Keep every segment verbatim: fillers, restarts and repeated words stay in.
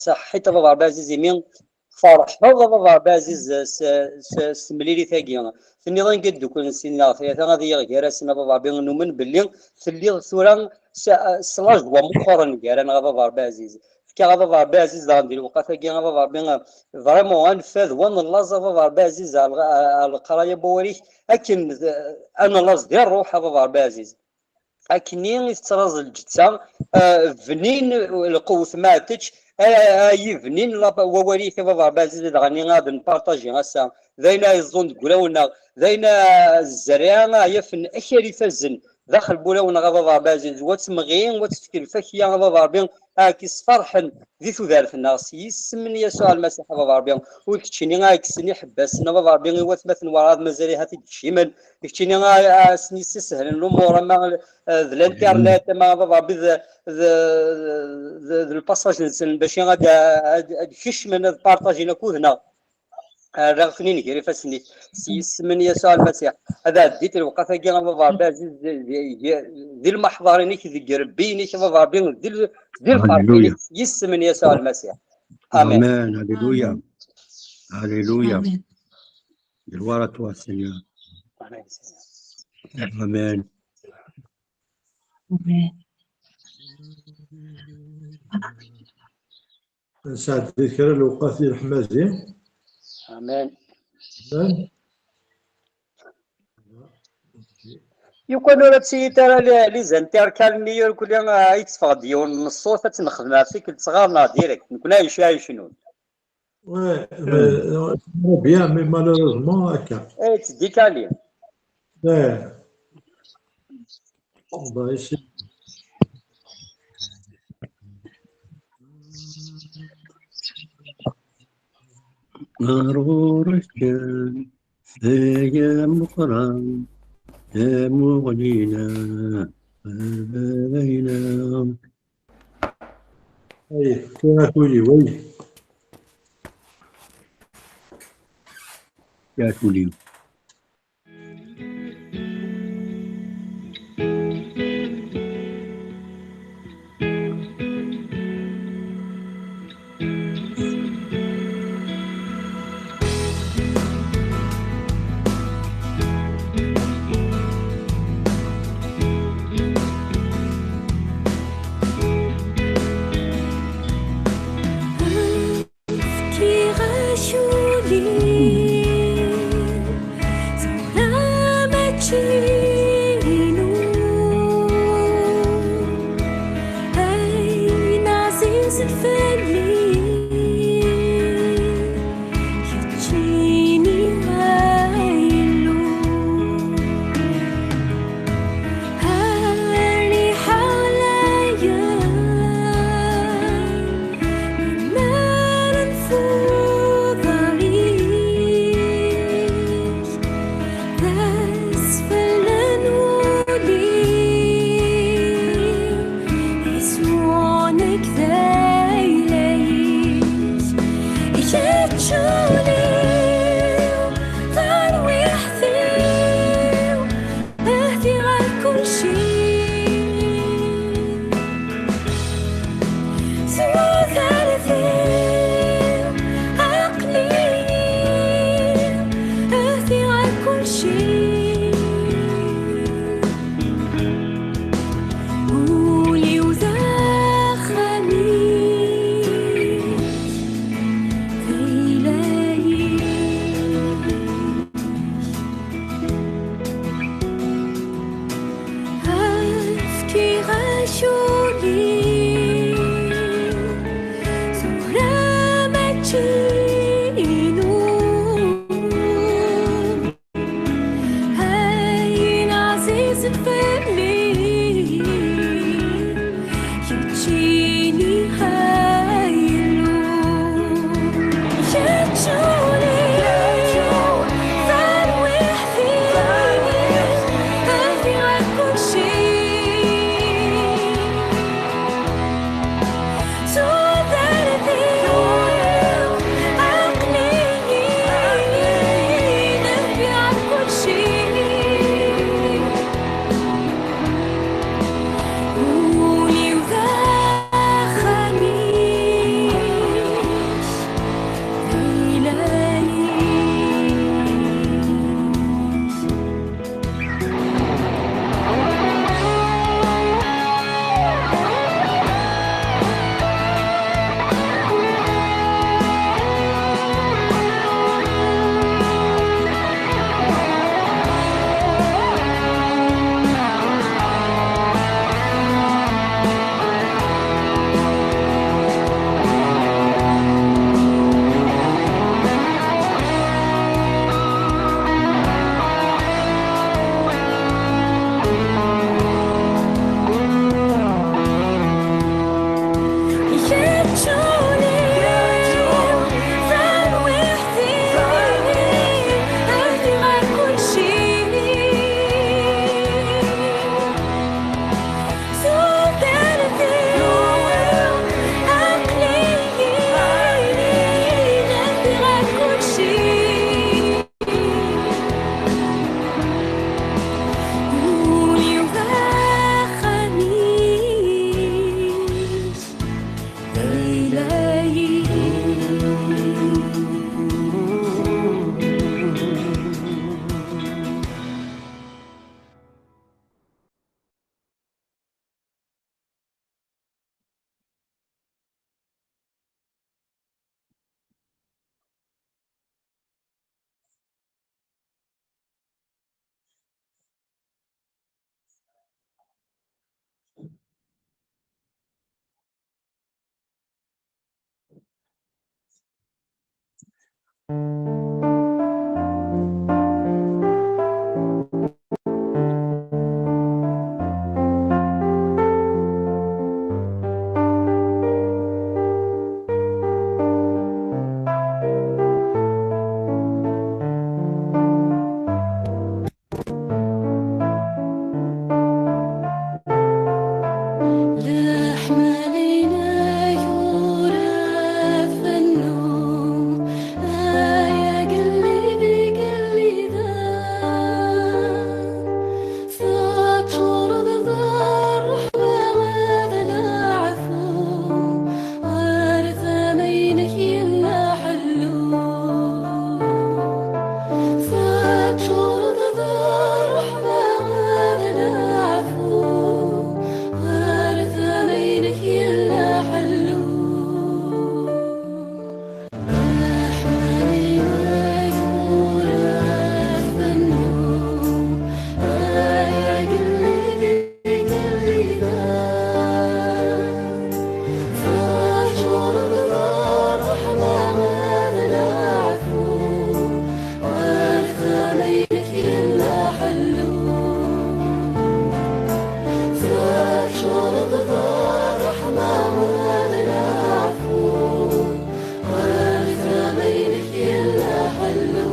saḥḥit a baba Ɛziz, imi tferḥeḍ a baba Ɛziz s, s, s temlilit-agi. Tenniḍ anga dduklen sin neɣ tlata ad iɣ gar-asen a baba Ṛebbi, numen belli telliḍ tura s, s lajwa meqqren gar-aneɣ a baba Ṛebbi Ɛziz. Fkiɣ a baba Ṛebbi Ɛziz daɣen di lewqat-agi a baba Ṛebbi, vraiment ad nfad wa nellaẓ a baba Ṛebbi Ɛziz, a, a, a leqraya n wawal-ik, akken d, ad nellaẓ di ṛṛuḥ a baba Ṛebbi Ɛziz. Akkenni i tettlaẓ lǧetta, ah, bnin lqewt ma tečč, ah, ah, yibnin la-, wawal-ik a baba Ṛebbi Ɛziz, dɣa-nni ad npartaji ass-a. D ayen ay yeẓẓun deg wulawen-nneɣ, d ayen, ah, zzerriɛa ay yafen akal ifazen daxel n wulawen-nneɣ a baba Ṛebbi Ɛziz, wa temɣi, wa tefk lfakya a baba Ṛebbi, ad k-isferḥen di tudert-nneɣ s yisem n Yasuɛ Lmasiḥ a baba Ṛebbi. U d keččini ad yekksen iḥebbasen a baba Ṛebbi i watmaten werɛad mazal ihat i d-kcimen, d keččini a, a sen-yessishlen lumuṛ ama, eh, d l'internet ama a baba Ṛebbi d, d, d, d lpassage-nsen bac ad, ad, ad kecmen ad partajin akked-neɣ. Rriɣ-ten-in gar ifassen-ik s yisem n Yasuɛ Lmasiḥ. Ad ɛeddit lewqat-agi a baba Ṛebbi ɛziz di, di, di, di lmeḥḍar-inek, deg irebbiyen-ik a baba Ṛebbi, di, di lferḥ-inek s yisem n Yasuɛ Lmasiḥ. Amen. Amen. Alléluia. Alléluia. Amen. Gloire à toi, Seigneur. Amen. Amen. Amen. Nesɛeddi kra n lewqat di leḥmazi. Amen. Amen. Yukan ur ad tiyit ara li-, les intercales-nni, ur kulli, ah, yetteffeɣ-d yiwen n ṣṣut, ad tt-nexdem ɣef tikkelt tɣar neɣ direct. Nekkni ɛic-, ɛicnun. Ouais, mais, euh, j'aimerais bien, mais malheureusement, akka. Eh, tettdikali. Eh. Bon, ici. Ɣer ɣur-k kan, ay ameqqran, tamuɣli-ina, baba-ina. Ay, fkiɣ-ak ul-iw, ay. Fkiɣ-ak ul-iw. Fkiɣ-ak ul-iw, tura mačči inu. Ayen ɛzizen fell-i, keččini ay Illu. Rriḥa ɛlayen, imaren f uḍar-ik, d asfel n wul-iw, isem-ik d ayla-ik, kečč ul-iw, tarwiḥt-iw, Ahdi ɣer kulci. Tudert-iw, aql-iyi, ahdi ɣer kulci. Ul-iw d axxam-ik, d ayla-ik. Fkiɣ-ak ul-iw, tura mačči inu. Ayen ɛzizen fell-i, keččini ay Illu. Kečč ul-iw, tarwiḥt-iw, ahdi ɣer kulci. Tudert-iw, Leḥmala-inek ur tfennu, ay agellid igellidan, teččureḍ d ṛṛeḥma d leɛfu, ɣer tama-inek yella ḥellu. Teččureḍ d ṛṛeḥma d leɛfu, ɣer tama-inek yella ḥellu. Leḥmala-inek ur tfennu, ay agellid igellidan. Teččureḍ d ṛṛeḥma d leɛfu, ɣer tama-inek yella ḥellu. Teččureḍ d ṛṛeḥma d leɛfu, ɣer tama-inek yella ḥellu.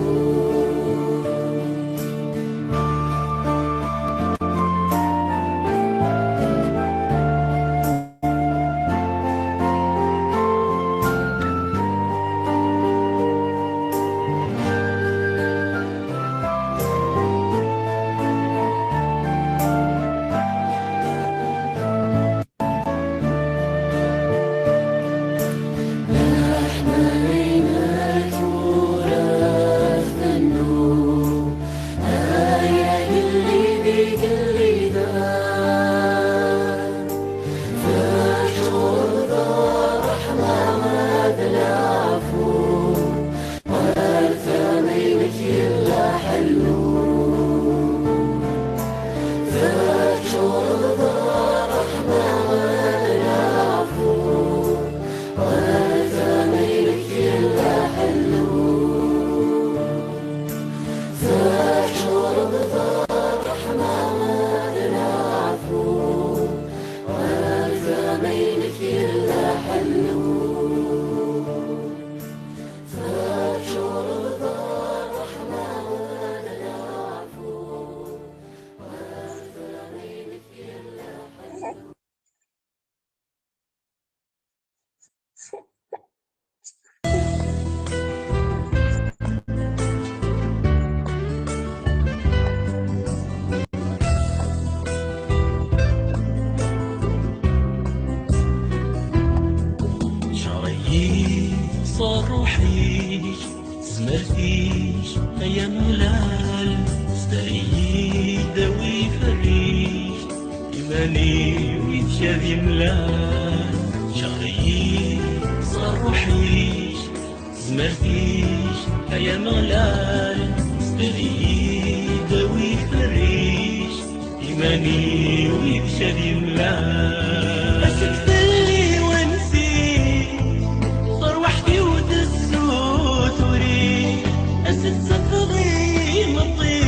Leḥmala-inek ur tfennu, ay agellid igellidan. Teččureḍ d ṛṛeḥma d leɛfu, ɣer tama-inek yella ḥellu. Teččureḍ d ṛṛeḥma d leɛfu, ɣer tama-inek yella ḥellu. Teččureḍ d ṛṛeḥma d leɛfu, ɣer tama-inek yella ḥellu. Teččureḍ d ṛṛeḥma d leɛfu, ɣer tama-inek yella ḥellu. Cɣel-iyi s ṛṛuḥ-ik, tezmert-ik, ay Ameɣlal, sder-iyi-d, awi iferr-ik, iman-iw yid-k ad imlal. Cɣel-iyi s ṛṛuḥ-ik, tezmert-ik, ay Ameɣlal, sder-iyi-d, awi iferr-ik, iman-iw yid-k ad imlal. As-d fell-i wansi, tarwiḥt-iw tessutur-ik, as-d tafeḍ imeṭṭi,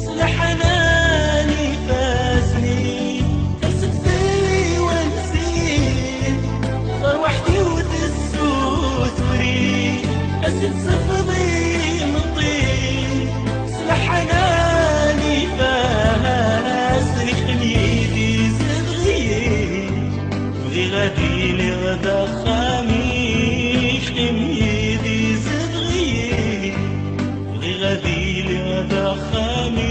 s leḥnan ifassen-ik. As-d fell-i wansi, tarwiḥt-iw tessutur-ik, as-d tafeḍ imeṭṭi, s leḥnan ifassen-ik. Xdem yid-i zedɣ-iyi, bɣiɣ ad iliɣ d axxam-ik. Xdem yid-i zedɣ-iyi, bɣiɣ ad iliɣ d axxam-ik.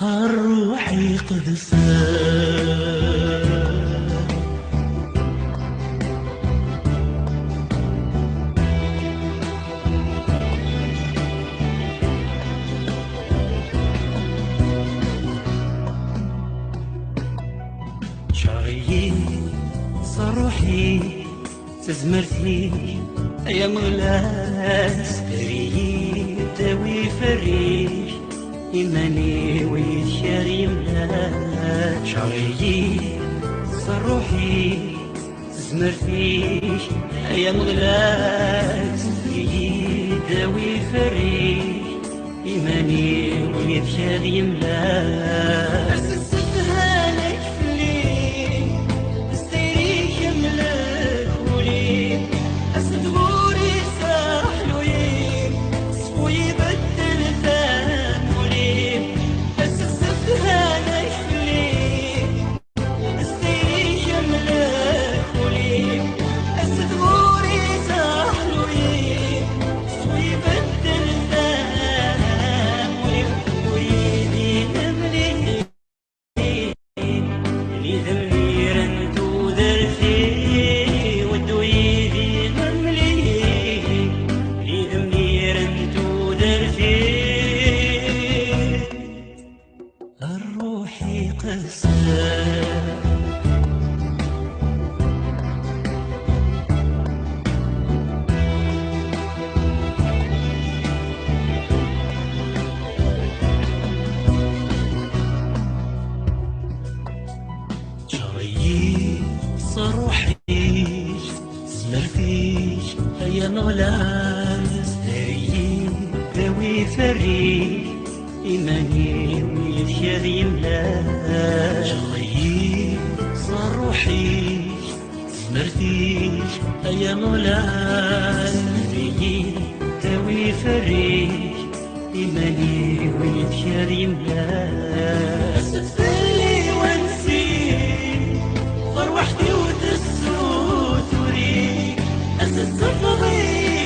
A Ṛṛuḥ Iqedsen. Cɣel-iyi s ṛṛuḥ-ik, s tezmert-ik, ay Ameɣlal, sder-iyi-d, awi iferr-ik, iman-iw yid-k ad imlal. Cɣel-iyi s ṛṛuḥ-ik, s Zmert-ik, ay Ameɣlal, iyi-d awi ffer-ik, iman-iw yid-k ad yemlal. As-d ssedhan-ik fell-i, s tayri-k amlek ul-iw, as-d ɣur-i s aḥluy-i, ṣfu ibeddel tamuli, as-d ssedhan-ik fell-i. Ṛṛuḥ iqedsen. Ǧer-iyi s ṛṛuḥ-ik, zmert-ik, ay Ameɣlal, zder-iyi, dawi ffer-ik, iman-iw yid-k ad yemlal. Ǧer-iyi s ṛṛuḥ-ik, zmert-ik, ay Ameɣlal, zder-iyi, dawi ffer-ik, iman-iw yid-k ad yemlal. As-d fell-i wansi, tarwiḥt-iw tessutur-ik, as-d sefḍ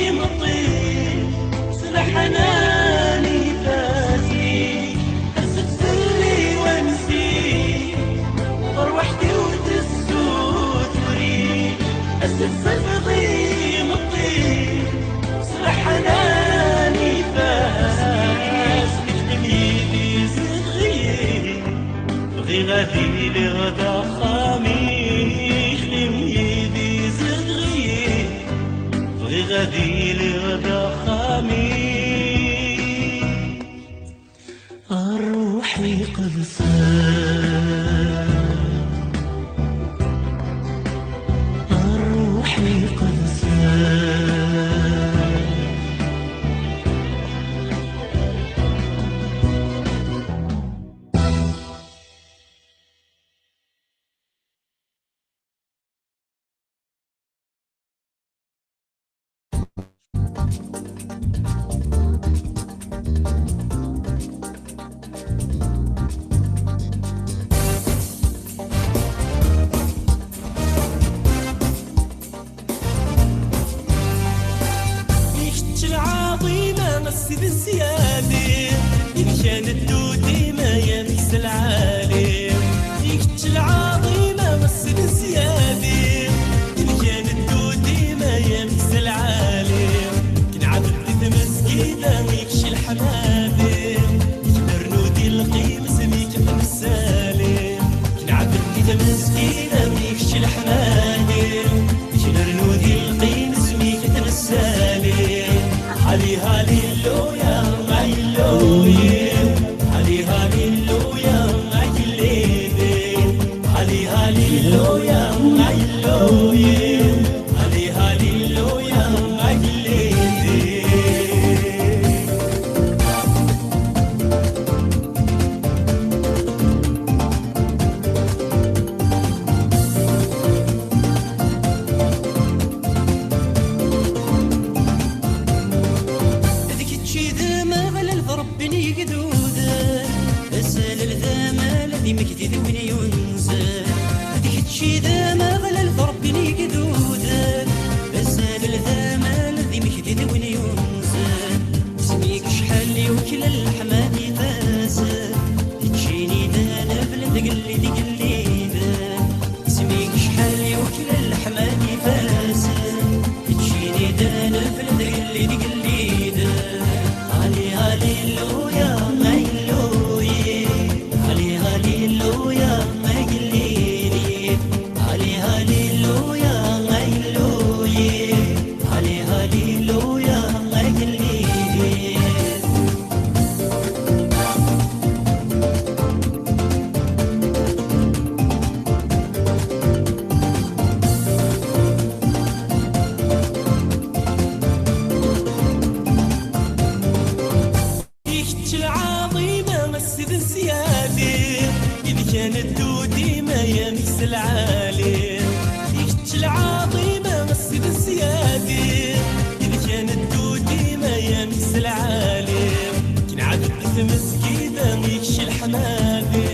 imeṭṭi, s leḥnan ifassen-ik, as-d fell-i wansi, tarwiḥt-iw tessutur-ik, as-d sefḍ imeṭṭi, s leḥnan ifassen-ik, xdem yid-i zedɣ-iyi. Bɣiɣ ad iliɣ d axxam-ik, xdem yid-i zedɣ-iyi. Bɣiɣ ad iliɣ d axxam-ik. Ṛṛuḥ iqedsen. Ṛṛuḥ iqedsen. I kečč lɛaḍima, a Sidi Ssyadi, i d-kan ddud dima, ya meksa lɛali. I kečč lɛaḍima, a Sidi Ssyadi, i d-kan ddud dima, ya meksa lɛali. K-nɛabed di tmezgida, i kečč leḥmadi, k-nernu di lqim, zmi k-nessali. K-nɛabed di tmezgida, i kečč leḥmadi, k-nernu di lqim, zmi k-nessali. Hali, haliluya, haliluya. Hali, hali. Yadi, idek neddu dima yamek s lɛali, kenɛabed di tmesgida, ikcel ḥmadi,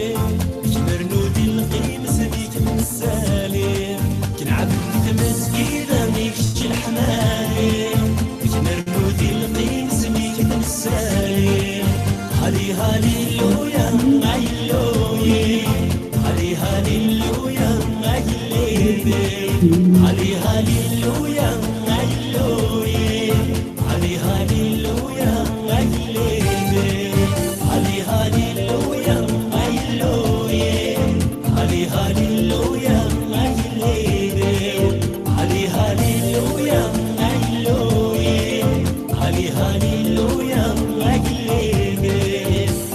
knernu di lqims, ikcel ḥmadi, knernu di lqims, ikcel ḥmadi. Hali, haliluya, ayluyi. Hali, haliluya, agellidi. Hali, haliluya, ayluyi. Hali, haliluya, agellidi. Hali, haliluya, ayluyi. Hali, haliluya, agellidi. Hali, haliluya, ayluyi. Hali, haliluya, agellidi.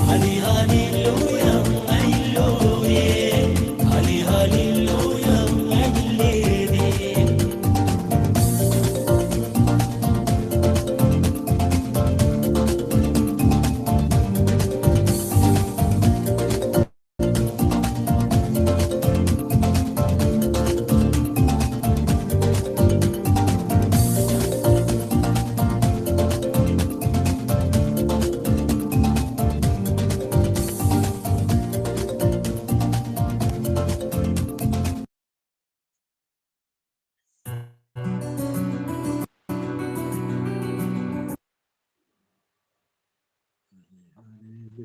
Hali, haliluya, ayluyi. Hali, haliluya, agellidi.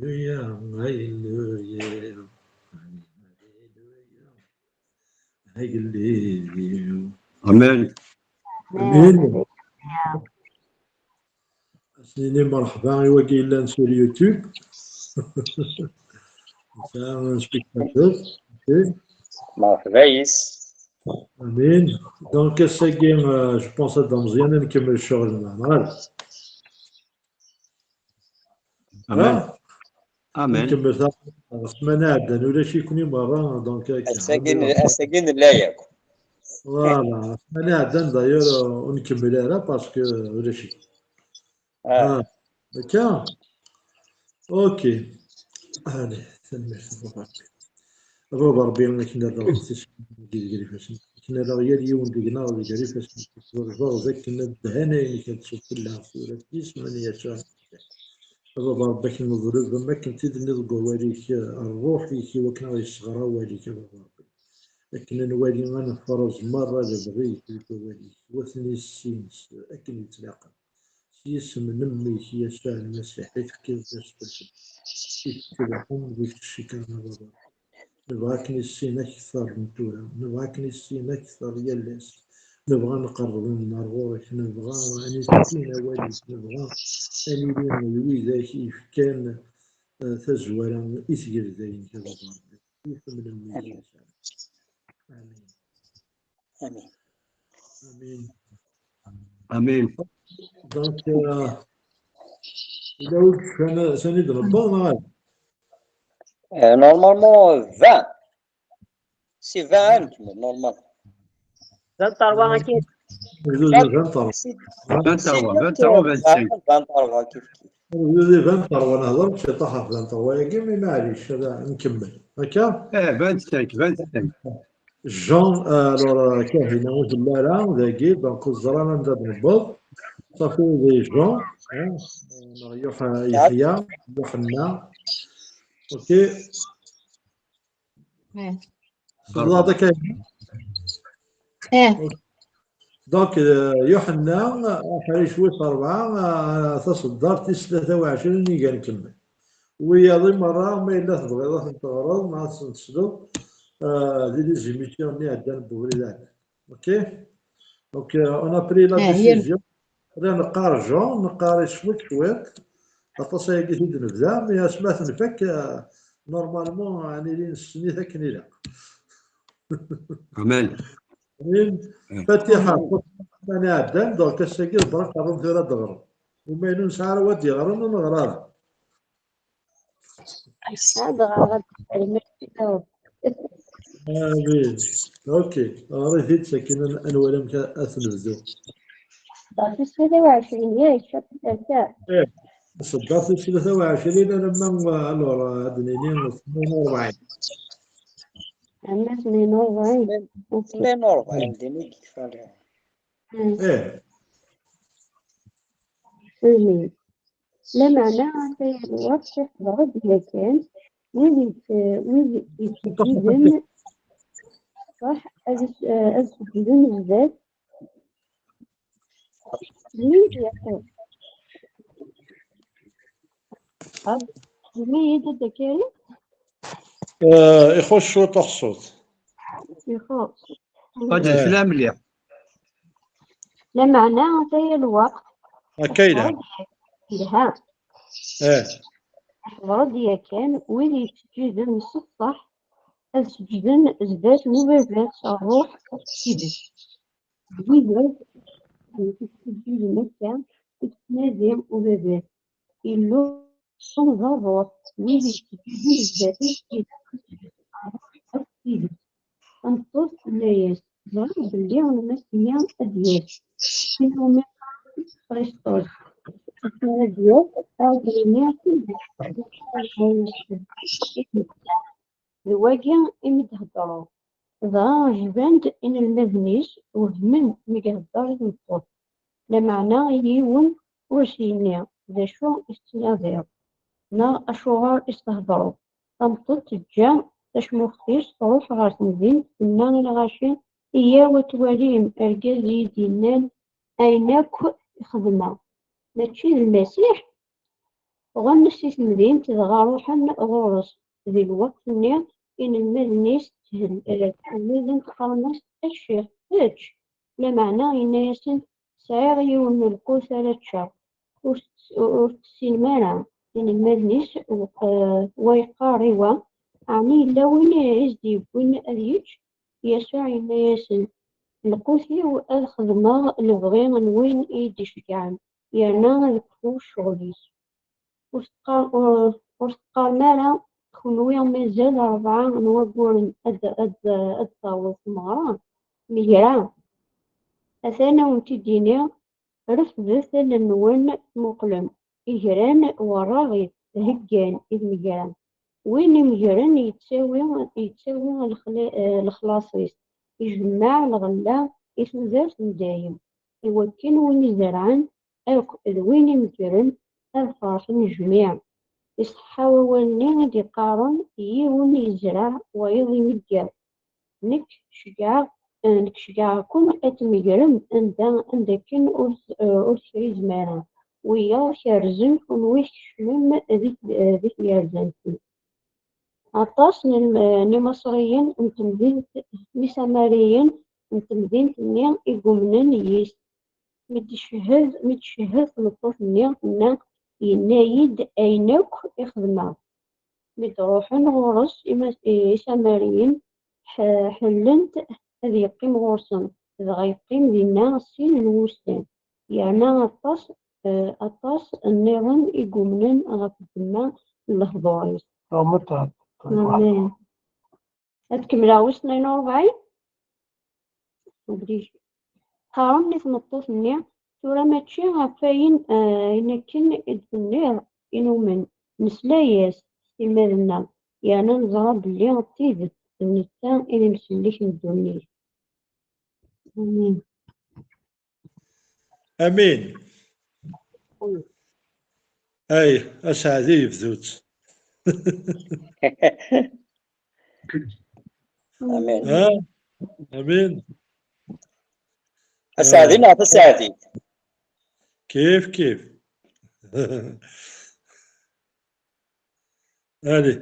Haleluya, haleluya, haleluya, haleluya. Amen. Amen. Amen. Ad s-nini merḥba i wagi yellan sur YouTube. Nesɛa un spectateur. Ok. Merḥba yis. Amin. Donc, ass-agi, euh, je pense ad d-ameẓyan ad nkemmel ccɣel-nneɣ, neɣ ala? Amen. Ah? Amen. Nkemmel ta-, ssmana iɛeddan ulac-iken i merra, donc, akka. Ass-agi n-, ass-agi nella yakk. Voilà, ssmana iɛeddan d'ailleurs, euh, ur nkemmel ara parce que, euh, ulac-iken. Ah. Ah, akka? Ok. Allez, tanemmirt a Baba Rebbi. A Baba Rebbi, akken ad rreɣ tismin deg ifassen, akken ad rreɣ yal yiwen deg-neɣ deg ifassen, ẓerbeɣ d akken ad d-han ayen i k-ad tsuffel tura d isem n Yasuɛ. A Baba Rebbi, akken neḍleb, am akken t-id-tenniḍ deg wawal-ik, ṛṛuḥ-ik, i wakken ad ɣ-yesseɣer awal-ik, a Baba Rebbi. Akken ad nwali, ad nefreẓ merra lebɣi-k deg wawal-ik, wa ten-issin s akken yettlaqen. S yisem n mmi-k, Yasuɛ Lmasiḥ, i tefkiḍ d asfel, i tettruḥum di tcekra n Baba. Nebɣa ad k-nissin akter n tura, nebɣa ad k-nissin akter yal ass, nebɣa ad nqerreb ar ɣur-k, nebɣa ad nissin awal-ik, nebɣa ad nili d widak i yefkan, eh, tazwara i tgelda-inek, a Baba Rebbi. S yisem n mmi-k, Yasuɛ. Amin. Amin. Amin. Amin. Donc, euh, yella wi yecfan sani d-nebbeɣ neɣ ala? Euh, normalement, vingt. Si vingt ad nkemmel, normal. Vingt trois, akid. Vingt trois. Vingt trois, vingt trois, vingt cinq. Vingt trois, kif kif. Vingt trois, nehḍer ciṭuḥ ɣef vingt trois-agi, mais maɛlic, ad nkemmel. Akka? Eh, vingt cinq, vingt cinq. Jean, euh, alors, euh, Kahina, ur telli ara dagi, donc ur ẓran anda d-newweḍ. Safi, d Jean, hein, neɣ Yuḥ-, Yeḥya, Yuḥenna. Ok. Eh. Tebɣiḍ akka? Eh. Ok. Donc, euh, Yuḥenna, aḥric wis ṛebɛa, euh, taṣeddart tis tlata u ɛecrin i gan kemmel. Wiyaḍ i merra, ma yella tebɣiḍ ad ten-teɣreḍ, neɣ ad ten-tesleḍ, euh, di les émissions-nni iɛeddan n ubrid iɛeddan. Ok? Donc, euh, on a pris la décision. La neqqar Jean, neqqar-it cwiṭ cwiṭ. Aṭas ayagi i d-nebda, mais asmi ad t-nfak, euh, normalement, ad nili nessen-it akken ilaq. Amen. Amin. Fatiḥa, ṭṭuqman iɛeddan, donc ass-agi d Brak Arum tura ad d-ɣren. Uma inu nesɛa ara wa d-yeɣren, ur neɣri ara. Ass-a ad ɣreɣ ad d-ɣreɣ. Amin. Ok. Ɣer-it-id sakin ad, ad nwali amek ad, ad t-nebdu. Tis tlata u ɛecrin, yak, ad t-nerfed. Eh, ṣeddart tis tlata u ɛecrin alamma, alors, ad d-nini tnin u rebɛin. Alamma tnin u rebɛin. Ok. Tnin u rebɛin, din i yekfa lḥal. Eh. Mhm. Lameɛna ata lweqt iḥḍer-d yakan, wid yet-, wid yettseǧǧiden ṣṣeḥ ad s-, eh, ad seǧǧden zdat. Mmi yeqqim. Mmi yedda Karim? Eh, ixuṣ cwiṭ uḥṣut. Ixuṣ. Ḥaǧa, eh, sla mliḥ. Lameɛna ata lweqt. Akka yelha. Yelha. Eh. Iḥḍer-d yakan wid yettseǧǧiden s ṣṣeḥ ad seǧǧden zdat n ubabat, ṛṛuḥ d tidet. D widak yettseǧǧiden akka i yettnadi ubabat, Illu d ṛṛuḥ, wid yettseǧǧiden zdat-s, ilaq ad seǧǧden s ṛṛuḥ akked tidet. Tameṭṭut tenna-yas, ẓriɣ belli mass-nni ad d-yas. Tin umi qqaren Xrisṭus. Akken ad d-yas, ad d-yini tidet. D wagi imi d-heddreɣ. Dɣa ɛejben-d inelmaden-is, wehmen mi ihedder i tmeṭṭut. Lameɛna yiwen ur s-yenni d acu i tettnadiḍ, neɣ acuɣer i s-thedreḍ. Tameṭṭut teǧǧa tacmuxt-is, truḥ ɣer temdint, tenna i lɣaci, iyyaw ad twalim argaz i yi-d-yennan ayen akk i xedmeɣ. Mačči d Lmasiḥ? Ɣen si temdint, dɣa ruḥen ɣur-s. Di lweqt-nni, inelmaden-is tthel-, eh, ttḥelliden, qqaren-as, a ccix, ečč! Lameɛna yenna-yasen, sɛiɣ yiwen n lqut ara ččeɣ, ur t-, ur t-tessinem ara. Inelmaden-is, eh, wa yeqqar i wa, ɛni yella win i s-d-yewwin ad yečč? Yasuɛ yenna-yasen, lqut-iw ad xedmeɣ lebɣi n win i yi-d-iceggɛen, yerna ad kfuɣ ccɣel-is. Ur teqqar-, ur, ur teqqarem ara, kenwi mazal rebɛa n wagguren ad, ad, ad d-taweḍ tmeɣra, megra. Atan a wen-t-id-iniɣ, refdet allen-nwen, tmuqlem. Igran werraɣit, heggan i tmegra. Win imegren yettawi, yettawi lexla-, eh, lexlaṣ-is, ijemmeɛ lɣella i tudert n dayem, iwakken win izerɛen akk d win imegren ad ferḥen jmiɛ. Iṣeḥḥa wawal-nni i d-iqqaren, yiwen yezreɛ, wayeḍ imegger. Nekk ceggɛeɣ, eh, nekk ceggɛeɣ-ken ad tmegrem anda, anda akken ur, eh, ur tekrizem ara. Wiyaḍ kerrzen, kunwi tkecmem di, eh, di tgerzant-nni. Aṭas n, n Imaṣriyen n temdint, n Isamariyen n temdint-nni i yumnen yis. Mi d-tcehhed, mi d-tcehhed tmeṭṭut-nni, tenna, yenna-yi-d ayen akk i xedmeɣ. Mi d-ruḥen ɣur-s ima-, Isamariyen, ḥ-, ḥellent ad yeqqim ɣur-sen, dɣa yeqqim dinna sin n wussan, yerna aṭas, eh, aṭas nniḍen i yumnen ɣef ddemma n lehdur-is. Amen. Ad kemmleɣ wis tnayen u rebɛin. Qqaren i tmeṭṭut-nni, tura mačči ɣef wayen, eh, ayen akken i d-tenniḍ i numen, nesla-yas s timmad-nneɣ, yerna neẓra belli d tidet d netta i d imsellek n ddunit. Amin. Amin. Ay, aseɛdi yebdu-tt. Amin. Ha? Amin. Aseɛdi neɣ taseɛdit? Kif, kif. Allez.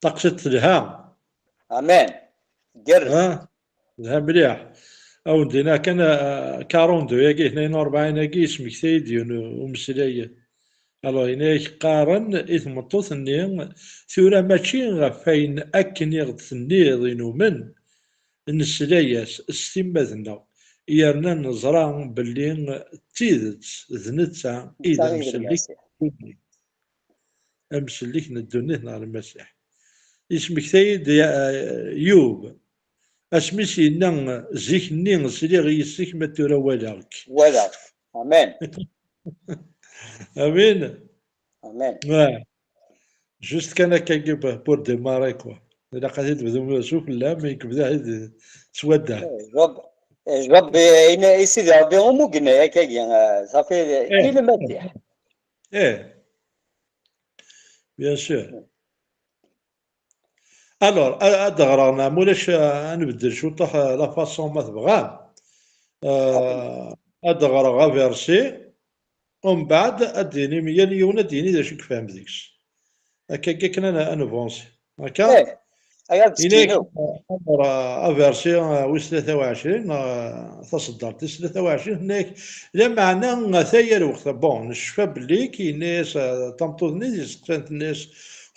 Taqsiṭ telha. Amen. Tgerrez. Ha? Telha mliḥ. Awen-d-iniɣ kan, ah, quarante-deux-agi, tnayen u rebɛin-agi, yesmektay-d yiwen umeslay. Alors, yenna-yak qqaren i tmeṭṭut-nni, tura mačči ɣef wayen akken i ɣ-d-tenniḍ i numen, nesla-yas s timmad-nneɣ, yerna neẓra belli d tidet d netta i d amsellek n ddunit. Amsellek n ddunit neɣ Lmasiḥ. Yesmektay-d, eh, Yub, asmi s-yenna, zik-nni sliɣ yis-k, ma tura walaɣ-k. Walaɣ-k. Amen. Amin. Amen. Ouais. Juste kan akkagi pour démarrer, quoi. Ilaq ad t-id-bdum s ufella, mi yebda ad yettwaddeh. Eh, Job. Jbab, eh, i Sidi Ṛebbi umi yenna akkagi, eh, ṣafi, eh, i Lmasiḥ. Eh, bien sûr. Alors, a- ad d-ɣreɣ, neɣ ma ulac, eh, ad nbeddel cwiṭ, eh, la façon ma tebɣam. Eh, ad d-ɣreɣ aversi, umbeɛd ad d-inim, yal yiwen ad d-yini d acu i yefhem deg-s. Akka, akka kan ad n-, ad nvansi. Akka? Eh, aya d Ini-ak, ttekkiniw. Aversi, eh, wis tlata u ɛecrin, eh, taṣeddart tis tlata u ɛecrin, tenna-ak, lameɛna ata yal lweqt, bon, necfa belli k-, yenna-yas, eh, tameṭṭut-nni, yesteqsan, tenna-yas,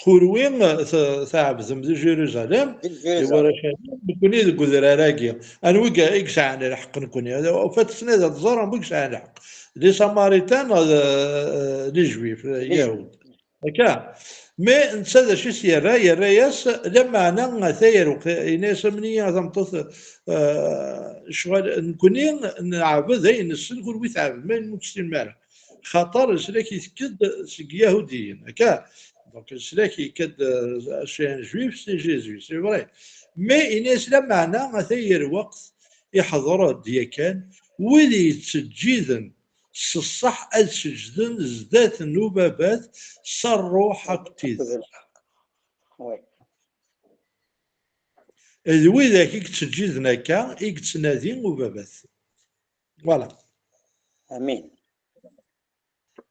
kunwi, eh, t-, tɛebdem di Jérusalem, di warrac-agi, nekkni deg udrar-agi. Anwa i y-, i yesɛan lḥeqq nekkni? Ufat ssnad ad ẓren anwa i yesɛan lḥeqq. Les Samaritains, eh, eh, les Juifs, eh, Yahud. Akka. Mais netta d acu i s-yerra? Yerra-yas, lameɛna ata yal lweqt, yenna-yas, amni a tameṭṭut, eh, ccɣel, nekkni neɛbed ayen nessen, kunwi tɛebdem ayen ur tessinem ara. Xaṭer leslak itekk-d seg Yahudiyen, akka? Donc leslak yekka-d, eh, chez un juif, c'est Jésus, c'est vrai. Mais yenna-yas, lameɛna ata yal lweqt iḥḍer-d yakan wid yettseǧǧiden s ṣṣeḥ ad seǧden zdat n ubabat s ṛṛuḥ akked tidet. D widak i yettseǧǧiden akka i yettnadi ubabat. Voilà. Amin.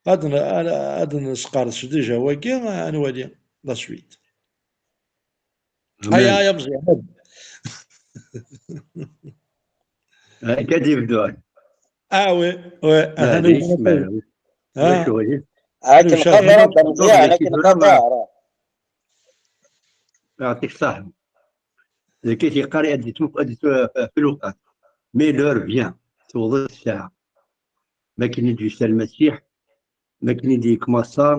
Ad n-, ad, ad nesqerdec déjà wagi, ad nwali la suite. Amin. Aya, aya Meẓyan. Akka d-yebdu. Ah oui, oui. Ah, ah, oui. Ah. Akken qader, Meẓyan, akken qader. Yeɛṭik ṣṣeḥ. Dagi yeqqar ad yettwaf-, ad yettwaf-, ɣef lewqat. Mais l'heure vient, tewweḍ-d ssaɛa. Ma akken i d-yusa Lmasiḥ, ma akken i d-yekmaṣa,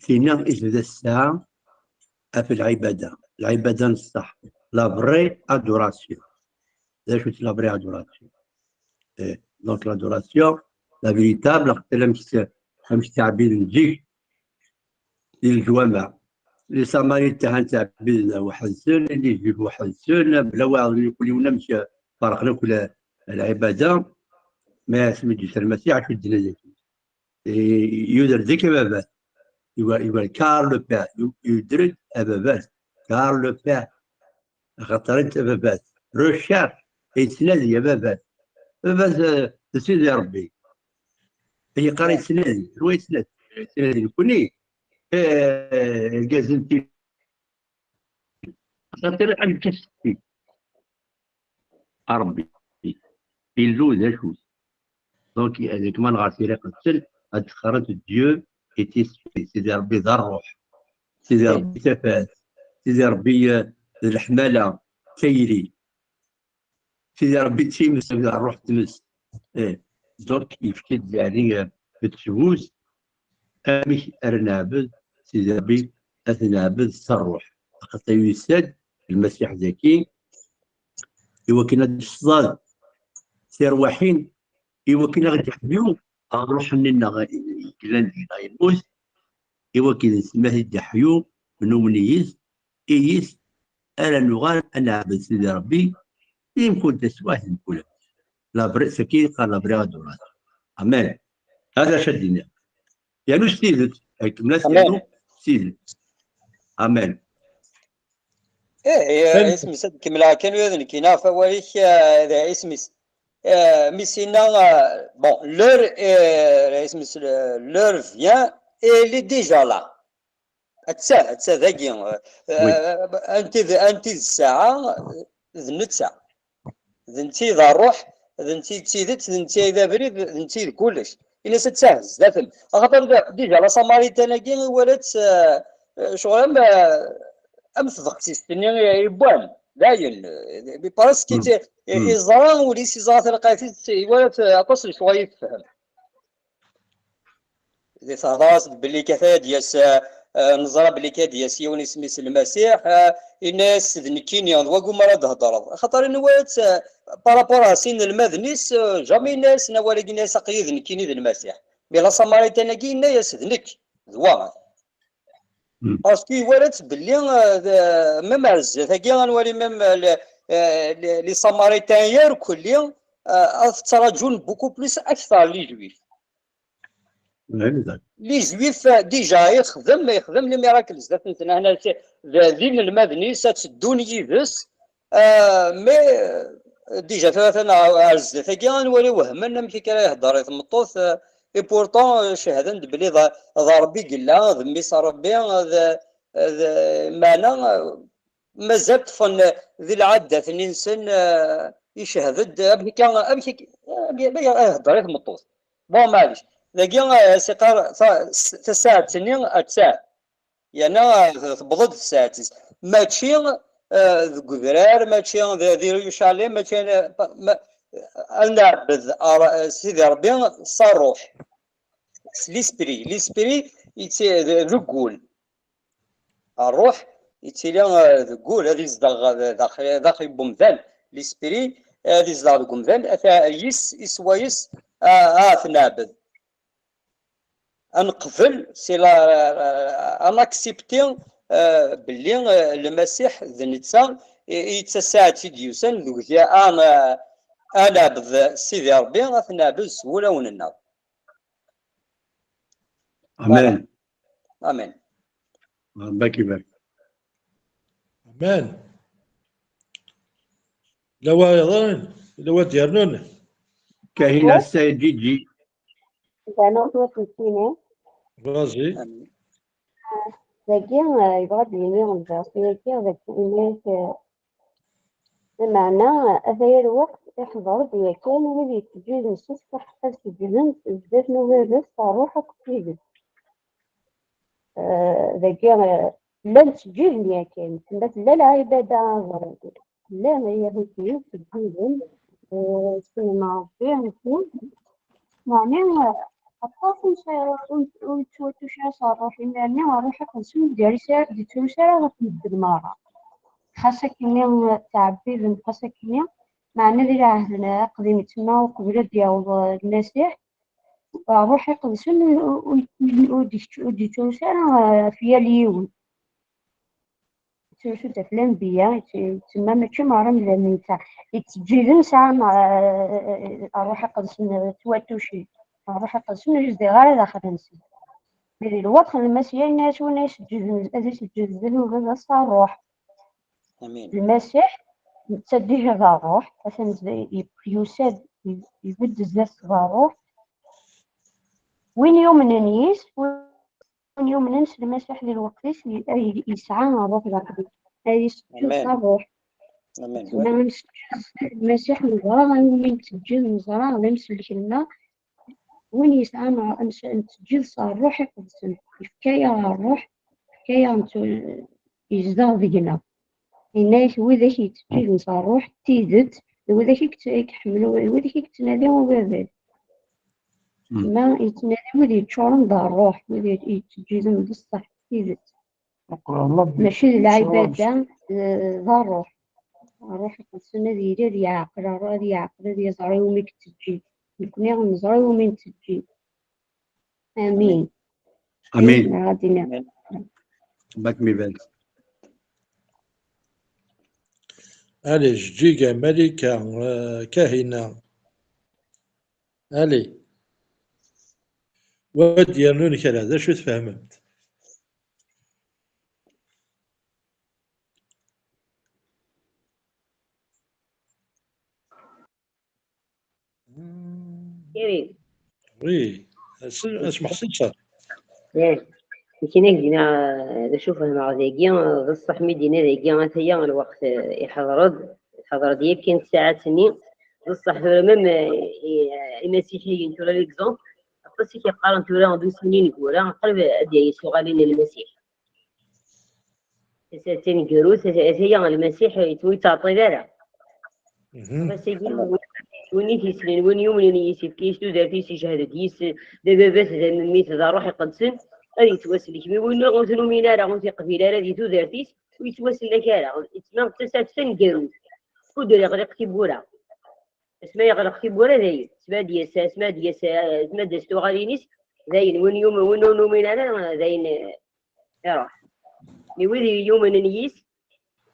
tinna i tebda ssaɛa ɣef lɛibada. Lɛibada n ṣṣeḥ. La vraie adoration. D acu-tt la vraie adoration? Eh, donc l'adoration, la véritable, axaṭer amek, amek ttɛebbiden zik di leǧwameɛ. Les Samaritains ttɛebbiden weḥd-sen, les Juifs weḥd-sen, bla waɛḍ n yiwelliwen amek ferqen akk la-, lɛibada. Mais asmi d-yusa Lmasiḥ, acu d-yenna dagi? Eh, yuder-d akka ababat. Yuder, yuder car le père, yu-, yuder-d ababat. Car le père. Axaṭer i d-, ababat. Recherche, yettnadi ababat. Ababat, eh, d Sidi Ṛebbi. Yeqqar yettnadi, anwa yettnadi? Yettnadi nekkni, eh, irgazen n tin-, axaṭer amek asetti a Ṛebbi, Illu d acu-t? Donc, deg ma nɣer tira iqedsen, ad d-qqarent Dieu est esprit, Sidi Ṛebbi d ṛṛuḥ, Sidi Ṛebbi d tafat, Sidi Ṛebbi, eh, d leḥmala, d tayri. Sidi Ṛebbi d times, d ṛṛuḥ n tmes. Eh, donc, yefka-d, yeɛni, eh, ttbut amek ara neɛbed Sidi Ṛebbi, ad t-neɛbed s ṛṛuḥ. Axaṭer yusa-d Lmasiḥ dagi, i wakken ad d-yesḍad tirwaḥin, i wakken ad ɣ-d-yeḥyu ṛṛuḥ-nni-nneɣ yellan deg-neɣ yemmut, i wakken s ma t-id-yeḥyu, numen yis, i yis ara nuɣal ad neɛbed Sidi Ṛebbi, i mkul taswiɛt, mkul ass. La vraie, c'est qui, la vraie adoration. Amen. Hada acu ad d-iniɣ. Yernu s tidet, ay kemmel-as, amen, yernu s tidet. Amen. Eh, eh, isem-is ad kemmleɣ kan, ula d nekkini ɣef wawal-ik, eh, d isem-is. Eh, mi s-yenna, eh, bon, l'heure, eh, isem-is, le-, l'heure vient et elle est déjà là. Atta, atta dagi, eh, oui, eh, anti d, anti d ssaɛa, d netta. D netta i d ṛṛuḥ, d netta i d tidet, d netta i d abrid, d netta i d kullec. Ini-as ad tahez zdat-m. Axaṭer d-, déjà la Samaritaine-agi iwala-tt, eh, eh, ccɣel am, eh, am tbexsist-nni i, i wwan. Dayen, eh, parce que, mm, i-, mm, iẓra ul-is, iẓra talqayt-is, iwala-tt, eh, aṭas n lecɣal i tefhem. Di tehḍer-as-d belli kat ad d-yas, eh, eh, neẓra belli kat ad d-yas yiwen isem-is Lmasiḥ, eh, yenna-yas d nekkini, d waguma ara d-thedreḍ. Axaṭer inwa-yas, eh, par rapport ar sin inelmaden-is, eh, jamais yenna-yasen awal-agi, yenna-yas aql-i d nekkini d Lmasiḥ. Mais la Samaritaine-agi yenna-yas d nekk, d wa. Hmm. Parce que iwala-tt belli, eh, d, même ar zdat-agi, ad nwali même, eh, le, eh, le, les Samaritains irkelli, euh, ad ttṛaǧun beaucoup plus akteṛ les Juifs. Les Juifs, euh, déjà, ixdem, ixdem les miracles zdat-nsen, ahna, d, d inelmaden-is, ad tteddun yid-s, euh, mais, euh, déjà, tura atan ar, ar zdat-agi, ad nwali wehmen amek akka ara iheddeṛ i tmeṭṭut, euh, et pourtant, euh, cehden-d belli d, d Ṛebbi i yella, d mmi-s n Ṛebbi, d, d, meɛna, euh, mazal ṭṭfen di lɛaddat-nni-nsen, eh, icehhed-d, amek akka, amek akka, amek akka, amek ara ihedder i tmeṭṭut. Bon, maɛlic. Dagi, eh, as-iqqar ta-, s-, tasaɛet-nni attan. Yerna, eh, tewweḍ-d tsaɛet-is. Mačči, eh, deg udrar, mačči di, di Yerushalayem, mačči, eh, ma, ad nɛebbed ar-, Sidi Ṛebbi s ṛṛuḥ. S l'esprit. L'esprit, yetti-, d, deg wul. Ṛṛuḥ yettili, eh, deg wul, ad izdeɣ, eh, daxel, daxel n wemdan. L'esprit, eh, ad izdeɣ deg wemdan, ata yis, i swayes, ah, ah, ad t-neɛbed. Ad neqbel, c'est la, ad nakcepti, eh, belli, eh, Lmasiḥ d netta i, i d tasaɛet i d-yusan, deg wegdi, ah, n-, ad neɛbed Sidi Ṛebbi, ad t-neɛbed s wulawen-nneɣ. Amen. Amen. Ṛebbi ak ibarek. Amen. Lawa yeḍran, lawa d-yernun. Kahina Sayed Ǧiǧi. Bano ur tent-ttini. Vas-y. Amen. Dagi, eh, yebɣa ad d-yini lberṣ-agi, dagi, ini-ak, eh, Lameɛna, ata yal lweqt iḥḍer-d yakan wid yettǧiden s ṣṣeḥ ad seǧǧden sdat n Ubabat s ṛṛuḥ akked tidet. Eh, dagi, eh, llan ttǧiden yakan, tella, tella lɛibada aẓreg. Llan Yahudiyen ttǧiden, eh, ssnen Ṛebbi, meɛna, eh, aṭas ur, ur, ur yettwatuc ara s ṛṛuḥ, imir-nni ṛṛuḥ iqedsen ur d-yettrusu ara ɣef medden meṛṛa. Xas akkenni ttɛebbiden, xas akkenni, meɛna di lɛehd aqdim, tsemma uqbel ad d-yaweḍ Lmasiḥ, Ṛṛuḥ Iqedsen ur, ur, ur d-, ur d-yettrusu ara ɣef yal yiwen. Yettrusu-d ɣef lanbeyya, yett-, yettemma mačči meṛṛa imdanen netta. Yettǧiden sɛan, eh, Ṛṛuḥ Iqedsen, ttwatucin. Ṛṛuḥ Iqedsen ur yezdiɣ ara daxel-nsen. Mi di lweqt n Lmasiḥ, yenna-as win ay iseǧǧden, ad iseǧǧed d Baba s ṛṛuḥ. Amin. Lmasiḥ, netta diha d ṛṛuḥ, atan d-, yusa-d, ibedd zdat d ṛṛuḥ. Win yumnen yis, win yumnen s Lmasiḥ di lweqt-is, y-, ay yesɛa ṛṛuḥ d aqdim. Ay yesǧed s ṛṛuḥ. Amin. Ma nseǧǧed Lmasiḥ, neẓra umi nseǧǧed, neẓra d amsellek-nneɣ. Win yesɛan ams-, nseǧǧed s ṛṛuḥ iqedsen, yefka-yaɣ ṛṛuḥ, yefka-yaɣ ntu-, yezdeɣ deg-neɣ. Yenna-yak, widak yettǧiden s ṛṛuḥ, d tidet, d widak i yett-, i iḥemmel, widak i yettnadi Ubabat. Ma yettnadi wid yeččuren d ṛṛuḥ, wid yettǧiden d ṣṣeḥ, d tidet. Mačči d lɛibada, d, d ṛṛuḥ. Ṛṛuḥ iqedsen ad yili, ad yeɛqel, ṛṛuḥ ad yeɛqel, ad yeẓra iwumi i yetteǧǧid. Nekni neẓra iwumi i netteǧǧid. Amin. Amin. Amin. Ad iniɣ. Amin. Ṛebbi ad kem-ibarek. Allez, Jeǧǧiga, Malika, euh, Kahina. Allez. Wa d-yernun kra, d acu tfehmemt? Irid. Oui, as-, asmeḥsiṣer. Eh, nekkin ak-d-iniɣ, eh, d acu fehmeɣ dagi, eh, d ṣṣeḥ mi d-yenna dagi, ataya lweqt, eh, iḥeḍer-d, iḥeḍer-d yakan ssaɛat-nni, d ṣṣeḥ tura même, eh, i, eh, imasiḥiyen tura, l'exemple, aṭas i k-yeqqaren tura d ussan ineggura, qrib ad d-yas uɣalin n Lmasiḥ. Tasa taneggarut, ataya Lmasiḥ ur yettɛeṭṭil ara. Mhm. Ass-agi, win i t-yessnen, win yumnen yis, yefka-yas tudert-is, yejhed-d yis, d ababat, d amemmit, d ṛṛuḥ iqedsen, ad yettwasellek. Mi win ur t-numin ara, ur t-iqbil ara di tudert-is, ur yettwasellek ara. Yettma d tasaɛet taneggarut. Ur d-yeɣliq tiwwura. Asma yeɣleq tiwwura, dayen. Asma ad d-yas, asma ad d-yas, asma ad d-tas tuɣalin-is, dayen. Win yum-, win ur numin ara, dayen, eh, iruḥ. Mi wid yumnen yis,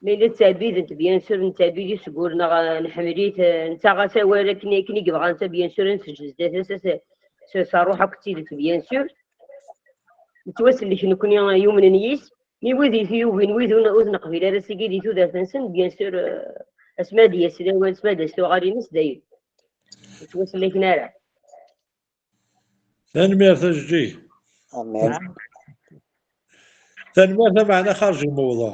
Ma yella ttɛebbident, bien sûr, nettɛebbid-it seg wul-nneɣ, eh, nḥemmel-it, eh, nettaɣ-as awal akken, akken i yebɣa netta, bien sûr, ad nsejjed zdat-s, s, s, s ṛṛuḥ akked tidet, bien sûr. Nettwasellek nekkni yumnen yis, mi wid i t-yugin, wid ur, ur neqbil ara sigi di tudert-nsen, bien sûr, eh, asmi ad d-yas lawal, asmi ad d-tas tuɣalin-is, dayem. Ur ttwasellaken ara. Tanemmirt a Jeǧǧig. Amin. Tanemmirt, ameɛna xarǧ lmewḍuɛ.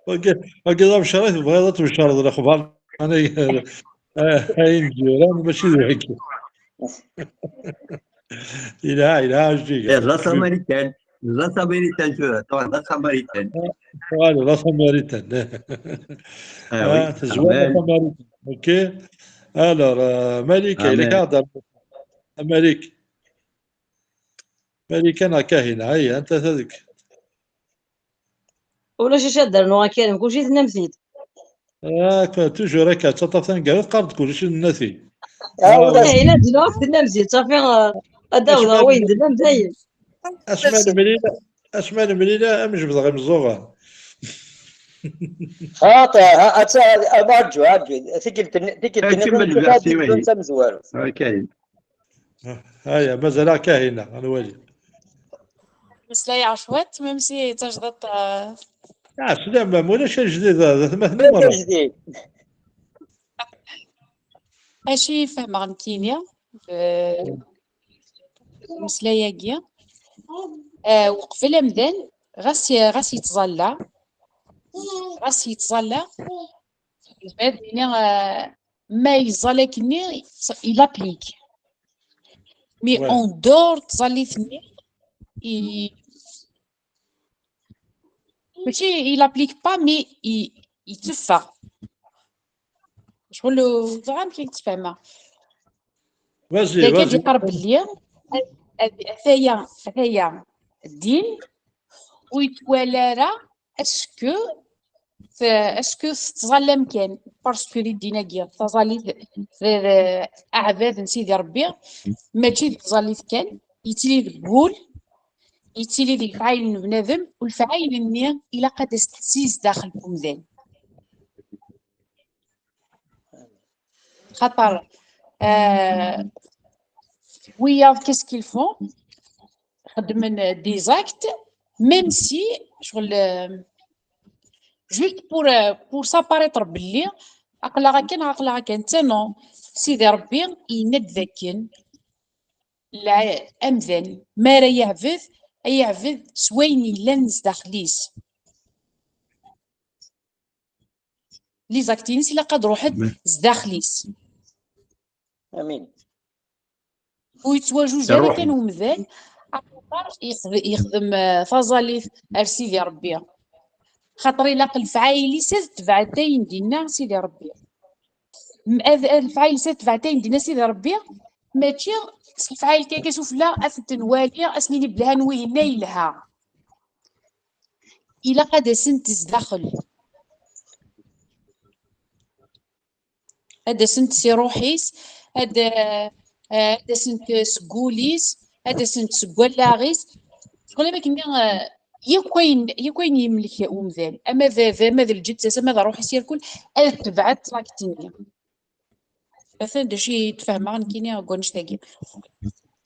Wagi, wagi d abecret, tebɣiḍ ad tbecreḍ lexbar. Ana, eh, ayen d-yuran, mačči d wagi. Yelha, yelha, a Jeǧǧig. Eh, d asamaritan. D asamaritan tura, tura d asamaritan. Voilà, d asamaritan. Ah oui, ah, tezwar d asamaritan. Ok. Alors, euh, Malika, il est quart d'heure. Malik. Malika neɣ Kahina, aya, anta ta deg? Ulac acu ad d-rnuɣ a Karim, kulci tennam-t-id. Ah, toujours akka, ttaṭṭaf taneggarut, qqar-d kulci, nenna-t-id. Ah, ulac. Kahina d-nuɣ tennam-t-id, safi, eh, ad d-awdeɣ wayen d-tennam dayen. Asma nemlil, asma nemlil, am jebdeɣ imeẓẓuɣen. Xaṭi, ha, atta, ama rǧu, rǧu. Tikkelt-nni, tikkelt-nni, kemmel, tamezwarut. Ok. Aya, mazal-aɣ Kahina, ad nwali. Meslay cwiṭ, même si d tajdiṭ, euh. Ah, slam, ma ulac ajdid, d atmaten. Ulac ajdid. Acu i fehmeɣ nekkini, euh, ameslay-agi, euh, uqbel amdan, ɣas, ɣas yettẓalla, ɣas yettẓalla, yezmer ad yini, euh, ma yeẓẓal akkenni, il applique. Mais en dehors n tẓallit-nni, i-, mačči il applique pas, mais i-, yetteffeɣ. Ccɣel ur ẓriɣ amek i yettfehma. Vas-y, vas-y. Yeqqar belli at-, at-, ataya, ataya ddin ur yettwali ara est-ce que te-, est-ce que tettẓallam kan? Parce que di ddin-agi, taẓallit d, d, d aɛbad n Sidi Ṛebbi, mačči d tẓallit kan, yettili deg wul, yettili di lefɛayel n bnadem, u lefɛayel-nni ilaq ad as-tessi zdaxel n umdan. Xaṭer, euh, wiyaḍ, qu'est-ce qu'ils font? Xeddmen des actes, même si, ccɣel, euh, juste pour, euh, pour s'apparaître belli aql-aɣ akken, aql-aɣ akken. Netta non, Sidi Ṛebbi yenna-d dakken la-, amdan, mi ara yeɛbed, ad yeɛbed s wayen yellan zdaxel-is. Les actes-ines ilaq ad ruḥent zdaxel-is. Amin. Ur yettwajuj ara kan umdan, axaṭer yexd-, yexdem, eh, taẓallit ar Sidi Ṛebbi. Xaṭer ilaq lefɛayel-is ad tebɛet ayen d-inna Sidi Ṛebbi. M-, ad, ad lefɛayel-is ad tebɛet ayen d-inna Sidi Ṛebbi, mačči s lefɛayel kan, kan sufella ad tent-nwali, ad s-nini belli ha n wihin-a yelha. Ilaq ad asent zdaxel. Ad asent si ṛuḥ-is, ad, eh, ad asent seg wul-is, ad asent seg wallaɣ-is. Ccɣel am akken, eh, yakk ayen, yakk ayen yemlek umdan, ama d, d, ama d lǧetta-s, ama d ṛuḥ-is, irkul, ad tebɛet l'acte-nni. Atan d acu i d-fehmeɣ nekkini deg wannect-agi.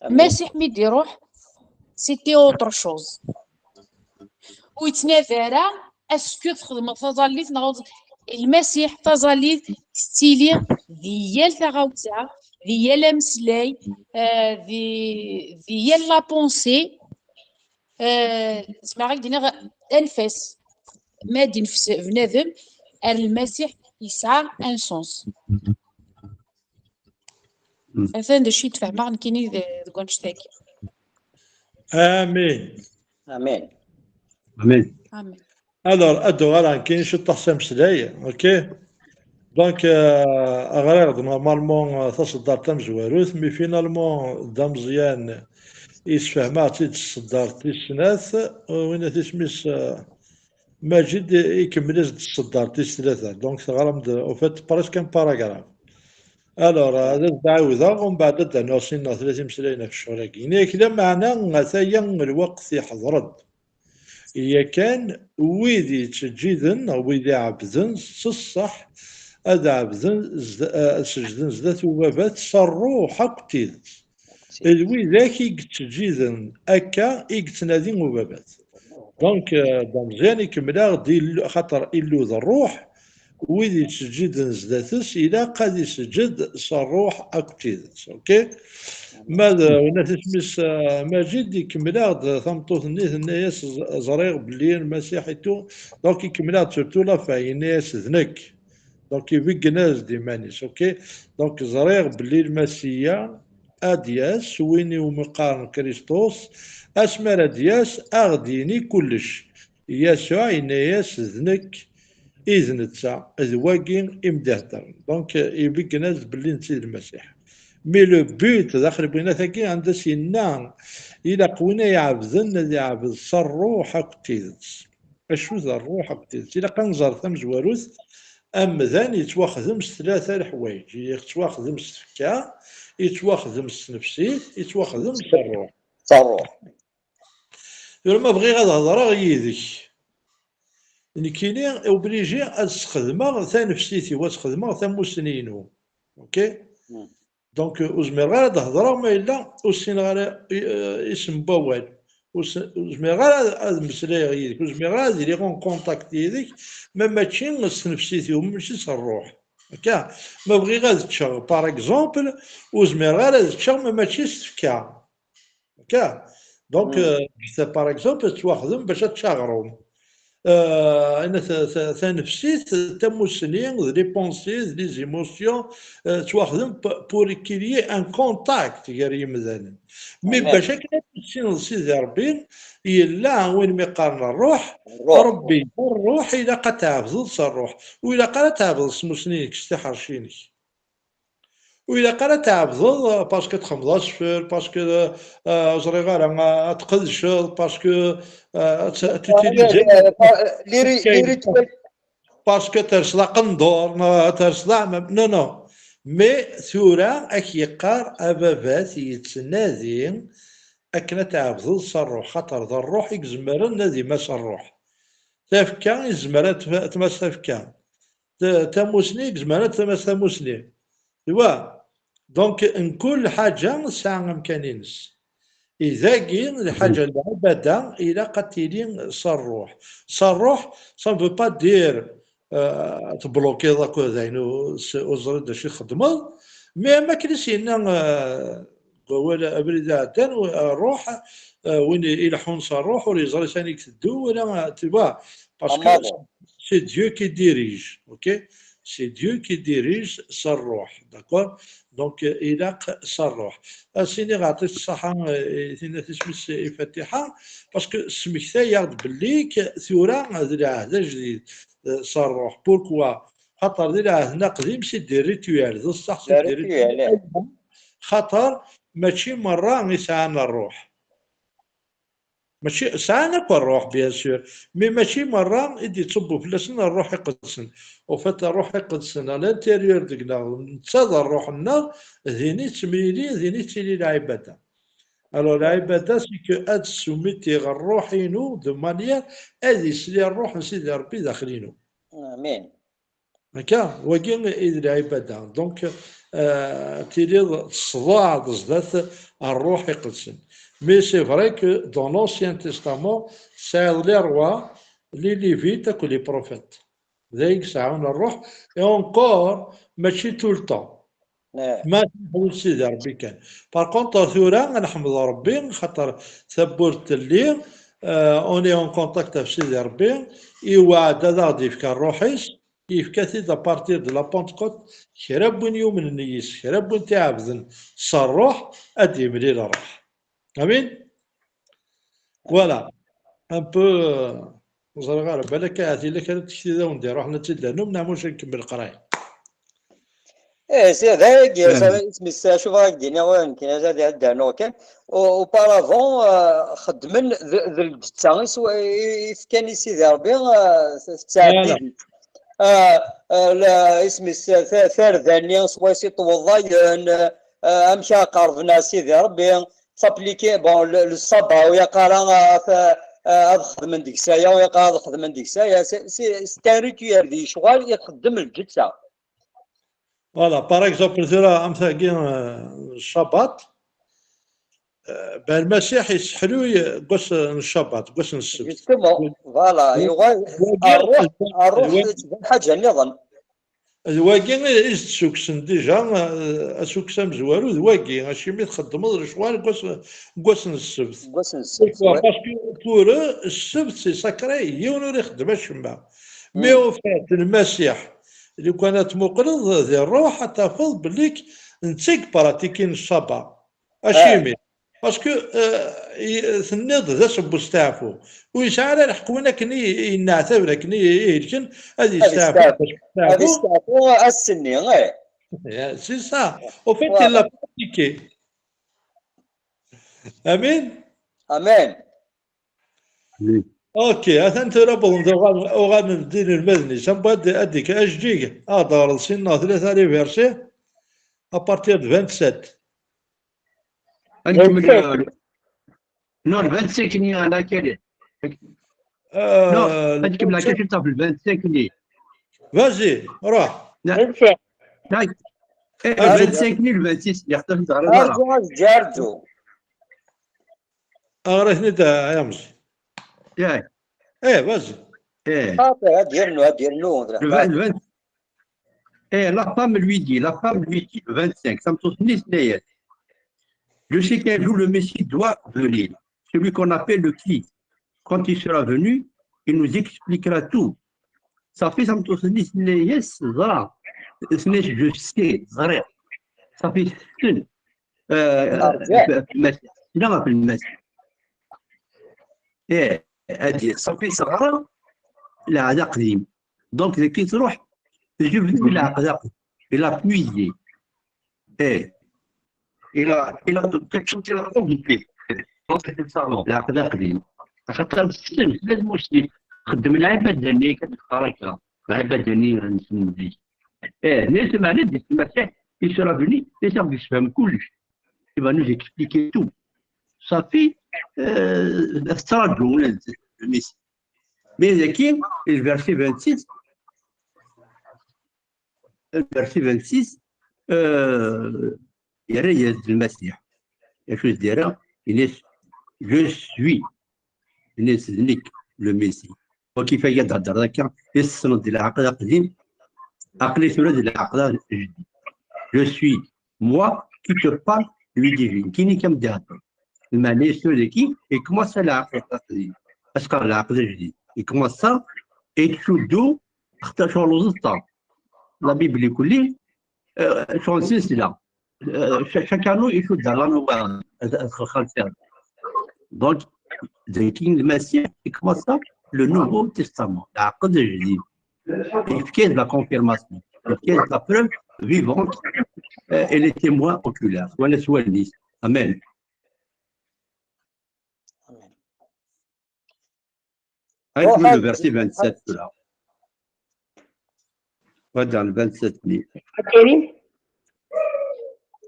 Amin. Masiḥ mi d-iruḥ, c'était autre chose. Ur yettnadi ara est-ce que txedmeḍ taẓallit neɣ ur-, Lmasiḥ, taẓallit tettili di yal taɣawsa, di yal ameslay, euh, di, di yal la pensée. Euh, zemreɣ ad k-d-iniɣ d anef-as. Ma ad d-inefs bnadem ar Lmasiḥ, yesɛa un sens. Mm. Atan d acu i d-fehmeɣ nekkini d-, deg wannect-agi. Amin. Amin. Amin. Amin. Alors, ad d-uɣaleɣ nekkini ciṭṭaḥ s ameslay, ok? Donc, euh, ɣriɣ-d normalement, euh, taṣeddart tamezwarut, mais finalement d ameẓyan i sfehmeɣ-tt-id s tṣeddart tis snat, euh, winna tisem-is, euh, Maǧid ikemmel-as-d ṣṣeddart tis tlata. Donc teɣram-d, au fait, presque un paragraphe. Alors, ad as-d-ɛawdeɣ, umbeɛd ad d-rnuɣ sin neɣ tlata imeslayen ɣef ccɣel-agi. Ini-ak, lameɛna, ataya lweqt iḥeḍr-d. Yakan, wid yettseǧǧiden neɣ wid iɛebden s ṣṣeḥ, ad ɛebden zd-, eh, ad seǧden zdat ubabat s ṛṛuḥ akked tidet. D widak i yettseǧǧiden akka i yettnadi ubabat. Donc, euh, d ameẓyan ikemmel-aɣ-d Illu, xaṭer Illu d ṛṛuḥ, wid yettseǧǧiden zdat-s ilaq ad iseǧǧed s ṛṛuḥ akked tidet. Ok? Ma d, winna isem-is, euh, Majid, ikemmel-aɣ-d tameṭṭut-nni, tenna-yas: "Ẓ-, ẓriɣ belli Lmasiḥ et tout." Donc, ikemmel-aɣ-d surtout la fin, yenna-yas: "D nekk." Donc, ibeggen-as-d iman-is. Ok? Donc, ẓriɣ belli Lmasiya ad d-yas, win iwumi qqaren Kristus, asmi ara d-yas, a ɣ-d-yini kullec. Yasuɛ yenna-yas: "D nekk i d netta, d wagi i m-d-iheddren." Donc, ibeggen-as belli netta i d Lmasiḥ. Mais le but, daxel n winat-agi, anda s-yenna, ilaq win ay iɛebden ad iɛbed s ṛṛuḥ akked tidet. Acu d ṛṛuḥ akked tidet? Ilaq ad nẓer tamezwarut, amdan yettwaxdem s tlata leḥwayeǧ. Yettwaxdem s tfekka, yettwaxdem s tnefsit, yettwaxdem s ṛṛuḥ. S ṛṛuḥ. Tura ma bɣiɣ ad hedreɣ yid-k, nekkini obligé ad sxedmeɣ tanefsit-iw, ad sxedmeɣ tamussni-inu. Ok? Donc, ur zmireɣ ara ad hedreɣ ma yella ur ssineɣ ara i-, eh, isem n wawal. Ur s-, ur zmireɣ ara ad, ad mmeslayeɣ yid-k, ur zmireɣ ara ad iliɣ en contact yid-k, ma mačči s tnefsit-iw, mačči s ṛṛuḥ. Akka, ma bɣiɣ ad ččeɣ, par exemple, ur zmireɣ ara ad ččeɣ ma mačči s tfekka. Akka. Donc, euh, c'est, par exemple, tettwaxdem bac ad tečč aɣrum. Euh, ta-, ta-, tanefsit, tamussni, d les pensées, d les émotions, euh, tettwaxdem p-, pour qu'il y ait un contact gar yimdanen. Mais bac akken ad tissineḍ Sidi Ṛebbi, yella win mi qqaren ṛṛuḥ, ṛṛuḥ. Ṛebbi, ṛṛuḥ, ilaq ad tɛebdeḍ s ṛṛuḥ. Ur ilaq ara ad tɛebdeḍ s tmussni-inek, s tiḥerci-inek. Ur ilaq ara ad tɛebdeḍ, euh, parce que txedmeḍ asfel, parce que, euh, ur ẓriɣ ara, euh, ad tqedceḍ, parce que, euh, ad t-, ad tutilizeḍ, euh, pa-, les ri-, les rituels. Parce que terseḍ aqendur, neɣ terseḍ aɛmam. Non, non. Mais tura ad k-yeqqar ababat yettnadi akken ad tɛebdeḍ s ṛṛuḥ, xaṭer d ṛṛuḥ i izemren ad imas ṛṛuḥ. Tafekka izmer ad tma-, ad tmas tafekka. Ta-, tamussni izmer ad tmas tamussni. Tu vois? Donc, mkul lḥaǧa tesɛa amkan-ines. I dagi, lḥaǧa n lɛibada, ilaq ad tili s ṛṛuḥ. S ṛṛuḥ, ça ne veut pas dire, euh, teblukiḍ akk d ayen ur s-, ur teẓriḍ d acu i txeddmeḍ, mais am akken i s-yenna, euh, deg wawal abrid iɛeddan, ṛṛuḥ, euh, win ileḥḥun s ṛṛuḥ ur yeẓri sani i iteddu, wala, tu vois, parce que c'est Dieu qui dirige, ok? C'est Dieu qui dirige s ṛṛuḥ, d'accord? Donc, euh, ilaq s ṛṛuḥ. Ad s-iniɣ, ɛṭi-tt ṣṣaḥa, euh, i tinna tisem-is i Fatiḥa, parce que smektayeɣ-d belli k-, tura d lɛehd ajdid, euh, s ṛṛuḥ. Pourquoi? Xaṭer di lɛehd n aqdim, c'est des rituels, d ṣṣeḥ, c'est des rituels. Xaṭer mačči merra i sɛan ṛṛuḥ. Mačči, sɛan akk ṛṛuḥ, bien sûr, mais mačči merra i d-ittṣubbu fell-asen ṛṛuḥ iqedsen. Au fait, ṛṛuḥ iqedsen, à l'intérieur deg-neɣ, netta d ṛṛuḥ-nneɣ, din i ttemlili, din i tettili lɛibada. Alors, lɛibada, c'est que ad soumettiɣ ṛṛuḥ-inu de manière ad isli ṛṛuḥ n Sidi Ṛebbi daxel-inu. Amin. Akka, wagi i d lɛibada. Donc, euh, tiliḍ tṣeḍɛeḍ zdat ṛṛuḥ iqedsen. Mais c'est vrai que dans l'Ancien Testament, tesɛiḍ les rois, les Lévites akked les prophètes. D ay yesɛun ṛṛuḥ, et encore, mačči tout le temps. Ma teḥwel Sidi Ṛebbi kan. Par contre, tura, ad neḥmed Ṛebbi, xaṭer tawwurt telli, euh, on est en contact avec Sidi Ṛebbi, iweɛɛed ad aɣ-d-yefk ṛṛuḥ-is, yefka-t-id à partir de la Pentecôte, kra n win yumnen yis, kra n win t-iɛebden s ṛṛuḥ, ad d-yemlil ṛṛuḥ. Amin? Voilà. Un peu, euh, ur ẓriɣ ara, balak ahat yella kra n tekti d awen-d-iruḥen ad tt-id-ternum, neɣ maca nkemmel leqraya? Eh, c'est vrai, ça, isem-is, acu bɣa ak-d-iniɣ, ur yemkin ad, ad d-rnuɣ kan. Au-, auparavant, euh, xeddmen d, d lǧetta i s-, i, i fkan i Sidi Ṛebbi, euh, tettɛebbid. Voilà. Euh, euh, la, isem-is, ta-, tarda-nni, swayes iṭewḍayen, euh, amek ara qerben ar Sidi Ṛebbi, s'appliquer, bon, le, le sabbat, ur yaqara, euh, ah, ad xedmen deg-s aya, iqa ad xedmen deg-s aya. C'est, c'est, c'est un rituel di lecɣal i txeddem lǧetta. Voilà, par exemple, tura am tagi, euh, Ccabaṭ, euh, ben, Lmasiḥ yesseḥluy deg wass n Ccabaṭ, deg wass n ssebt. Justement, voilà, yuɣal wagi, rruḥ, rruḥ wagi, tettban ḥaǧa nniḍen. D wagi i s-d-ssukksen déjà, euh, assukkes amezwaru d wagi, acimi txeddmeḍ lecɣal deg wass, deg wass n ssebt. Deg wass n ssebt, ouais. Parce que pour eux, ssebt, c'est sacré, yiwen ur ixeddem acemma. Mais au fait, Lmasiḥ, lukan ad tmuqleḍ di ṛṛuḥ, ad tafeḍ belli netta i yeppratikin ṣṣaba. Acimi? Parce que, euh, i-, tenniḍ d ass n westeɛfu. Ur yesɛi ara lḥeqq win akken i, i yenneɛtaben, akken i, i helken, ad yesteɛfu. Ad yesteɛfu ass-nni, eh. C'est ça. Au fait, il l'a pratiqué. Amin. Amin. Ok, atan tura wwḍen-d uɣalen, uɣalen-d inelmaden-is. Am ad, ad d-ik ajeǧǧig, ad d-teɣreḍ sin neɣ tlata les versets, à partir de vingt-sept. Ad nkemmel, euh, non, le vingt-cinq-nni, à laquelle? Euh, non, ad nkemmel akka, le vingt-cinq-nni. Vas-y, ruḥ. Vingt-cinq. Eh, le vingt-cinq-nni, le vingt-six, yeḥtaf neɣra. Arǧu, arǧu, arǧu. Ɣer-iten-id, a Yamẓi. Eh, vas-y. Eh. Ah, ad yernu, ad yernu. Le vingt, le vingt. Eh, la femme lui dit, la femme lui dit, le vingt-cinq, ça me dit, je sais qu'un jour le Messie doit venir, celui qu'on appelle le Christ. Quand il sera venu, il nous expliquera tout. Ça fait, ça me dit, je sais, ça fait, euh, ɣef Lmasiḥ. Tura ɣef Lmasiḥ. Eh, ad d-, ṣafi teɣra Lɛehd Aqdim. Donc, deg i tṛuḥ, tejbed Lɛehd Aqdim. Il a puisé. Eh. Il a, il a quelque chose qu'il a envie de faire. Donc, c'est ça, non. Lɛehd Aqdim. Axaṭer tessen, tella tmusni. Xeddem lɛibada-nni, kan teqqar akka. Lɛibada-nni n zik. Eh, nni s meɛna di Lmasiḥ, il sera venu, il sera venu, yessefhem kullec. Il va nous expliquer tout. Ṣafi, euh, tettṛaǧu, le Messie. Mais dagi, le verset vingt-six, le verset vingt-six, euh, yerra-yas-d Lmasiḥ. Acu s-d-yerra? Yenna-as, je suis. Yenna-as, d nekk, le Messie. Wagi, fayya d-hedder akka, i tessneḍ di Lɛehd Aqdim, aql-i tura di Lɛehd Ajdid. Je suis moi qui te parle, lui dis-je. Nekkini i k-am-d-ihedder. Lmeɛna-s tura dagi, ikumasa Lɛehd Aqdim. Asqa Lɛehd Ajdid. Ikumasa, ittcuddu, xaṭer ccɣel uẓeṭṭa. La Bible ikulli, euh, ccɣel n sensla. Euh, cha-, chacun nous, il faut dans la nouvelle, euh, euh, euh, donc, dagi Lmasiḥ, ikumasa le Nouveau Testament, Lɛehd Ajdid. Yefka-yas la confirmation, yefka-yas la preuve vivante, euh, et les témoins oculaires. Swal-, swal-is. Amen. Amen. Ruḥ, le verset vingt-sept, là. Voilà, le vingt-sept. Karim.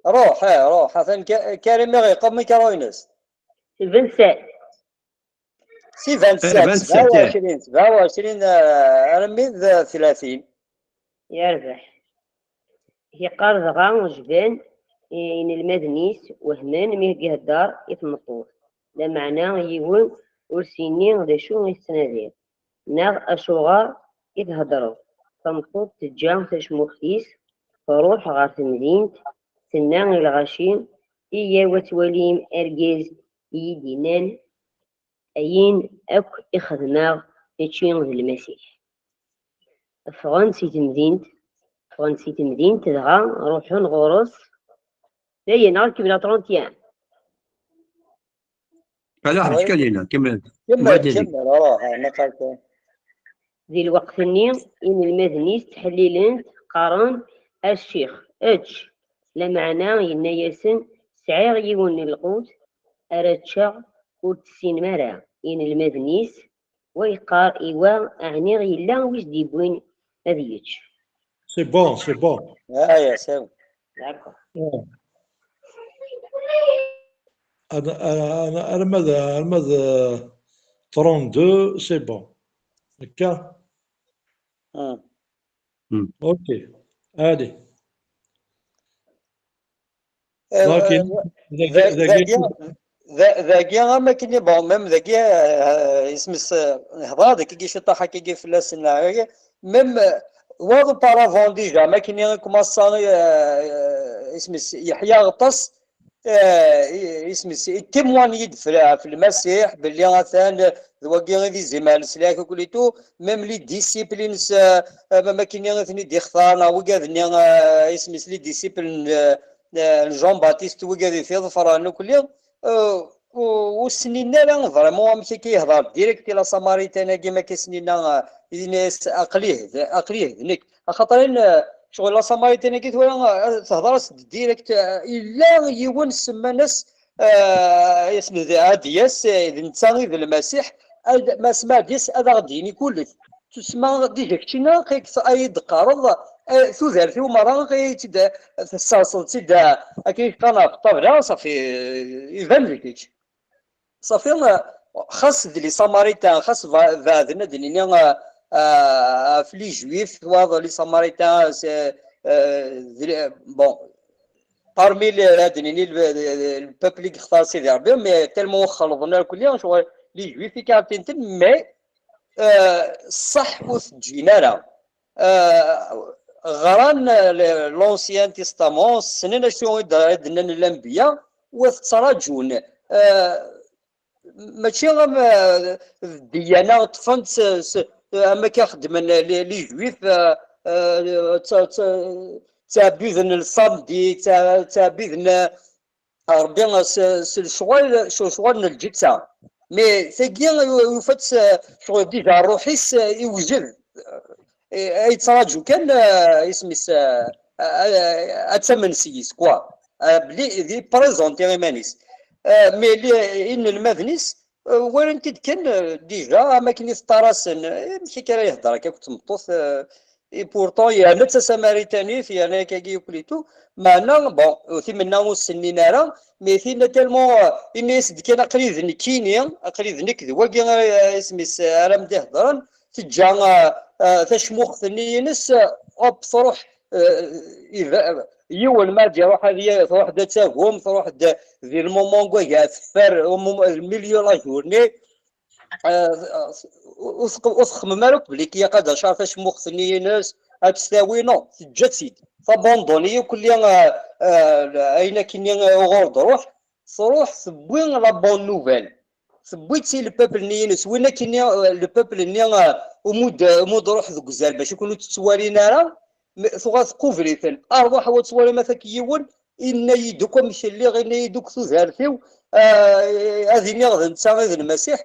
Ruḥ, eh, ruḥ. Atan Ka-, Karim i ɣ-yeqqen amikaru-ines. Vingt-sept. Si vingt-sept, eh, vingt-sept, sebɛa u ɛecrin, eh. Sebɛa u ɛecrin, eh, armi d tlatin. Yerbeḥ. Yeqqar dɣa jban inelmaden-is wehmen mi ihedder i tmeṭṭut, lameɛna yiwen ur s-yenni d acu i tettnadiḍ, neɣ acuɣer i theddreḍ. Tameṭṭut teǧǧa tacmuxt-is, truḥ ɣer temdint, tenna i lɣaci, iyyaw ad twalim argaz i yi-d-innan ayen akk i xedmeɣ, mačči d Lmasiḥ. Ffɣen si temdint, ffɣen si temdint, dɣa ruḥen ɣur-s. Dayen, ad kemmleɣ trente et un. Ala, ḥbes kan dinna, kemmel. Kemmel, kemmel, ruḥ, naqal kan. Di lweqt-nni, inelmaden-is ttḥellilen-t, qqaren, a ccix, ečč. Lameɛna yenna-yasen, sɛiɣ yiwen n lqut ara ččeɣ, ur t-tessinem ara. Inelmaden-is, wa yeqqar i wa, ɛni yella wi s-d-yewwin ad yečč? C'est bon, c'est bon. Ah, ya, c'est bon. D'accord. Ad-, a-, a-, arma d, arma d, eh, trente-deux, c'est bon. D'accord. Hmm. Ok. Allez. Euh, Lakin, dagi, dagi, am akken, bon, même dagi, euh, isem-is, euh, hḍeṛ dagi ciṭaḥ akkagi fell-asen, euh, même, euh, war auparavant déjà, am akken i commença, euh, isem-is, Yeḥya Aɣeṭṭas, euh, isem-is, itémoigne-d f-, f Lmasiḥ, belli atan d wagi i d izimer n leslak, akk et tout, même les disciples-ines, euh, euh, am akken i ten-id-ixtar, neɣ wigad-nni, euh, isem-is, les disciples n, euh, euh, Jean-Baptiste, wigad i t-iḍefren, akk-, euh, ur, ur s-nnin ara vraiment amek akka yehḍer direct i la Samaritaine-agi, ma akka s-nnin, euh, yenna-yas, "Aql-i d, aql-i d nekk." Axaṭer in, euh, ccɣel la Samaritaine-agi tura, euh, tehḍer-as-d direct, euh, yella yiwen semman-as, euh, isem d Adias, euh, d netta i d Lmasiḥ, ad, ma sma Adias ad aɣ-d-yini kullec. Tusma déjà keččina, ay d-teqqareḍ, eh, tudert-iw merra, ay tt-id-, tesserseḍ-tt-id, eh, akken i teqqar ɣef ṭṭabla, ṣafi, eh, iban deg-k. Ṣafi, eh, xas d les Samaritains, xas ba-, beɛden, ad d-nini, eh, eh, ɣef les Juifs, wayeḍ les Samaritains, c'est, eh, d-, bon, parmi les, ad d-nini, le, le, le peuple i yextar Sidi Rebbi, mais tellement xelḍen akk, les Juifs i k-ɛeṭṭin-ten, mais euh, ṣṣeḥ ur t-ǧǧin ara. Euh, ɣran, euh, le, l'Ancien Testament, ssnen acu i d-, i d-nnan lanbiya, u ad t-ttraǧun. Euh, mačči am, euh, d ddiyana ṭṭfen-tt s, s, am akka xeddmen les, les Juifs, euh, euh, tt-, tt-, ttɛebbiden le samedi, tt-, ttɛebbiden, euh, Rebbi s, s lecɣal, s lecɣal n lǧetta. Mais tagi, yufa-tt, eh, ccɣel déjà ṛṛuḥ-is, eh, iwjed. Eh, ay yettraǧu kan, eh, isem-is, eh, eh, ad tamen s-yis, quoi. Eh, bli, di présenter iman-is. Eh, mais li, inelmaden-is, eh, walan-t-id kan, eh, déjà, am akken i t-ṭṭarasen, eh, amek akka ara yehder akka akked tmeṭṭut, eh, Et pourtant, yerna d tasamaritanit, yerna akkagi akk et tout. Meɛna, bon, timenna ur s-nnin ara, mais tinna tellement, euh, inna-yas-d kan, "Aql-i d nekkini, aql-i d nekk d wagi, euh, isem-is, euh, ara m-d-iheddren." Teǧǧa, euh, euh, tacmuxt-nni-ines, euh, hop, truḥ, euh, iba-, yiwen ma d-iruḥ ad y-, truḥ-d ad tagum, truḥ-d di le moment n waya, teffer, au moment, le milieu la journée, euh, ur tq-, ur txemmem ara akk belli akka ad acaṛ tacmuxt-nni-ines, ad tt-tawi, non, teǧǧa-tt-id. Tabanduni akk-, euh, euh, ayen akkenni, euh, uɣur d-ruḥ, truḥ tewwi la bonne nouvelle. Tewwi-tt i le peuple-nni-ines, win akkenni, euh, le peuple-nni, euh, umud, umud ruḥ deg uzal, bac akk ur tt-ttwalin ara, m-, tuɣal tqubel-iten. Arwaḥ a ttwalim atak yiwen, inna-yi-d akk amek lliɣ, inna-yi-d akk tudert-iw, ah, ad iniɣ d netta i d Lmasiḥ.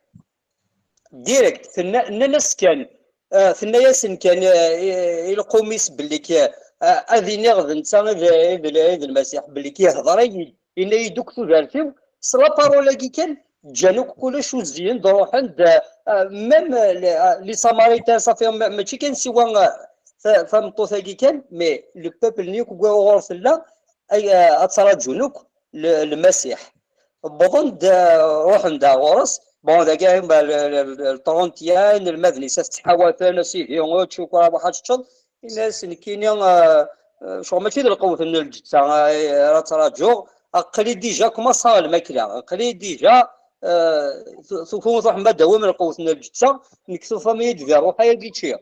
Direct, tenna, nnan-as kan, ah, tenna-yasen kan, ah, i, i lqum-is belli k-, ah, ad iniɣ d netta i d, i d, i d Lmasiḥ, belli k-, yehḍer-iyi-d, inna-yi-d akk tudert-iw, s la parole-agi kan, ǧǧan akk kullec, uzziyen-d, ruḥen-d, ah, même, ah, les, ah, les Samaritains, ça fait, ma-, mačči kan siwa, ah, ta-, tameṭṭut-agi kan, mais le peuple-nni akk ɣur tella, ay, ah, ad ttṛaǧun akk le-, Lmasiḥ. Wwḍen-d, ah, ruḥen-d ar ɣur-s. Bon, dagi, ah, le, le, le, le trente et un, inelmaden-is ad ttḥawaten, a sidi, ečč, ukra, ruḥ ad teččeḍ. Ini-as, nekkini, ah, ah, ccɣel mačči d lqewt n lǧetta, ah, ara ttṛaǧuɣ. Aql-i déjà commencé lmakla. Aql-i déjà, ah, tu-, tu-, tu-, truḥem ad d-tawim lqewt n lǧetta, nekk tufam-iyi-d di ṛṛuḥ-agi ččiɣ.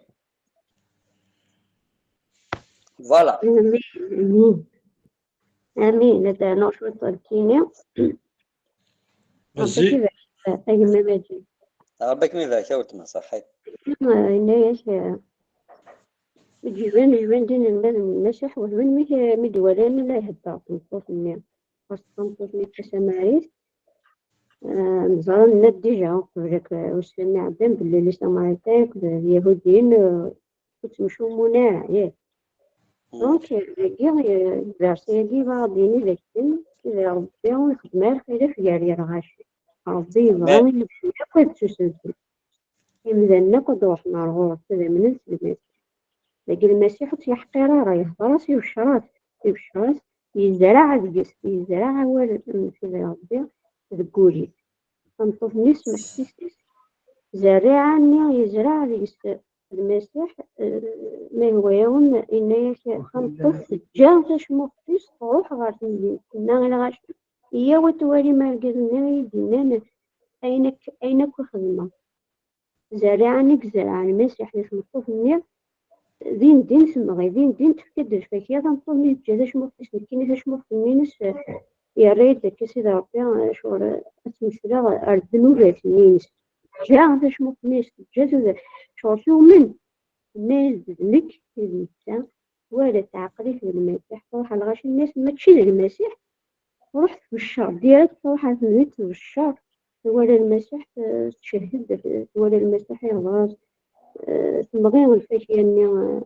Voilà. Amin. Amin. Amin. Ad rnuɣ cwiṭ nekkini. Vas-y. Ṛebbi ibarek, a gma Maǧid. Ṛebbi ad kem-ibarek a weltma, ṣaḥḥit. Ah, yenna-yas, ah, ǧiban, ǧiban-d inelmaden n Lmasiḥ, wehmen mi, mi d-walan la ihedder tameṭṭut-nni. Ɣas tameṭṭut-nni d tasamarit, ah, neẓra, nenna-d déjà, qbel ak-, ussan-nni iɛeddan, belli les Samaritains akked Lyahudiyen, ah, ur ttemcummun ara, yak. Donc, dagi, eh, verset-agi, ad aɣ-d-yini d akken, Sidi Ṛebbi ur ixeddem ara lxilaf gar yirɣaci. Ṛebbi yebɣa i medden akk ad ttusensen. Imdanen akk ad d-ruḥen ar ɣur-s, ad amnen s Lmasiḥ. Dagi Lmasiḥ ur tt-yeḥqir ara, yehder-as, ibeccer-as, ibeccer-as, yezreɛ deg-s, yezreɛ awal n Sidi Ṛebbi deg wul-is. Tameṭṭut-nni s-, s-, s-, Zzerriɛa-nni yezreɛ deg-s Lmasiḥ, eh, ma yehwa-yawen, yenna-yak tameṭṭut teǧǧa tacmuxt-is, truḥ ɣer temdint, tenna i lɣaci, iyyaw ad twalim argaz-nni i yi-d-yennan ayen akk, ayen akk i xedmeɣ. Zzerriɛa-nni i yezreɛ Lmasiḥ di tmeṭṭut-nni, din din temɣi, din din tefka-d lfakya, tameṭṭut-nni teǧǧa tacmuxt-is, nekkini tacmuxt-nni-ines, eh, yerra-yi-d akka Sidi Ṛebbi, eh, ccɣel, eh, ad ttmesleɣ ar ddnubat-nni-ines. Teǧǧa tacmuxt-nni-ines, teǧǧa tudert, ccɣel tumen. Tenna-yas-d: "D nekk, i d netta." Twala teɛqel-it d Lmasiḥ, truḥ ɣer lɣaci-nni-as: "Mačči d Lmasiḥ?" Truḥ tbeccer, direct truḥ ar temdint tbeccer. Twala Lmasiḥ, eh, tcehhed, twala Lmasiḥ ihḍer, eh, temɣi lfakya-nni, eh,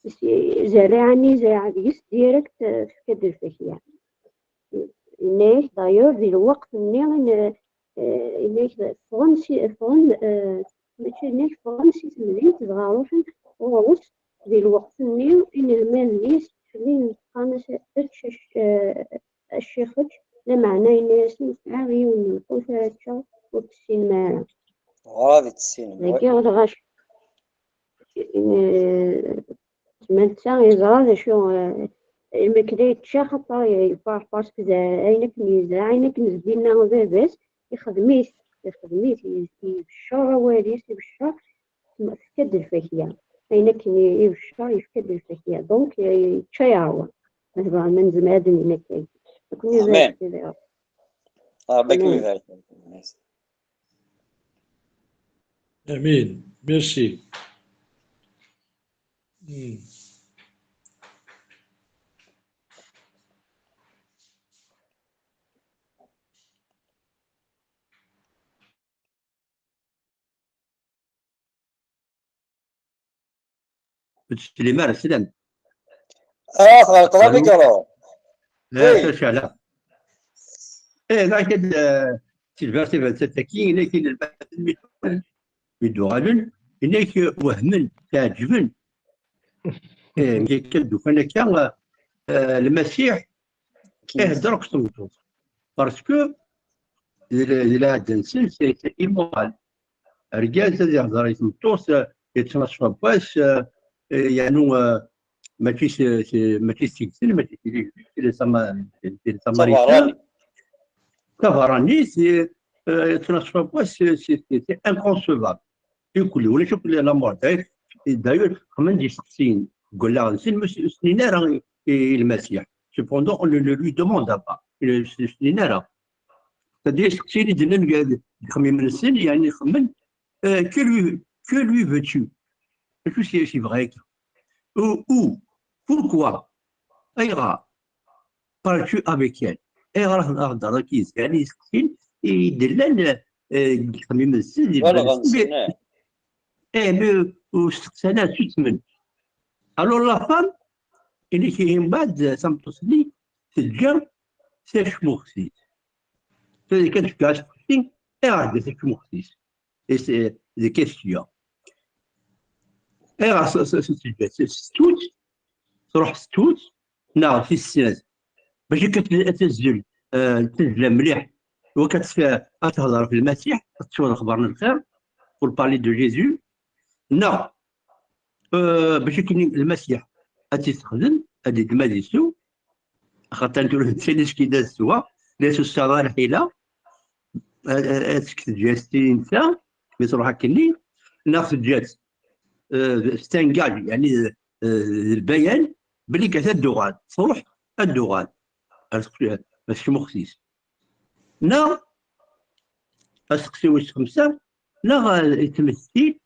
s-, zerriɛa-nni zerriɛa deg-s, direct, eh, tefka-d lfakya. Yenna-yak d'ailleurs di lweqt-nni, in-, eh, yenna-yak ffɣen si, ffɣen, eh, mačči yenna-yak ffɣen si temdint, dɣa ruḥen ɣur-s. Di lweqt-nni, inelmaden-is ḥnin qqaren-as: "Ečč, ečč, eh, a ccix, ečč." Lameɛna yenna-yasen: "Ur sɛiɣ yiwen n lqut ara ččeɣ, ur tessinem ara." Ur ad tessinem. Dagi lɣaci, eh, ma netta yeẓra d acu, eh, lmakla yečča, xaṭer yefreḥ, parce que d ayen akken yezreɛ, ayen akken s-d-yenna baba-s, ixdem-it, ixdem-it, ibeccer awal-is, ibeccer, tefka-d lfakya. Ayen akken i-, ibeccer, yefka-d lfakya. Donc, eh, yečča yeṛwa. Ma tebɣam, ma nezmer ad d-nini akka. Nekkni d Amen. Ṛebbi ad k-ibarek. Amin. Merci. Hmm. Ur tettlim ara, slam. Ah, tɣelqeḍ amikru. La, oui. Tacala. Eh, la, kad, eh, tilbert tabensat-agi, inek inelmaden mi d-uɣalen, inek wehmen, tɛeǧben. Eh, mi kan d-ufan akka, eh, Lmasiḥ, ihedder akked tmeṭṭut. Parce que di le-, di lɛadda-nsen, c'est, c'est immoral. Argaz ad ihder i tmeṭṭut, eh, yettnaṣfa n wass, eh, eh, yeɛnu, eh, mačči s, s, mačči s tigtin, mačči s tigtin, c'est le sama-, c'est le samaritain. Tabeṛṛanit, eh, yettnaṣfa n wass, c'est, c'est, c'est, c'est inconcevable. Ikul, ulac akk la mort. D'ailleurs, d'ailleurs, xemmen d isteqsiyen deg wallaɣ-nsen, ma s-, ur snin ara i, i Lmasiḥ. Cependant, on ne le lui demanda pas. Ur snin ara. C'est-à-dire, isteqsiyen i d-nnan deg, deg yixemmimen-nsen, yeɛni xemmen, euh, que lui, que lui veux-tu? Acu s-, s-yebɣa akka? Ou, ou, pourquoi? Ayɣer? Parles-tu avec elle? Ayɣer ad, ad hedreɣ yid-s? Yeɛni isteqsiyen i d-llan, euh, deg yixemmimen-nsen, di lbal-nsen, mais, eh, mais ur steqsan ara, ssusmen. Alors la femme, inek ihi mbeɛd tameṭṭut-nni teǧǧa tacmuxt-is. Tagi kan tefka asteqsi, ayɣer teǧǧa tacmuxt-is? Et c'est des questions. Ayɣer s-, s-, s-, teǧǧa s-, s-, tettut, truḥ tettut, neɣ tis snat? Bac akka t-, ad tazzel, eh, tazla mliḥ, wakka ad tf-, ad tehder ɣef Lmasiḥ, ad tesɛu lexbar n lxir, pour parler de Jésus, neɣ, eh, bac akken Lmasiḥ ad tt-issexdem, ad iddem ad isew, axaṭer tura d tin iskida teswa, la tusaɣ ara lḥila, ad, ad, ad tefk teǧǧa-yas tinin ta, mi truḥ akkenni, neɣ teǧǧa-tt, eh, s tangaj, yeɛni, eh, d lbayan, belli kat ad d-tuɣal, truḥ, ad d-tuɣal, ar tec-, ar tecmuxt-is. Neɣ, asteqsi wis xemsa, neɣ, eh, yettmettil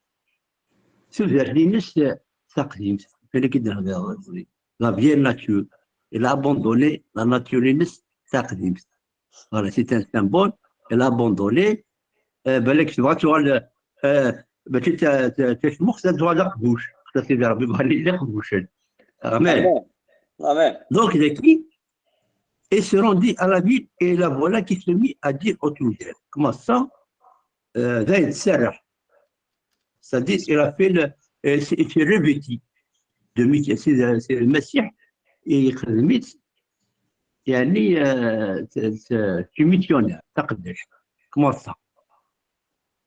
tudert-ines, eh, taqdimt, kan akka i d-nehder, la vieille nature. Il a abandonné la nature-ines taqdimt. Voilà, c'est un symbole. Il a abandonné. Eh, balak tebɣa ad tuɣal, eh, mačči d ta-, ta-, tacmuxt, ad tuɣal d aqbuc. Xaṭer Sidi Ṛebbi bɣan d iqbucen. Amen. Amen. Amen. Donc, daki, et se rendit à la ville, et la voilà qui se mit à dire autour d'elle. Comment ça? Euh, d ayen tserreḥ. C'est-à-dire, il a fait le, euh, c'est, c'est revêtu de Michel, c'est, c'est le Messie, et il a mis, يعني, euh, c'est, c'est, c'est missionnaire, taqeddact. Comment ça?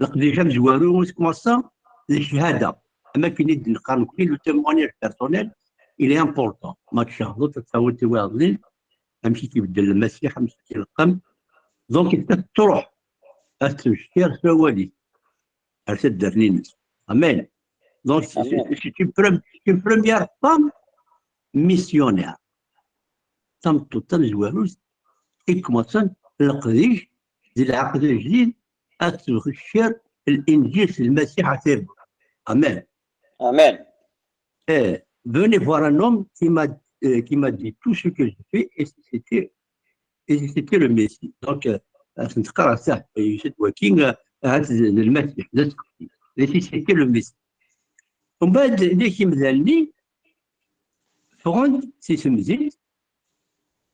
Leqdic amezwaru, c'est comme ça, d cchada. Am akken i d-neqqar nekkni, le témoignage personnel, il est important. Ma tcehdeḍ, ad tawiḍ i wayeḍ-nni, amek i k-ibeddel Lmasiḥ, amek i k-ileqqem. Donc, tettruḥ ad tmectir s wawal-is ar taddart-nni-ines. Amen. Donc, c'est, c'est, c'est une, pre- c'est une première femme missionnaire. Tameṭṭut tamezwarut i ikmasen leqdic di lɛaqed ajdid ad tbeccer Linǧil s Lmasiḥ ɣer tarbut. Amen. Amen. Eh, venez voir un homme qui m'a euh, qui m'a dit tout ce que je fais et si c'était et si c'était le Messie. Donc, euh, ad sen-teqqar, ah, ça, euh, c'est toi qui, euh, ah, c'est le Messie, c'est ce que c'est. Et si c'était le Messie. Umbeɛd, d imdanen-nni ffɣen-d si temdint,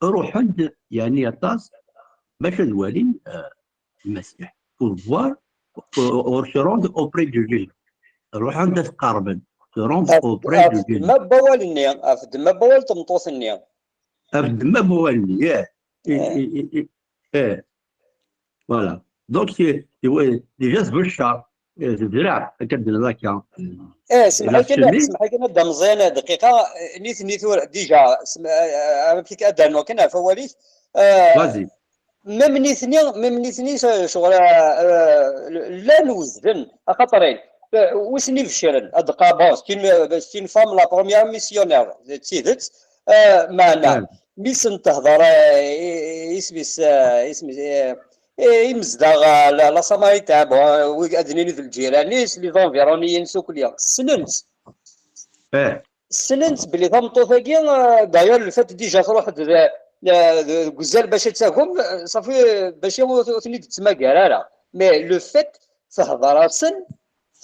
ruḥen-d, yeɛni aṭas, bac ad walin, euh, Lmasiḥ. Pour voir, pour, pour se rendre auprès de Jésus. Ruḥen-d ad qerben, se rendre auprès de Jésus. Ɣef ddemma n wawal-nni, ɣef ddemma n wawal n tmeṭṭut-nni. Ɣef ddemma n wawal-nni, yeah. Eh, eh, eh, eh. Voilà. Donc, c'est, c'est, ouais, déjà, c'est le char. Eh, c'est vrai, regarde là, tiens. Eh, semḥ-iyi kan, semḥ-iyi kan a Dda Meẓyan, dqiqa, eh, nitni tura, déjà, sem- eh, eh, amek ad d-rnuɣ kan ɣef wawal-ik. Eh, Vas-y. Même nitni, même nitni, s- ccɣel, eh, llan wezden, axaṭer, eh, wi sen-ibecren, ad d-qqar, bon, c'est une, c'est une femme, la première missionnaire, d tidet, eh, meɛna, Ouais. mi sen-tehder, eh, i- isem-is, eh, isem-is, eh, eh, imezdaɣ, eh, la, la Samaritaine, bon, wi ad nini d lǧiran-is, les environs-nni-ines ukli, ssnen-tt. Eh, Ssnen-tt belli tameṭṭut-agi, eh, d'ailleurs, le fait déjà truḥ-d d- d- deg uzal bac ad tagem, eh, ṣafi, eh, bac ur ur ten-id-tettmagar ara. Mais le fait tehder-asen,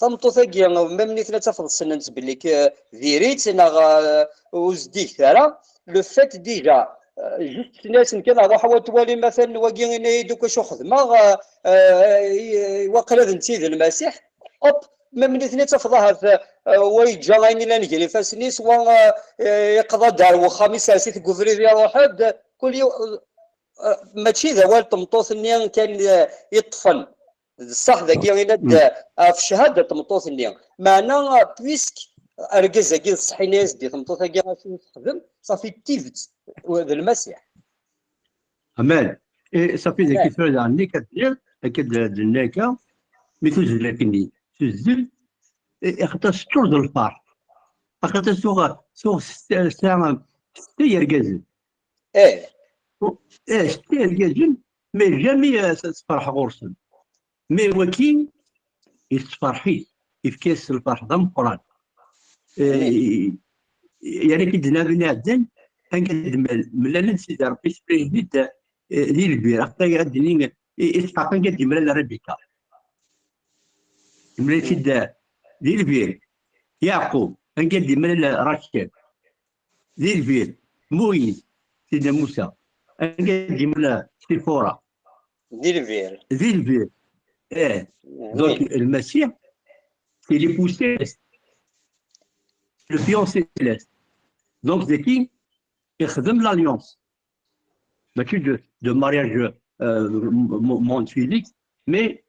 tameṭṭut-agi, même nitni ad tafeḍ ssnen-tt belli k- diri-tt neɣ, eh, ur zeddiget ara. Le fait déjà, eh, juste tenna-yasen kan, ruḥ a twali matan wagi, yenna-yi-d akk acu xedmeɣ, eh, eh, i- i- waqila d netta i d Lmasiḥ. Hop, même nitni ad tafeḍ ahat, eh, wa yeǧǧa ayen yellan gar ifassen-is, wa, eh, eh, iqḍa-d ar wexxam, isers-it deg ubrid, iruḥ-d, kul yiw-, eh, mačči d awal n tmeṭṭut-nni kan, eh, yeṭṭfen. D ṣṣeḥ dagi, yenna-d, eh, ɣef cchada n tmeṭṭut-nni. Meɛna, eh, puisque argaz-agi d ṣṣeḥ, yenna-yas-d i tmeṭṭut-agi acu i texdem, ṣafi d tidet, d Lmasiḥ. Amen. Eh, ṣafi, d akken tura daɣen nekk ad d-nniɣ, akka d-, d-nenna akka, mi tuzzel akkenni, tuzzel, eh, axaṭer teččur d lferḥ. Axaṭer tuɣ, tuɣ setta, setta, setta yergazen. Eh, Eh, setta yergazen, mais jamais, eh, s- tferḥ ɣur-sen. Mais waki, yessefreḥ-it, yefka-yas lferḥ d ameqqran. Eh, yerra-k-id nabi iɛeddan, anga d-mlalen Sidi Ṛebbi, yessefreḥ-it-id, eh, di lbir, axaṭer ad d-nini, eh, Isḥaq anga d-yemlal Ribika. Yemlal-it-id, eh, di lbir. Yeɛqub, anga d-yemlal Rakel. Di lbir. Moïse, Sidna Musa, anga d-yemlal Sifura. Di lbir. Di lbir. Eh. Donc, Lmasiḥ, c'est l'époux céleste. Le fiancé céleste. Donc, daki, ixdem l'alliance. Mačči de, de mariage, euh, m- m- monde physique, mais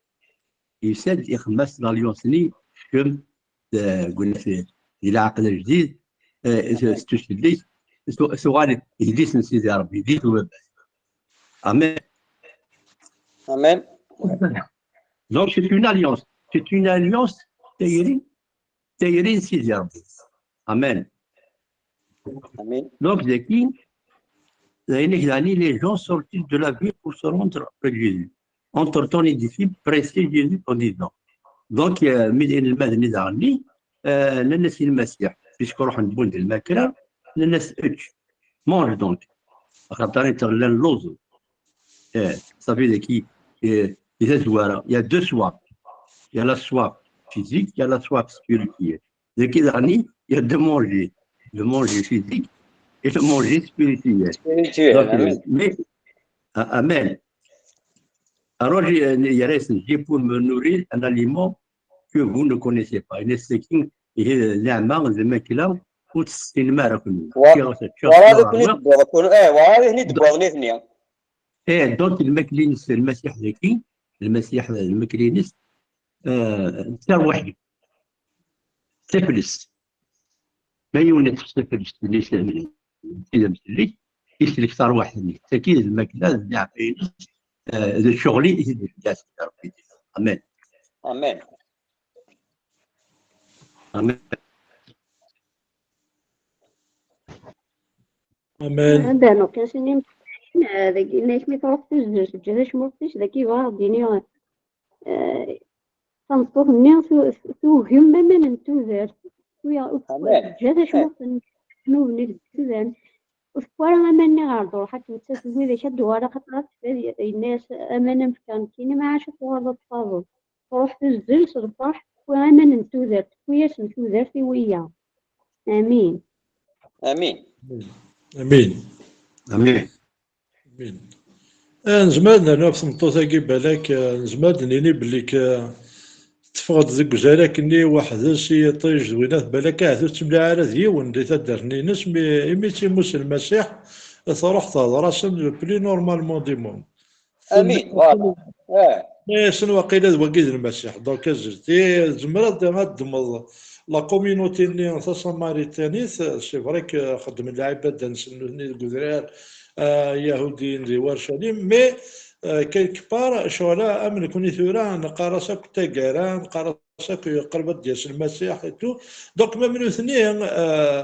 yusa-d ixdem-as l'alliance-nni, kem, euh, di lɛaqed ajdid, euh, s- s tusellist, s- tuɣal yelli-s n Sidi Ṛebbi, yelli-s n baba-s. Amen. Amen. Donc, c'est une alliance. C'est une alliance, tayri, tayri n Sidi Ṛebbi. Amen. Amen. Donc, daki, les gens sortent de la ville pour se rendre près de Jésus. Entre-temps, les disciples pressaient Jésus en disant. Donc, euh, mi d inelmaden-nni daɣen-nni, euh, nnan-as i Lmasiḥ, puisque ruḥen wwin-d lmakla, nnan-as, ečč, mange donc. Axaṭer i tt-ɣellan lluẓen. Eh, ça veut dire qu'il, eh, il y a deux soifs. Il y a deux soifs. Il y a la soif physique, il y a la soif spirituelle. Daki daɣen-nni, il y a deux manger. Le manger physique et le manger spirituel. Spirituel, Donc, amen. Mais, ah, amen. Alors, j'ai, euh, il reste, j'ai pour me nourrir un aliment que vous ne connaissez pas. Il est ce qui, il est l'âme, le mec là, où c'est une mère que nous. Wa- Werɛad i ken-id-wwiḍ, kun- eh, werɛad i ten-id-wwiḍ nitni. Eh, donc, lmakla-ines, Lmasiḥ daki, Lmasiḥ, lmakla-ines, eh, d tarwiḥt-iw. D taflest. Ma yiwen iṭṭef taflest-nni s-, tidamsellik, isellek tarwiḥt-nni. Tagi d lmakla, d ddiɛfa-ines, eh, d ccɣel-i i t-id-yefka Sidi Ṛebbi. Amen. Amen. Amen. Amen. Anda nuqis-nni, eh, dagi, nnek mi truḥ tuzzel, teǧǧa tacmuxt-is, dagi bɣiɣ ad d-iniɣ, eh, tameṭṭut-nni tu-, tugem aman n tudert. Wi-, ur teǧǧa tacmuxt n ddnub-nni deg tudert. Ur tewwi ara aman-nni ɣer ḍruḥ, akken nettat d widak ad d-tuɣal, axaṭer ad tfad, yenna-yas aman am fkan nekkini, ma ɛac ad tuɣaleḍ ad tfadeḍ. Truḥ tuzzel s lferḥ, tewwi aman n tudert, tewwi-yasen tudert i wiyaḍ. Amin. Amin. Amin. Amin. Amin. Eh, nezmer ad nernu ɣef tmeṭṭut-agi balak, eh, nezmer ad d-nini belli k-, teffeɣ-d deg uzalak-nni weḥd-s i yiṭij d winat, balak ahat ur tettemliḥ ara d yiwen di taddart-nni-ines, mi, imi tt-imus Lmasiḥ, truḥ tehder-asen le plus normalement du monde. Amin, voilà. Eh, Asen waqila d wagi d Lmasiḥ. Donc, azret. Eh, tzemreḍ ad ddmeḍ la communauté-nni tasamaritanit, c'est vrai que xeddmen lɛibada-nsen nutni deg udrar, eh, Yahudiyen di Warcalim, mais, eh, quelque part, ccɣel-a am nekni tura neqqar-as akk taggara, neqqar-as akk yeqreb ad d-yas Lmasiḥ et tout. Donc, même nutni, eh,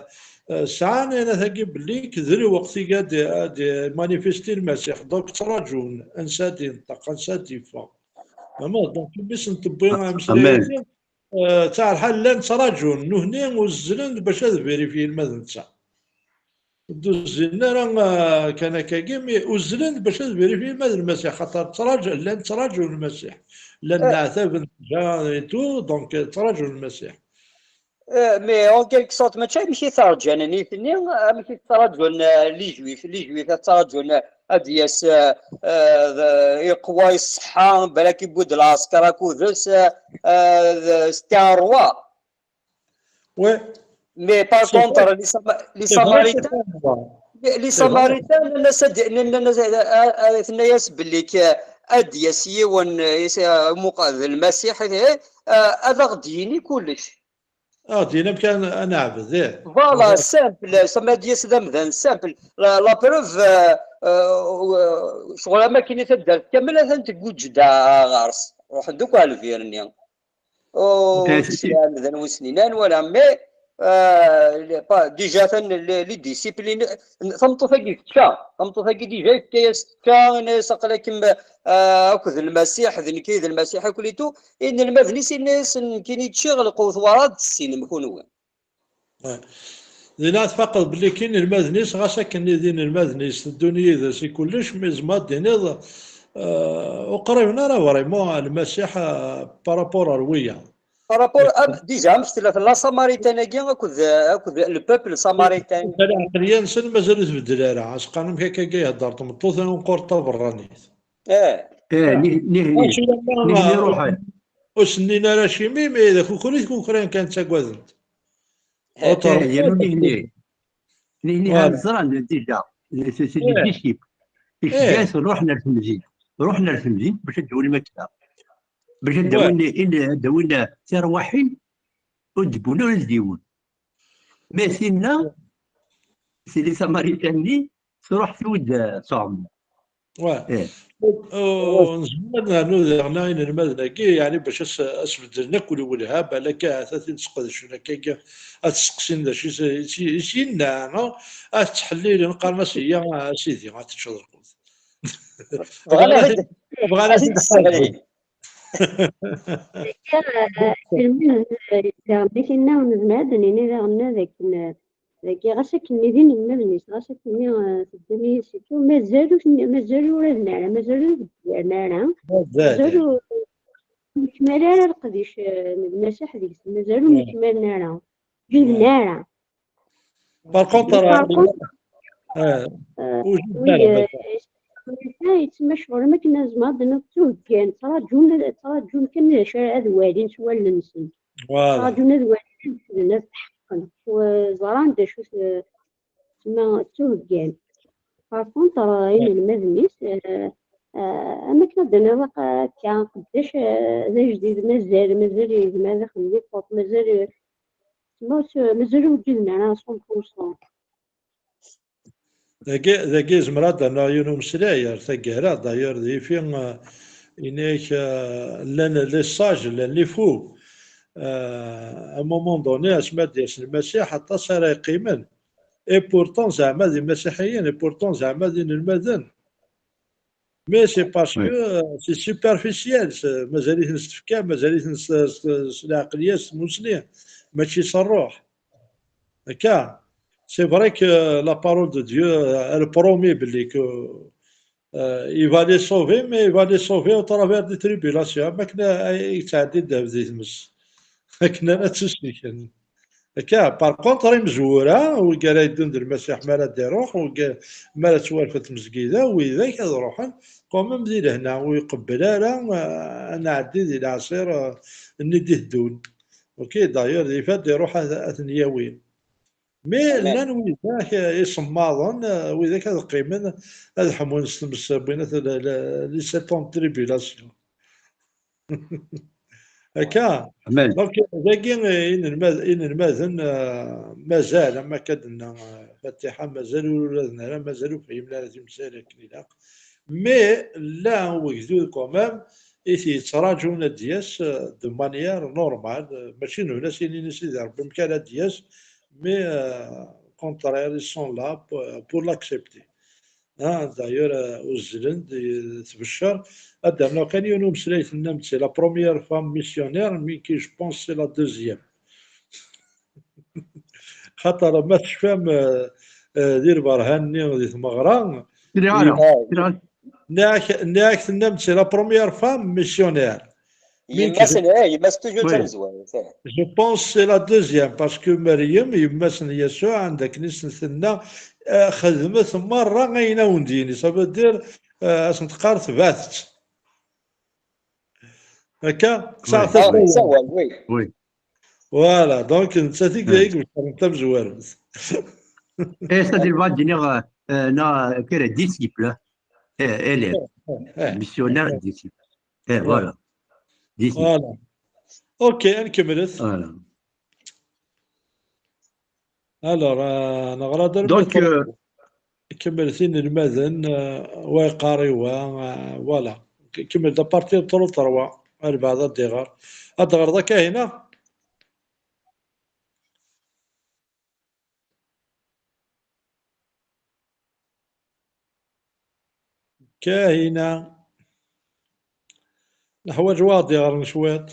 eh, sɛan ayen tagi belli d lweqt i ad, ad manifesti Lmasiḥ. Donc, ttraǧun ansa ad d-yenṭeq, ansa ad d-yeffeɣ. Vraiment, donc, mi sen-tewwi ameslay-agi, eh, ttaɛerḥa llan ttraǧun, nutni uzzlen bac ad vérifier ma d netta. Ur d-uzzlen ara, eh, kan akkagi, mi uzzlen bac ad vérifier ma d Lmasiḥ, xaṭer ttraǧ-, llan ttraǧun Lmasiḥ. Llan Eh. leɛtab n tja et tout, donc, eh, ttraǧun Lmasiḥ. Eh, mais en quelque sorte, mačči amek i t-rǧan nitni, amek i t-ttraǧun, eh, les Juifs, les Juifs ad ttraǧun, eh, ad d-yas, eh, eh, d-, iqwa iṣeḥḥa, balak iwwi-d lɛesker akud-s, eh, eh, d-, c'était un roi. Ouais. Mais par C'est contre, vrai. les Sama-, les C'est vrai que Samaritains, c'est un roi. les Samaritains, nnan-as ad, nnan-as, eh, eh, tenna-yas belli k-, ad d-yas yiwen, eh, is-, eh, muq-, d Lmasiḥ, eh, eh, ad aɣ-d-yini kullec. Ah, d-yini amek ad, ad neɛbed, eh. Voilà, Ah, simple, ça m'a dit c'est d amdan simple. La, la preuve, euh, euh, ccɣel am akken i taddart kamel atan tguǧǧed ɣer-s. Ruḥen-d akk ɣer lbir-nni. Ur Eh, tesla amdan wis nnan wala, mais, euh, les, pas, déjà atan les, les disciples, tameṭṭut-agi tečča, tameṭṭut-agi déjà yefka-yas tečča, yenna-yas aql-akem, euh, akked Lmasiḥ, d nekk i d Lmasiḥ, akk et tout. Inelmaden-is yenna-yasen nekkini ččiɣ lqut, werɛad tessinem kunwi. Dinna tfaqeḍ belli kan inelmaden-is, ɣas akken d inelmaden-is teddun yid-s i kullec, mais tzemreḍ ad d-tiniḍ, eh, ur qriben ara vraiment Lmasiḥ, eh, par rapport ar wiyaḍ. Par rapport, am, déjà, amek tella, tella Samaritaine-agi akked, akked le peuple samaritain. Lɛeqliya-nsen mazal ur tbeddel ara. As-qqaren amek akka i ihedder tmeṭṭut, ur nqur d taberranit. Eh, Eh, nih-, nih-, nih-, Mačči lamma nihni ruḥen. Ur s-nnin ara acimi, mais d akukru i t-kukran kan, ttagaden-t. Eh, Oter- Eh, yernu nihni. Nihni Voilà. ha ẓran déjà. C'est, c'est des Eh. disciples. Icegga-yasen ruḥen ar temzit. Ruḥen ar temzit bac ad d-awin makla. Bac ad d-awin, in-, ad d-awin tirwaḥin ur d-wwin ula d yiwen. Mais tinna, c'est les Samaritains-nni, truḥ tewwi-d, eh, ṭṭɛam. Ouais. Eh. Euh, nezmer ad nernu daɣen inelmaden-agi, yeɛni bac as-, as-beddlen akk lwelha, balak ahat ad t-id-sqedcen akka, ad t-seqsin d acu i s-, i s-, i s-yenna, no? Ad t-ttḥellilen, qqaren-as, "Iyya, a sidi, ad teččeḍ lqut." Bɣan Bɣan ad ad t-, bɣan ad ad t-id-sseɣlin. Daɣen, daɣen, daɣen, nezmer ad d-nini daɣen d akken, dagi, ɣas akken d inelmaden-is, ɣas akken, eh, teddun yis-s, mazal ur ten-, mazal ur raden ara, mazal ur beddlen ara, mazal ur, ur nekmal ara leqdic, eh, n Lmasiḥ deg-sen, mazal ur nekmalen ara, ǧiden ara. Par contre, Par contre, eh, eh, ur ǧiden oui, ara, eh, mazal. Yettmac ɣur-m akken ad tzemreḍ ad d-tiniḍ ttuheggan, ttraǧun, ttraǧun kan d acu ara ad walin s wallen-nsen. Voilà. Ttraǧun ad walin, ad slen, ad tḥeqqen, ẓran d acu t-, tma ttuheggan. Par contre, inelmaden-is, eh, Ah, am akken ad d-tiniḍ akka, qeddac, ah, d ajdid, mazal, mazal yezmer ad ixdem di ṭṭuṭ, mazal, eh, tma-s, eh, mazal ur ǧǧiden ara cent pour cent. Dagi, dagi yezmer ad d-rnuɣ yiwen umeslay ar taggara, d'ailleurs, d ifi, eh, ini-ak, eh, llan les sages, llan les fous. Eh, à un moment donné, asmi ad d-yas Lmasiḥ, aṭas ara yeqqimen. Et pourtant, zeɛma d imasiḥiyen, et pourtant, zeɛma d inelmaden. Mais c'est parce que, euh, c'est superficiel, c'est, mazal-iten s tfekka, mazal-iten s, s, s lɛeqliya, s tmusni, mačči s ṛṛuḥ. Akka, c'est vrai que la parole de Dieu, euh, elle promet belli que, euh, il va les sauver, mais il va les sauver au travers des tribulations. Am akken ay yettɛeddi ddheb di tmes. Akken ara ttusliken. Akka, par contre, imezwura, wigi ara yeddun d Lmasiḥ mi ara d-iruḥ, wigi mi ara ttwarfet tmezgida, widak ad ruḥen, quand même di lehna, ur iqebbel ara, eh, ad nɛeddi di leɛṣir, eh, nni d-iteddun. Ok, d'ailleurs, yif ad iruḥ ad, ad ten-yawi. Mais llan widak, eh, isemmaḍen, eh, widak ad qqimen, ad ḥmun s tmes, wwin-at le, le, les sept ans de tribulation. Akka. Amen. Donc, dagi, eh, inelmad-, inelmaden, eh, mazal, am akka d-tenna, eh, Fatiḥa, mazal ur uraden ara, mazal ur fhimen ara timsal akken ilaq. Mais, llan wegdud quand même, i t-yettraǧun ad d-yas, eh, de manière normale, eh, mačči d win as-yinin i Sidi Ṛebbi amek ara d-yas, mais, eh, contraire, ils sont là pour, pour l'accepter. Hein, d'ailleurs, euh, uzzlen-d, euh, tbeccer. Ad d-rnuɣ kan yiwen umeslay tennam-d, c'est la première femme missionnaire, mais qui, je pense, c'est la deuxième. Xaṭer ma tecfam, euh, euh, di lberhan-nni di tmeɣra, Sriɣ ara, yem-, sriɣ ara. Nniɣ-ak, nniɣ-ak tennam-d, c'est la première femme missionnaire. Yemma-s, eh, yemma-s toujours d tamezwarut, eh. Je pense c'est la deuxième, parce que Meryem, yemma-s n Yasuɛ, anda akken i sen-tenna, eh, xedmet merra ayen awen-d-yini. Ça veut dire, eh, ad sen-teqqar tebɛet-tt. Akka, tesɛa tawla. Oui. Voilà, donc, nettat i, i ibeccren tamezwarut. Eh, c'est-à-dire, va dire, euh, euh, na, quelle est disciple, hein. Eh, élève. Eh, eh, eh. Missionnaire, eh, disciple. Eh, voilà. Disciple. Voilà. Ok, ad nkemmlet. Voilà. Alors, euh, neɣra-d arma donc, euh, kemmlet inelmaden, euh, wa yeqqar i wa, euh, voilà. K-, kemmel-d à partir de trois, trois, ar beɛd ad d-iɣer. Ad d-ɣreḍ akka hina? Kahina. Neḥwaǧ waɣ d-iɣren cwiṭ.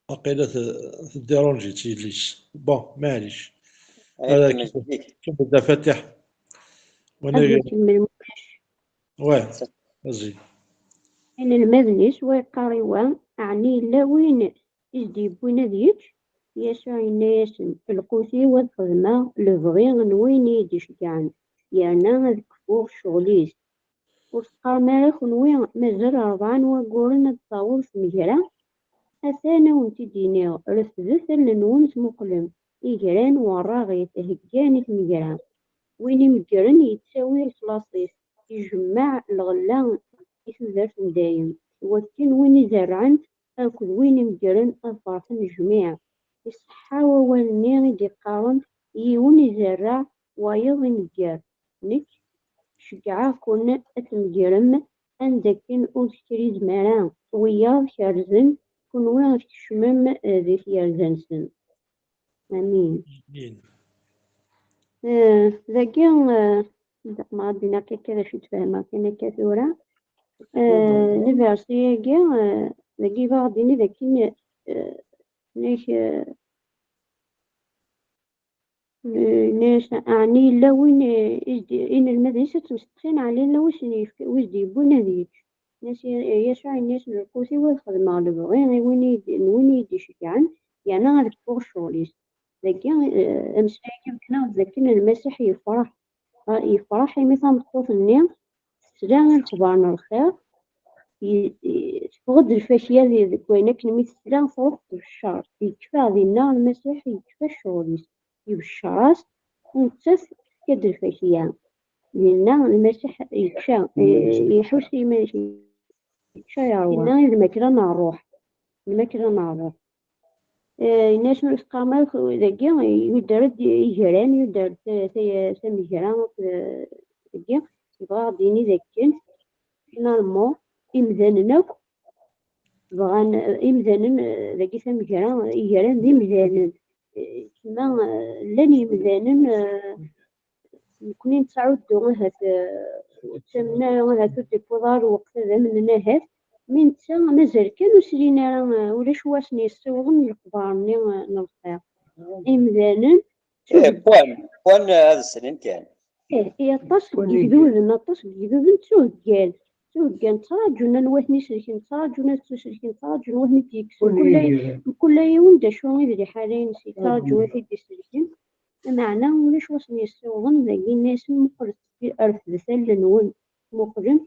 Waqila t-, teddiṛunǧi-tt yelli-s. Bon, maɛlic. Ad kemmel da Fatiḥ. Ad ikemmel Muḥac. Ouais, vas-y. Inelmaden-is, wa yeqqar i wa, ɛni yella win i s-d-yewwin ad yečč? Yasuɛ yenna-yasen, lqut-iw ad xedmeɣ lebɣi n win i yi-d-iceggɛen, yerna ad kfuɣ ccɣel-is. Ur teqqarem ara kunwi, mazal rebɛa n wagguren ad d-taweḍ tmegra? Atan a wen-t-id-iniɣ, refdet allen-nwen tmuqlem, igran werraɣit, heggan i tmegra. Win imeggren yettawi lexlaṣ-is, ijemmeɛ lɣella i tudert n dayem, wakken win izerrɛen akked win imeggren ad ferḥen jmiɛ. Iṣeḥḥa wawal-nni i d-iqqaren, yiwen izerreɛ, wayeḍ imegger. Nekk, ceggɛeɣ-ken ad tmegrem anda akken ur tekrizem ara. Wiyaḍ kerzen, kunwi ad tkecmem, eh, di tyerza-nsen. Amin. Amin. Eh, dagi, eh, ma ad d-iniɣ akka d acu i d-fehmeɣ kan akka tura. Eh, le verset-agi, eh, dagi yebɣa ad d-yini d akken, eh, nek, eh, Yenna-yas, ɛni yella win, eh, i s-d-, inelmaden-is ad ttmesteqsin, ɛni yella wi sen-yefka, wi s-d-yewwin ad yečč? Yenna-yas, eh, Yasuɛ yenna-yasen, lqut-iw ad xedmeɣ lebɣi i win i yi-d-, n win i yi-d-iceggɛen, yerna ad kfuɣ ccɣel-is. Dagi, eh, ameslay-agi, bekkneɣ-d dakken Lmasiḥ yefreḥ. Ah, yefreḥ imi tameṭṭut-nni tesla i lexbar n lxir, i, i, teffeɣ-d lfakya di, deg wayen akken mi tesla, truḥ tbeccer. Yekfa dinna Lmasiḥ, yekfa ccɣel-is. Ibeccer-as, nettat tefka-d lfakya. Yenna Lmasiḥ yečča, eh, iḥuss iman-is yečča yerwa. Yenna i lmakla n ṛṛuḥ. Lmakla n ṛṛuḥ. Eh, yenna-as ur teqqarem ara dagi, yudder-d igran, yudder-d ta-, ta-, tamegra akked, eh, dagi. Yebɣa ad d-yini dakken, finalement, imdanen akk bɣan, eh, imdanen, eh, dagi tamegra, igran d imdanen. Eh, kma, eh, llan yimdanen, eh, nekkni nettɛuddu ahat, eh, ur ttamnen ara, ahat ur d-yewwiḍ ara lweqt ad amnen ahat, mi netta mazal kan ur slin ara, eh, ulac wa sen-yessiwḍen leqbar-nni, eh, n lxir. Imdanen Eh, ttuggan. Pwan, pwan, eh, ad slen kan. Eh, i aṭas n yegduden, aṭas n yegduden ttuheggan. Ttuheggan, ttraǧun anwa ten-iselken, ttraǧun ad ttuselken, ttraǧun wa ten-id-yekksen. Mkul ay-, mkul yiwen d acu i d liḥala-ines, yettraǧu ad t-id-iselken. Lameɛna ulac wa sen-yessiwḍen, dagi yenna-yasen muqlet, refdet allen-nwen, muqlem.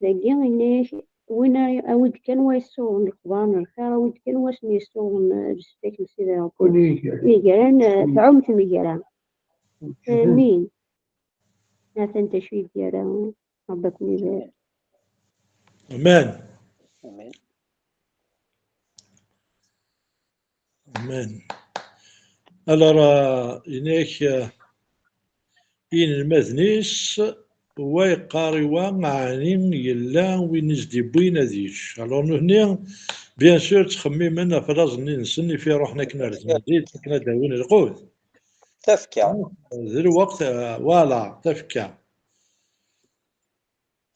Dagi yenna-yak, win ara, awi-d kan wa yessiwḍen leqbar n lxir, awi-d kan wa sen-yessiwḍen, eh, lesfak n Sidi Ṛebbi. Igran, eh, tɛum tmegra. Amin. Atan d acu i d-yerra Ṛebbi ad ken-ibarek. Amen. Amen. Amen. Alors, euh, yenna-yak, euh, inelmaden-is, wa yeqqar i wa, ɛni yella win i s-d-yewwin ad yečč? Alors, nutni, bien sûr, ttxemmimen ɣef laẓ-nni-nsen, ifi ruḥen akken ar temdint, akken ad d-awin lqut. Tafekka. D lweqt, euh, voilà, tafekka.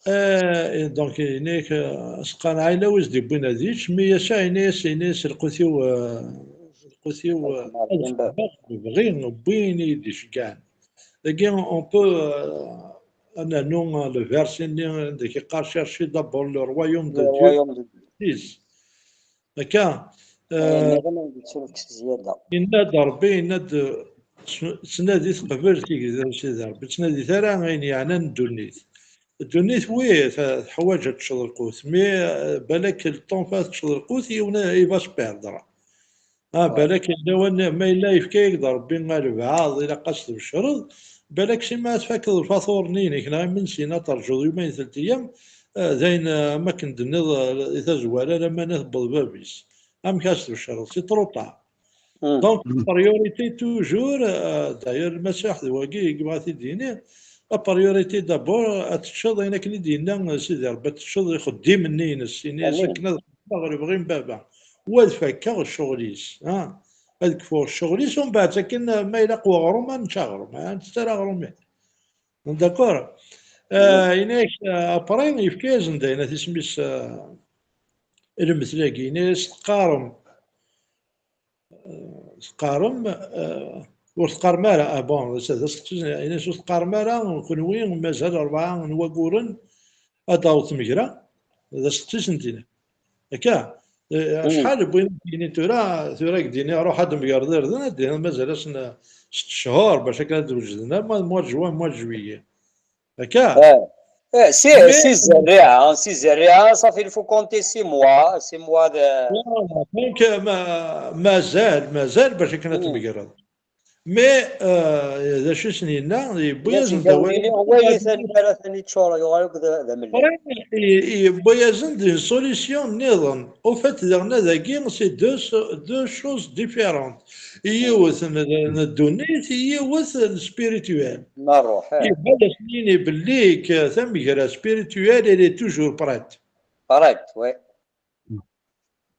Eh, donc, yenna-yak, eh, asqan ɛila wi s-d-yewwin ad yečč, mi Yasuɛ yenna-yas, yenna-yas, lqut-iw, eh, lqut-iw, eh, ad xedmeɣ lebɣi n win i yi-d-iceggɛen. Dagi, on peut, eh, ad nernu, eh, le verset-nni, anda i yeqqar, cherchez d'abord le royaume de Dieu. Le royaume de Dieu. Akka, eh, yenna-d Ṛebbi, yenna-d, ttnadit qbel tigdi n Sidi Ṛebbi, ttnadit ara ayen yeɛnan ddunit. Ddunit, wi, t-, teḥwaǧ ad teččeḍ lqut, mais, eh, balak le temps fa teččeḍ lqut, yiwen i va se perdre. Ah, balak d lawan, ma yella yefka-yak-d Ṛebbi albeɛḍ, ilaq ad s-tbecreḍ, balak sima ad tfakeḍ lfaṭur-nni-inek, neɣ imensi, ad terǧuḍ yumayen, telt ayyam, eh, d ayen, eh, am akken d-tenniḍ, eh, i tazwara, lamana tewweḍ bab-is. Amek ad s-tbecreḍ? C'est trop tard. Donc, la priorité toujours, euh, d'ailleurs, Lmasiḥ d wagi i yebɣa ad t-id-yini, la priorité d'abord, ad teččeḍ ayen akken i d-yenna, euh, Sidi Ṛebbi, ad teččeḍ ixeddim-nni-ines, ini-as akken ad xedmeɣ lebɣi n baba, u ad fakeɣ ccɣel-is, ha? Ad kfuɣ ccɣel-is, umbeɛd akken, euh, ma ilaq weɣrum, ad nečč aɣrum, ha? Ad nečč ara aɣrum. D'accord? Euh, yenna-yak, euh, après, yefka-yasen-d ayen at isem-is, euh, lemtel-agi, yenna-yas teqqarem, teqqarem, eh, ur teqqarem ara, ah, bon, d aseqsi, ini-as ur teqqarem ara, kenwi mazal rebɛa n waguren ad d-taweḍ tmegra, d aseqsi n dinna. Akka, eh, acḥal n win i d-yinin tura, tura i k-d-yini ruḥ ad d-tmegreḍ irden, ad d-tiniḍ mazal-asen sett cchur bac akken ad d-wejden, ama mois de juin, mois de juillet. Akka? Eh, eh, si, mais si zerriɛa, si zerriɛa, ça fait, il faut compter six mois, six mois de... Voilà, donc, euh, ma-, mazal, mazal bac akken ad tmegreḍ. Mais, euh, d acu i sen-yenna, yewwi-yasen-d awal. Wayet ara ten-iččur, yuɣal akk d, d amellal. I-, i-, yewwi-yasen-d une solution nniḍen. Au fait, daɣen, dagi, c'est deux, deux choses différentes. Yiwet n, n ddunit, yiwet n spirituel. Ma ruḥ, eh. Yebɣa ad as-yini belli que tamegra spirituelle, elle est toujours prête. Prête, oui.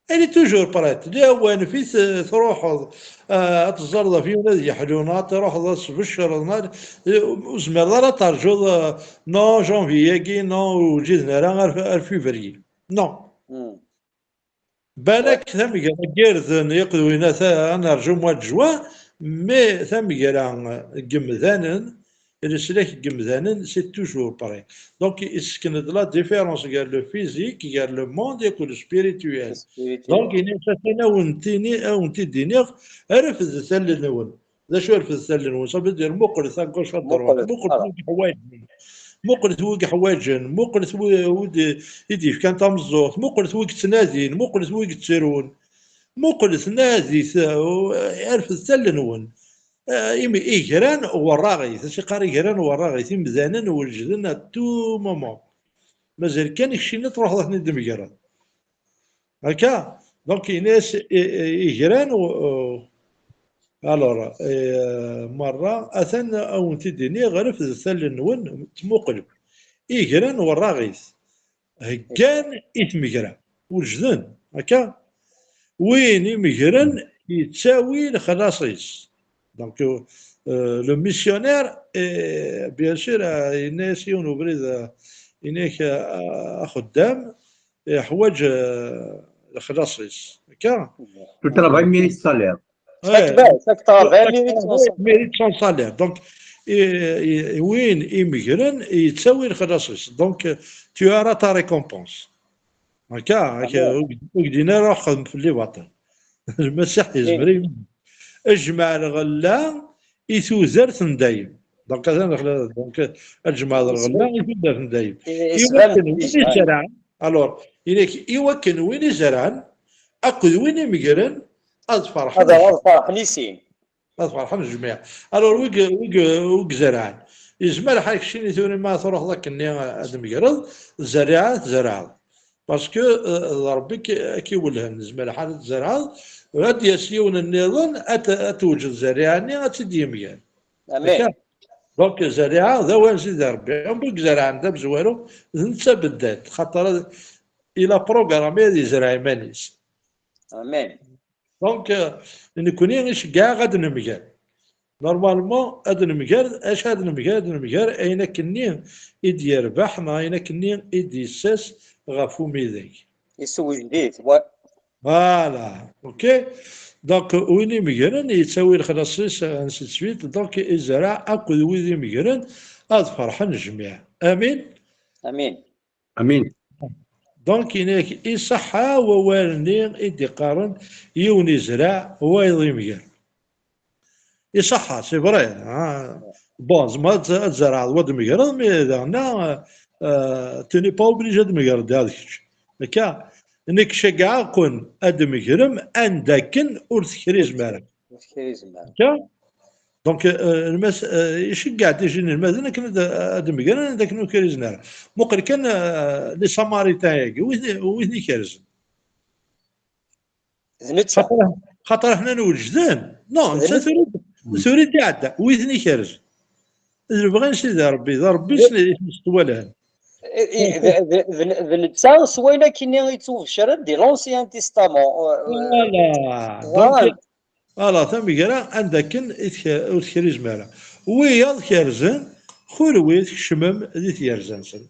Elle est toujours prête. Lawan fi t-, truḥeḍ, eh, ad teẓẓareḍ ɣef yiwen ad yeḥlu, neɣ ad truḥeḍ ad tbecreḍ, neɣ, eh, ur tezmireḍ ara ad terǧuḍ, eh, non, janvier-agi, non, ur ǧiden ara ar, ar février. Non. Balak tamegra n yirden yakk d winna ta-, ad nerǧu mois de juin, mais tamegra n yemdanen, leslak n yemdanen, c'est toujours pareil. Donc, yessken-d la différence gar le physique, gar le monde, yakk le spirituel. Spirituel. Donc, ini-as atan ad wen-tini-, ad wen-t-id-iniɣ, refdet allen-nwen. D acu, refdet allen-nwen? Ça veut dire, muqlet à gauche, à droite. Muqlet, muqlet wi yeḥwaǧen. Muqlet wi yeḥwaǧen. Muqlet wi, wi d-, i d-yefkan tameẓẓuɣt. Muqlet wi yettnadin. Muqlet wi yettrun. Muqlet, nadit, uh, refdet allen-nwen. Eh, imi-, igran werraɣit, as-iqqar igran werraɣit, imdanen wejden à tout moment. Mazal kan keččini truḥeḍ ad ten-id-tmegreḍ. Akka? Donc, ini-as i, i, igran, u-, u-, alors, eh, merra, atan a wen-t-id-iniɣ, refdet allen-nwen, ttmuqulem. Igran werraɣit. Heggan i tmegra. Wejden. Akka? Win imegren yettawi lexlaṣ-is. Donc, euh, le missionnaire, eh, bien sûr, eh, yenna-yas yiwen ubrid, eh, yenna-yak, eh, axeddam, yeḥwaǧ, eh, lexlaṣ-is. Akka? Le travail mérite salaire. Ouais. Chaque travail mérite son salaire. Mérite son salaire. Donc, i, i, win imegren yettawi lexlaṣ-is. Donc, tu auras ta récompense. Akka, akka, ur k-, ur k-d-yenni ara xdem fell-i baṭel. Lmasiḥ yezmer i, jmeɛ lɣella i tudert n dayem. Donc, atan lexla-, donc, ad jemɛeḍ lɣella i tudert n dayem. I wakken win izerɛen, alors, inek, i wakken win izerɛen akked win imegren ad ferḥen. Ad, ad ferḥen i sin. Ad ferḥen jmiɛ. Alors, wi g-, wi g-, wi izerɛen, yezmer ḥal keččini tura ma truḥeḍ akkenni ad tmegreḍ, zzerriɛa tzerɛeḍ. Parce que, euh, d Ṛebbi k-, ad k-iwellhen, yezmer ḥal ad tzerɛeḍ, ad d-yas yiwen nniḍen, ad t-, ad tewǧed zzerriɛa-nni ad tt-id-yemger. Amin. Akka? Donc, zzerriɛa d awal n Sidi Ṛebbi. Am wi izerɛen d amezwaru, d netta beddat, xaṭer ad, il a programmé ad yezreɛ iman-is. Amin. Donc, euh, nekkni iceggeɛ-aɣ ad nemger. Normalement, ad nemger, acu ad nemger? Ad nemger ayen akkenni i d-yerbeḥ neɣ ayen akkenni i d-yessas ɣef umidag. Yessewjed-it, wa. Voilà, ok. Donc, win imegren yettawi lexlaṣ-is, ainsi de suite. Donc, izerɛen akked wid imegren ad ferḥen jmiɛ. Amin? Amin. Amin. Donc, inek, iṣeḥḥa wawal-nni i d-iqqaren yiwen izreɛ, wayeḍ imger. Iṣeḥḥa, c'est vrai, hein. Bon, tzemreḍ ad, ad tzerɛeḍ wa d-megreḍ, mais daɣen, euh, tu n'es pas obligé ad d-megreḍ daɣ d kečč. Akka, nekk ceggɛeɣ-ken ad d-megrem anda akken ur tekrizem ara. Ur tekrizem ara. Akka? Donc, euh, lmas-, euh, iceggeɛ-d inelmaden akken ad, ad d-megren anda akken ur krizen ara. Muqel kan, euh, les Samaritains-agi, wi ten-, wi ten-ikerzen? D netta. Xaṭer, xaṭer aḥna nwejden. Non, d netta netta. Tura, tura i d-iɛedda. Wi ten-ikerzen? D lebɣi n Sidi Ṛebbi, d Ṛebbi i s-, i s-ittwalhan. I, i, d, d, d, d netta s wayen akkenni yettwabecren di l'Ancien Testament. Euh, voilà. Donc, voilà, tamegra anda akken i tek-, ur tekrizem ara. Wiyaḍ kerzen, kunwi tkecmem di tyerza-nsen.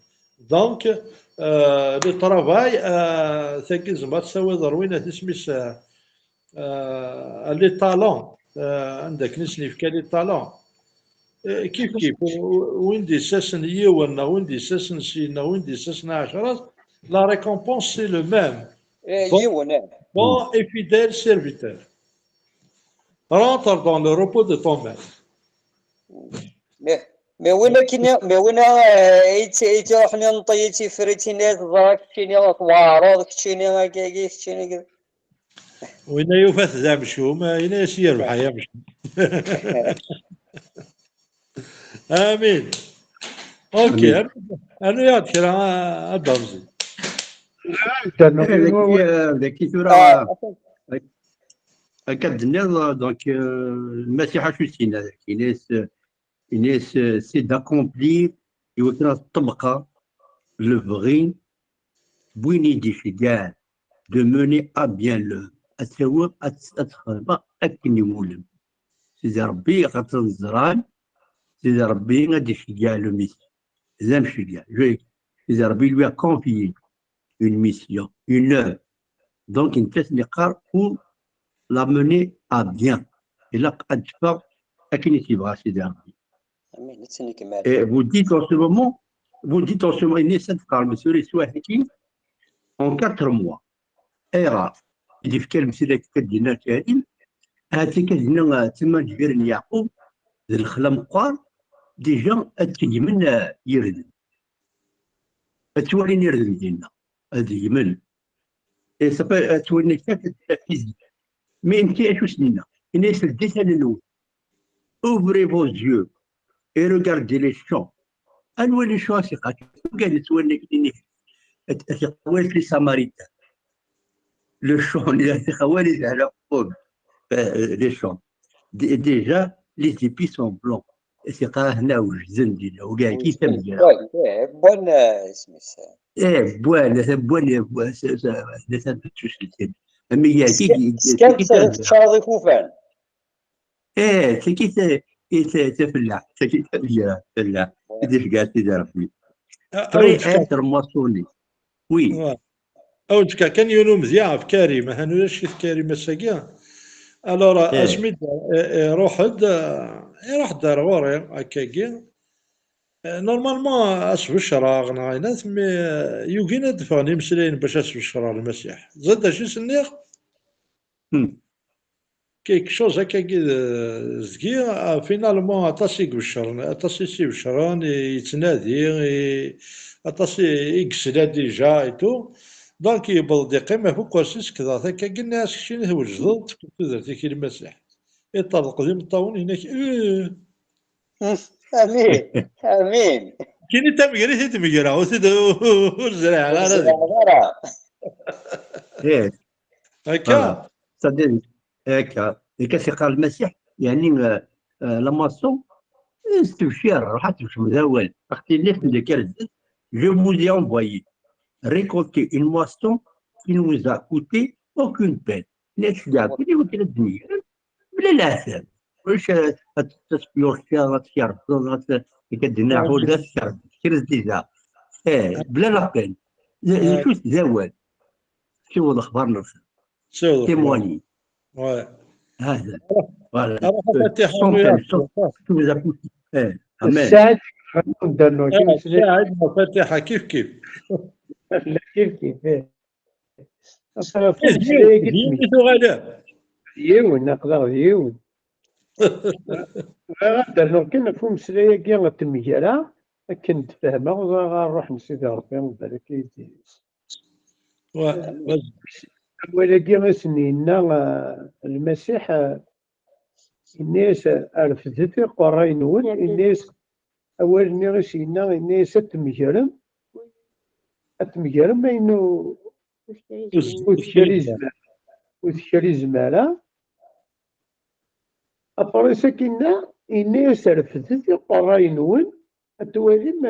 Donc, euh, le travail, euh, tagi tzemreḍ ad tawiḍ ɣer win at isem-is, euh, euh, les talents, euh, anda akken i sen-yefka les talents. Euh, kif kif, w-, win d-issasen yiwen neɣ win d-issasen sin neɣ win d-issasen ɛecra, la récompense c'est le même. Eh, bon, yiwen, eh. Bon et fidèle serviteur. Rentre dans le repos de ton maître. Mais, mais win akken, mais win, eh, i tt-, i tt-iruḥen ineṭṭi, i tt-ifritin, i teẓra keččini tweɛreḍ, keččini akkagi, keččini akkagi. Winna yufa-t d amcum, yenna-yas yerbeḥ ay amcum. Amin. Ok, amin. Rnu-yaɣ-d kra, a, a Dda Remzi. Daki, eh, daki tura, ah, akka d-tenniḍ, donc, euh, Lmasiḥ acu i s-yenna daki? Yenna-yas, euh, yenna-yas, euh, c'est d'accomplir, iwakken ad ṭṭebqeɣ lebɣi n win i d-iceggɛen, de mener à bien l'œuvre, ad tawiḍ, ad, ad txedmeḍ akken iwulem. Sidi Ṛebbi, xaṭer ẓran, Sidi Ṛebbi ad d-iceggeɛ le Messie. D amceggeɛ. Je, Sidi Ṛebbi lui a confié une mission, une œuvre. Donc, netta i s-yeqqar pour la mener à bien. Ilaq ad teffeɣ akken i s-yebɣa Sidi Ṛebbi. Amin, ad tt-nikemmel. Et vous dites en ce moment, vous dites en ce moment, yenna-yas ad teqqarem tura s wahaki en quatre mois. Ayɣer? I d-ifka lemsila akka d-yenna Karim, ahat akka d-yenna, ah, tama n lbir n Yeɛqub, d lexla meqqar, déjà ad tt-gmen, ah, yirden. Ad ttwalin irden dinna, ad gmen. Et ça peut, ad ttwalin akka, akka d la physique. Mais nekki acu s-nenna? Yenna-yas ldit allen-nwen. Ouvrez vos yeux et regardez les champs. Anwa les champs a s-iqqar? Ugar yettwali akk-nni, a s-iqqar les Samaritains. Le champ, a s-iqqar les Arabes, euh, les champs. Dé- Déjà, les épis sont blancs. A s-iqqar hna wejden dinna, ugar ki tameggra. Bon, isem-is. Eh, bwan, ata bwan, bwan, sa, sa, ata tuttuceltin. Ami yaki, Skan tecraḍ ikufan. Eh, tagi ta, i ta, ta fella, tagi ta fella, fella. I d-iceggeɛ Sidi Rebbi. Très être maçonnique. Oui. Aw d-fkeɣ kan yiwen umedya ɣef Karim, atan ulac-it Karim ass-agi. Alors, asmi d-iruḥ-d, iruḥ-d ar ɣur-i akkagi. Normalement, ad s-becreɣ neɣ ayen, mais yugi ad d-ffɣen imeslayen bac ad s-becreɣ Lmasiḥ. Teẓriḍ d acu i s-nniɣ? Quelque chose akkagi deg-i, finalement, aṭas i ibecren, aṭas i s-ibecren, yettnadi, aṭas i yesla déjà et tout. Donc, yewweḍ-d yeqqim ɣef ukersi-s, kdaɣ takkagi, nniɣ-as keččini twejdeḍ, tefkiḍ tudert-ik i Lmasiḥ. Iṭerḍeq d imeṭṭawen, yenna-k, ih. Amin, amin. Kini tamegrit i d-megra, ur t-id-, ur zriɛeɣ ara. Ur zriɛeɣ ara. Ih. Akka. Akka. Akka s-iqqar Lmasiḥ, yeɛni, la moisson, s tebcir, ruḥ ad tebcem d awal. Axti nniɣ-d, je vous ai envoyé récolter une moisson qui ne vous a coûté aucune peine. Nniɣ-d, d akud i wakken ad d-tmegrem, bla leɛtab. Ulac ad tesfyurceḍ, ad tkerzeḍ, ad d-tnaḥuḍ, ad tkerzeḍ, kra déjà. Eh, bla la peine. D acu-t d awal. Siweḍ lexbar-nsen. Témoigner. Ouais. هذا. Voilà. Amen. Saɛid Mafatiḥa كيف كيف. كيف كيف. Yiwen, aql-aɣ d yiwen. Bɣiɣ ad d-rnuɣ kan ɣef umeslay-agi n tmegra, akken d-fehmeɣ, ɣer ṛṛuḥ n Sidi Ṛebbi, barek-iyi. Awal-agi i sen-yenna Lmasiḥ, yenna-yas, refdet iqerray-nwen, yenna-yas, awal-nni i s-yenna, yenna-yas ad tmegrem, ad tmegrem ayen ur tekrizem ara, ur tekrizem ara. Après-s akinna, yenna-yas refdet iqerray-nwen, ad twalim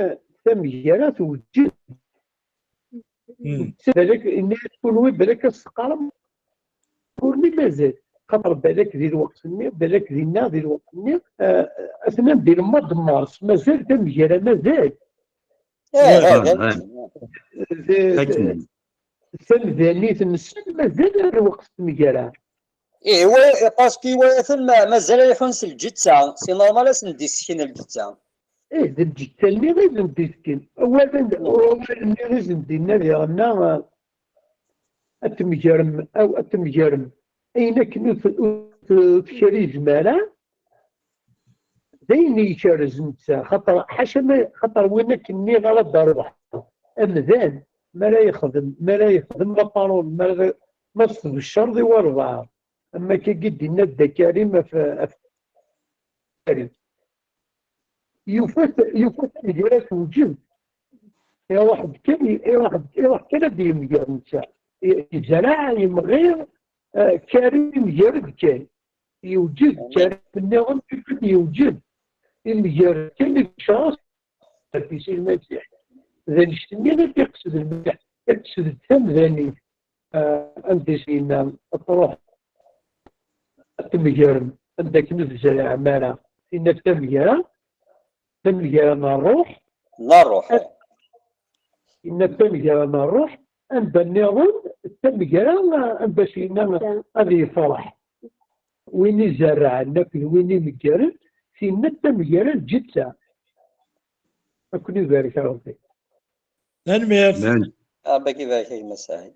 tamegara tewjed. Balak, yenna-yas kunwi, balak ad s-teqqarem, kunwi mazal. Xaṭer balak di lweqt-nni, balak dinna di lweqt-nni, atnan di lmad n Mars, mazal tamegara, mazal. Tamdanit-nsen mazal ar lweqt n tmegra. Ih, parce que iwala-ten mazal ad ḥun s lǧetta, c'est normal ad sen-d-issken lǧetta. Ih, d lǧetta-nni i d-issken. Awal-nni i sen-d-inna diɣenna, ad tmegrem, aw ad tmegrem ayen akken ur tekrizem ara, d ayen ikerrez netta, xaṭer ḥaca ma, xaṭer win akken nniɣ ara d-rrbeḥ, amdan, mi ara yexdem, mi ara yexdem la parole, mi ara, ma s-tbecceṛ di walbeɛḍ, am wakkagi d-yenna Dda Karim ɣef, ɣef Karim. Yufa-t, yufa-t tamegara tewjed. Iruḥ-d kan, iruḥ-d, iruḥ kan ad yemger netta. Yezreɛ, yemɣi, Karim yemger-d kan. Yewjed, Karim nniḍen yewjed. Yemger-d kan i lecɣal, Rebbi si Lmasiḥ. D annect-nni i d-iqsed Lmasiḥ, iqsed-d tamdanit. Anda i s-yenna, ad truḥ ad tmegrem, anda akken ur tezriɛem ara. Yenna-d tamegara, tamegara n ṛṛuḥ. N ṛṛuḥ. Yenna-d tamegara n ṛṛuḥ, anda nniḍen tamegara, anda s-yenna ad yefreḥ win izerrɛen akked win imeggren, s-yenna-d tamegara n lǧetta. Ad ken-ibarek Ṛebbi. Tanemmirt. Ṛebbi ad k-ibarek a gma Saɛid.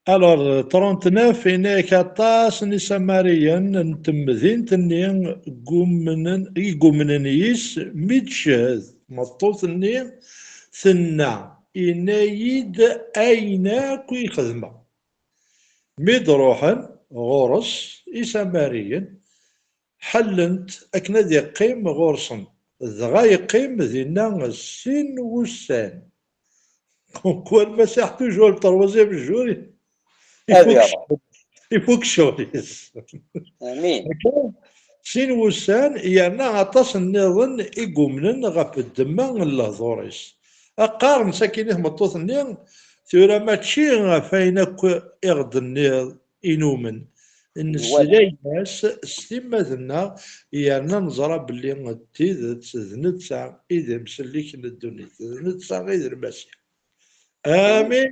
Alors, trente-neuf, yenna-yak aṭas n Isamariyen n temdint-nni i yumnen, i yumnen yis, mi d-teched tmeṭṭut-nni, tenna, yenna-yi-d ayen akk i xedmeɣ. Mi d-ruḥen, ɣur-s, Isamariyen ḥellen-t akken ad iqqim ɣur-sen. Dɣa yeqqim dinna sin wussan. Comme quoi, Lmasiḥ, toujours le troisième jour, il faut que je, il faut que je... Amin. Sin wussan, yerna aṭas nniḍen i yumnen ɣef ddemma n lehdur-is. Qqaren sakkin i tmeṭṭut-nni, tura mačči ɣef ayen akk i ɣ-d-tenniḍ i numen. Nesla-as s timmad-nneɣ, yerna neẓra belli d tidet d netta i d amsellek n ddunit, d netta i d Lmasiḥ. Amin.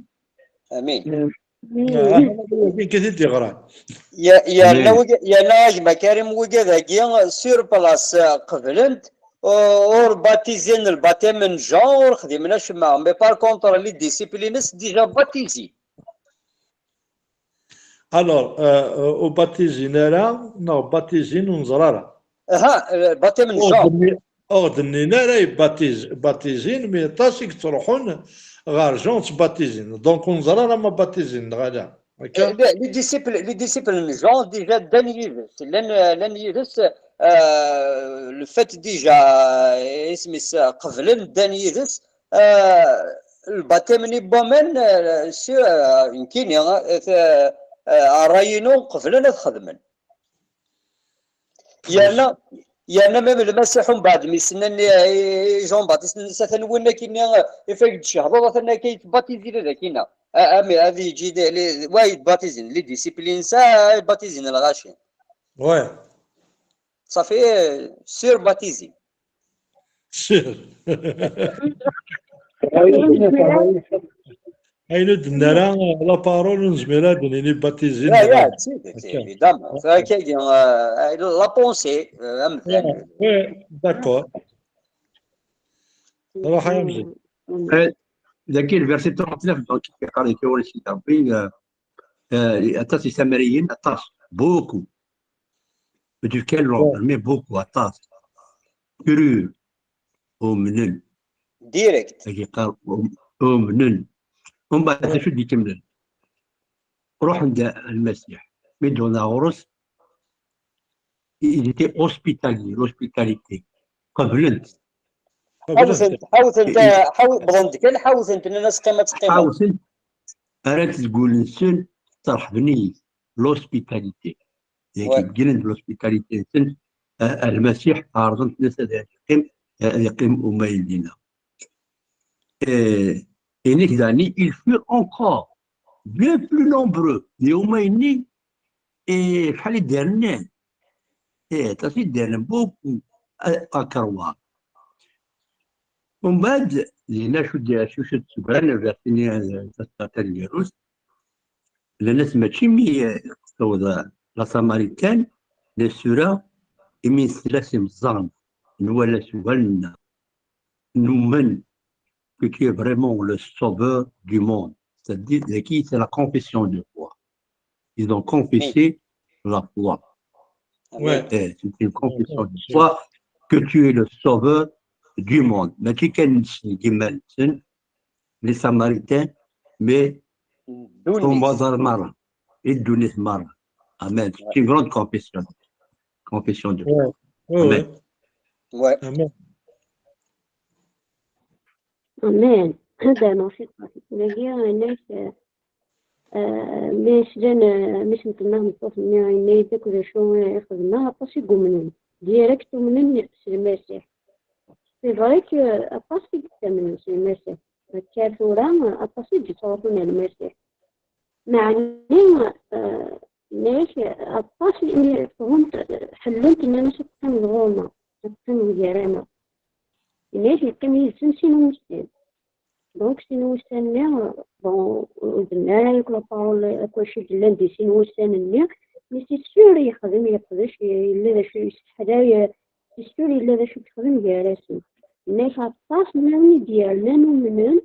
Amin. Amin. Yerna a gma Karim, wigad-agi sur place qeblen-t, ur batizen, lbatem n Jean ur xdimen acemma, mais par contre les disciples-ines déjà batizi. Alors, euh, euh, ur batizin ara, neɣ batizin ur neẓri ara. Aha, euh, batem n Jean. Ur d-nnin ara yebbatiz-, batizin, mais aṭas i yettruḥun ɣer Jean ttbatizin. Donc, ur neẓri ara ma batizin neɣ ala. Akka? Eh, les, les disciples, les disciples n Jean, déjà, ddan yid-s. Llan, euh, llan yid-s, euh, le fait déjà, euh, isem-is, euh, qeblen, ddan yid-s, euh, lbatem-nni n waman, euh, si, euh, nekkini, euh, t-, euh, ṛṛay-inu qeblen ad xedmen. Yerna, yerna même Lmasiḥ umbeɛd mi s-nnan i, i Jean Baptiste, nnan-as atan win akkenni, ifak-d ccehduḍ, atan akka yettbatizi dagi-nna. A, a, mais ad yeǧǧ i, li, wa yettbatizen, les disciples-ines, a, yettbatizen lɣaci. Ouais. Safi, sûr batizi. Sûr. Ayen ur d-nni ara la parole, ur nezmir ad d-nini batizi. Ya, ya, d tidet, évidemment. Akkagi, euh, la pensée, euh, amdan. Oui, d'accord. Ruḥ a Amzil. Eh, dagi le verset trente-neuf, donc, yeqqar-d kan wala Sidi Ṛebbi, euh, euh, aṭas Isamariyen, aṭas, beaucoup. De quel ordre? Mais beaucoup, aṭas. Crurent, umnen. Direct. Ad yeqqar, um-, umnen. Umbeɛd d acu d-ikemmlen? Ruḥen-d Lmasiḥ. Mi d-wwḍen ɣur-s, il était hospitalier, l'hospitalité. Qeblen-t. Ḥawten-t, ḥawten-t, ḥaw-, wwḍen-d kan, ḥawten-t, nnan-as qqim ad teqqimeḍ. Ḥawten-t, rran-t deg wul-nsen, ttreḥben-iyi. L'hospitalité. Dagi, ouais, beggnen-d l'hospitalité-nsen, a, a Lmasiḥ, ɛerḍen-t, nnan-as ad yeqqim, a, ad yeqqim umayen dinna. Eh, et daɣen, ils furent encore bien plus nombreux. Di umayen-nni, eh, acḥal i d-rnan? Eh, aṭas i d-rnan, beaucoup, a, à croire. Umbeɛd, dinna acu d-, acu, acu d-segran, verset-nni, eh, taseṭṭa taneggarut, nnan-as mačči mi, eh, tewweḍ, eh, la Samaritaine, la sura, imi nesla s imeẓẓaɣen, nwala s wallen-nneɣ, numen que tu es vraiment le sauveur du monde. C'est-à-dire, dagi, c'est la confession de foi. Ils ont confessé la foi. Ouais. Eh, c'est une confession de foi que tu es le sauveur du monde. Mačči kan nessen deg yiman-nsen, les Samaritains, mais ddunit. Tumbaẓar merra, i ddunit merra. Amen. C'est une grande confession. Confession de foi. Ouais. Ouais, amen. Ouais. Amen. Amen. Hada, merci. Dagi, inek, euh, mi slan, euh, mi sen-tenna tmeṭṭut-nni, yenna-yi-d akk d acu i xedmeɣ, aṭas i yumnen. Direct umnen s Lmasiḥ. C'est vrai que aṭas i yettamnen s Lmasiḥ. Akka tura, aṭas i d-yettruḥun ar Lmasiḥ. Meɛna, eh, nek, aṭas imi ffɣent, ḥellent, nnan-as ad teqqimeḍ ɣur-neɣ, ad teqqimeḍ gar-aneɣ. Nek yeqqim yid-sen sin wussan. Donc, sin wussan-nni, bon, ur d-nni ara yakk la parole, akk wacu i yellan di sin wussan-nni, mais c'est sûr yexdem, yeqdec, yella d acu yesseḥlay, c'est sûr yella d acu yexdem gar-asen. Nek aṭas n wid i d-yernan umnen,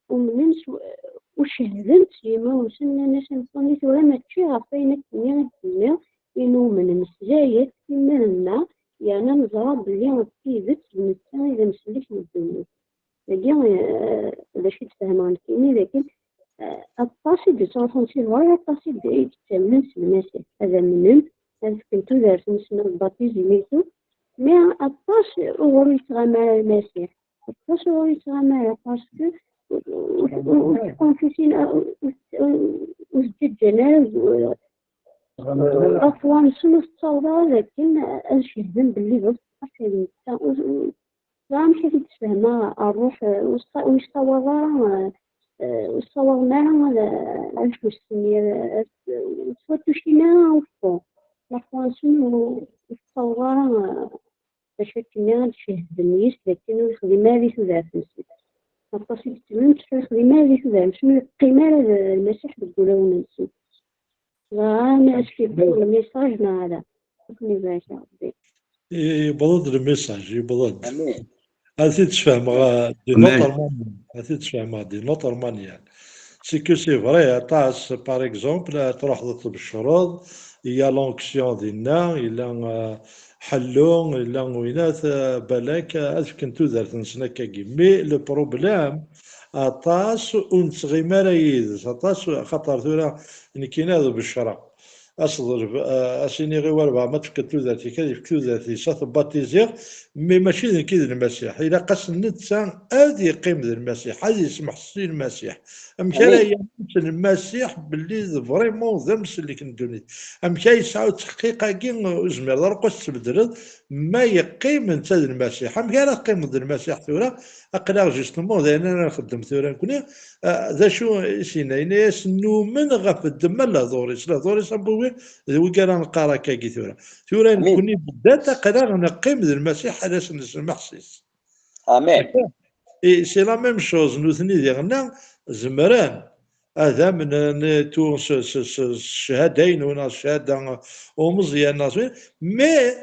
umnen s, u cehden s yiman-nsen, nnan-as, "Nekkni tura mačči ɣef wayen akkenni i d-tenniḍ i numnen s zayed, i ma nenna, yerna neẓra belli d tidet d netta i d amsellek n ddunit." Dagi, eh, d acu i d-fehmeɣ nekkini, d akken, aṭas i d-yettruḥun si lɣer, aṭas i d-, i d-yettamnen s Lmasiḥ. Ad amnen, ad fken tudert-nsen, ad batizen itu, mi aṭas uɣur ur yettɣama ara Lmasiḥ. Aṭas uɣur ur yettɣama ara, parce que ur, ur, ur, ur ttqunfisin, ur, ur, ur, ur ttǧaǧǧan ara, ur, ɣef wa-nsen ur tettaweḍ ara d akken ad cehden belli d aṣṣeḥ i d netta. Ur, ur, ẓer amek i t-id-sfehmeɣ ṛṛuḥ, eh, ur yessawaḍ ara, eh, ur yessawaḍen ara ad, ad ḥussen, eh, ur ttwatucin ara uffu. Laxwa-nsen ur, ur tettaweḍ ara, eh, d acu akkenni ad cehden yis d akken ur yexdim ara di tudert-nsen. Aṭas i yettlen ur yexdim ara di tudert-nsen, ur yeqqim ara d Lmasiḥ deg wulawen-nsen. Ẓran acu yewweḍ lmessage neɣ ala. Ad ken-ibarek Ṛebbi. Yewweḍ-d lmessage, yewweḍ-d. Amin. Ad t-id-sfehmeɣ, euh, d'une autre manière. Ad t-id-sfehmeɣ d'une autre manière. C'est que c'est vrai, aṭas, par exemple, ad truḥeḍ ad tbecreḍ, il y a l'onction dinna, yella, euh, ḥellu, yella winat, euh, balak, euh, ad fken tudert-nsen akkagi. Mais le problème, aṭas ur nettɣimi ara yid-s, aṭas, xaṭer tura nekkini ad becreɣ. As-ḍleb, eh, as-iniɣ i walbeɛ ma tefkiḍ tudert-ik, ad yefk tudert-is, ad t-batiziɣ, mi mačči d nekk i d Lmasiḥ. Ilaq-as netta ad yeqqim d Lmasiḥ, ad yesmeḥses i Lmasiḥ. Amek ara yamen s Lmasiḥ belli d vraiment d amsellek n ddunit? Amek ay yesɛa ttḥeqqiq-agi, ur zmireḍ ara akk ad t-tbeddleḍ, ma yeqqim netta d Lmasiḥ? Amek ara teqqimeḍ d Lmasiḥ tura? Aql-aɣ justement d ayen ara nxeddem tura nekni. Ah, d acu i s-yenna? Yenna-yas, numen ɣef ddemma n lehdur-is. Lehdur-is am wiwi d wigi ara neqqar akkagi tura. Tura nekni beddat, aql-aɣ neqqim d Lmasiḥ, ad as-nesmeḥsis. Amin. Et c'est la même chose, nutni diɣenna zemren ad amnen s, s, s, s ccahada-inu, neɣ ccahada n umeẓyan, neɣ s, mais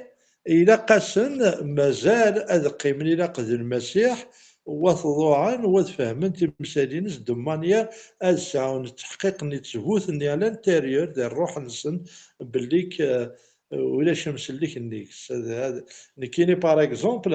ilaq-asen mazal ad qqimen, ilaq d Lmasiḥ, wa tḍuɛen, wa tfehmen timsal-ines de manière ad sɛun ttḥqiq-nni, ttbut-nni à l'intérieur, di ṛṛuḥ-nsen, belli k-, ulac amsellek-nni. Nekkini, par exemple,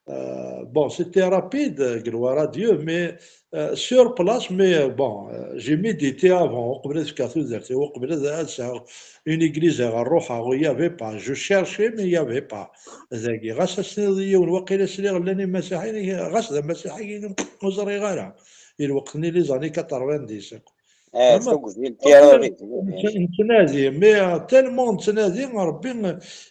euh, bon, c'était rapide, gloire à Dieu, mais euh, sur place, mais euh, bon, euh, j'ai médité avant, uqbel ad fkeɣ tudert-iw, uqbel ad, ad sɛuɣ une église ɣer ruḥeɣ, il y avait pas. Je cherchais, mais il y avait pas. Dagi, ɣas ad s-tiniḍ i yiwen, waqila sliɣ llan imasiḥiyen, ɣas d amasiḥi, ur ẓriɣ ara. I lweqt-nni, les années quatre-vingt-dix. Eh, tugdi n terrorisme. Nettnadi, mais tellement nettnadi, Rebbi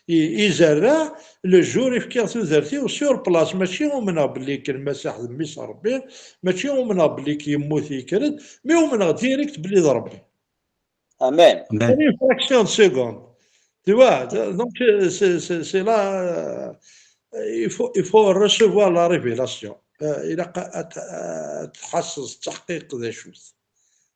i, izerreɛ, le jour i fkiɣ tudert-iw sur place, mačči umneɣ belli k-, Lmasiḥ d mmi-s n Rebbi, mačči umneɣ belli k-, yemmut yekker-d, mais umneɣ direct belli d Rebbi. Amen. Amen. En une fraction de seconde. Tu vois, donc c'est, c'est, c'est là, euh, il faut, il faut recevoir la révélation. Euh, ilaq ad, ad tḥasseḍ ttḥqiq d acu-t.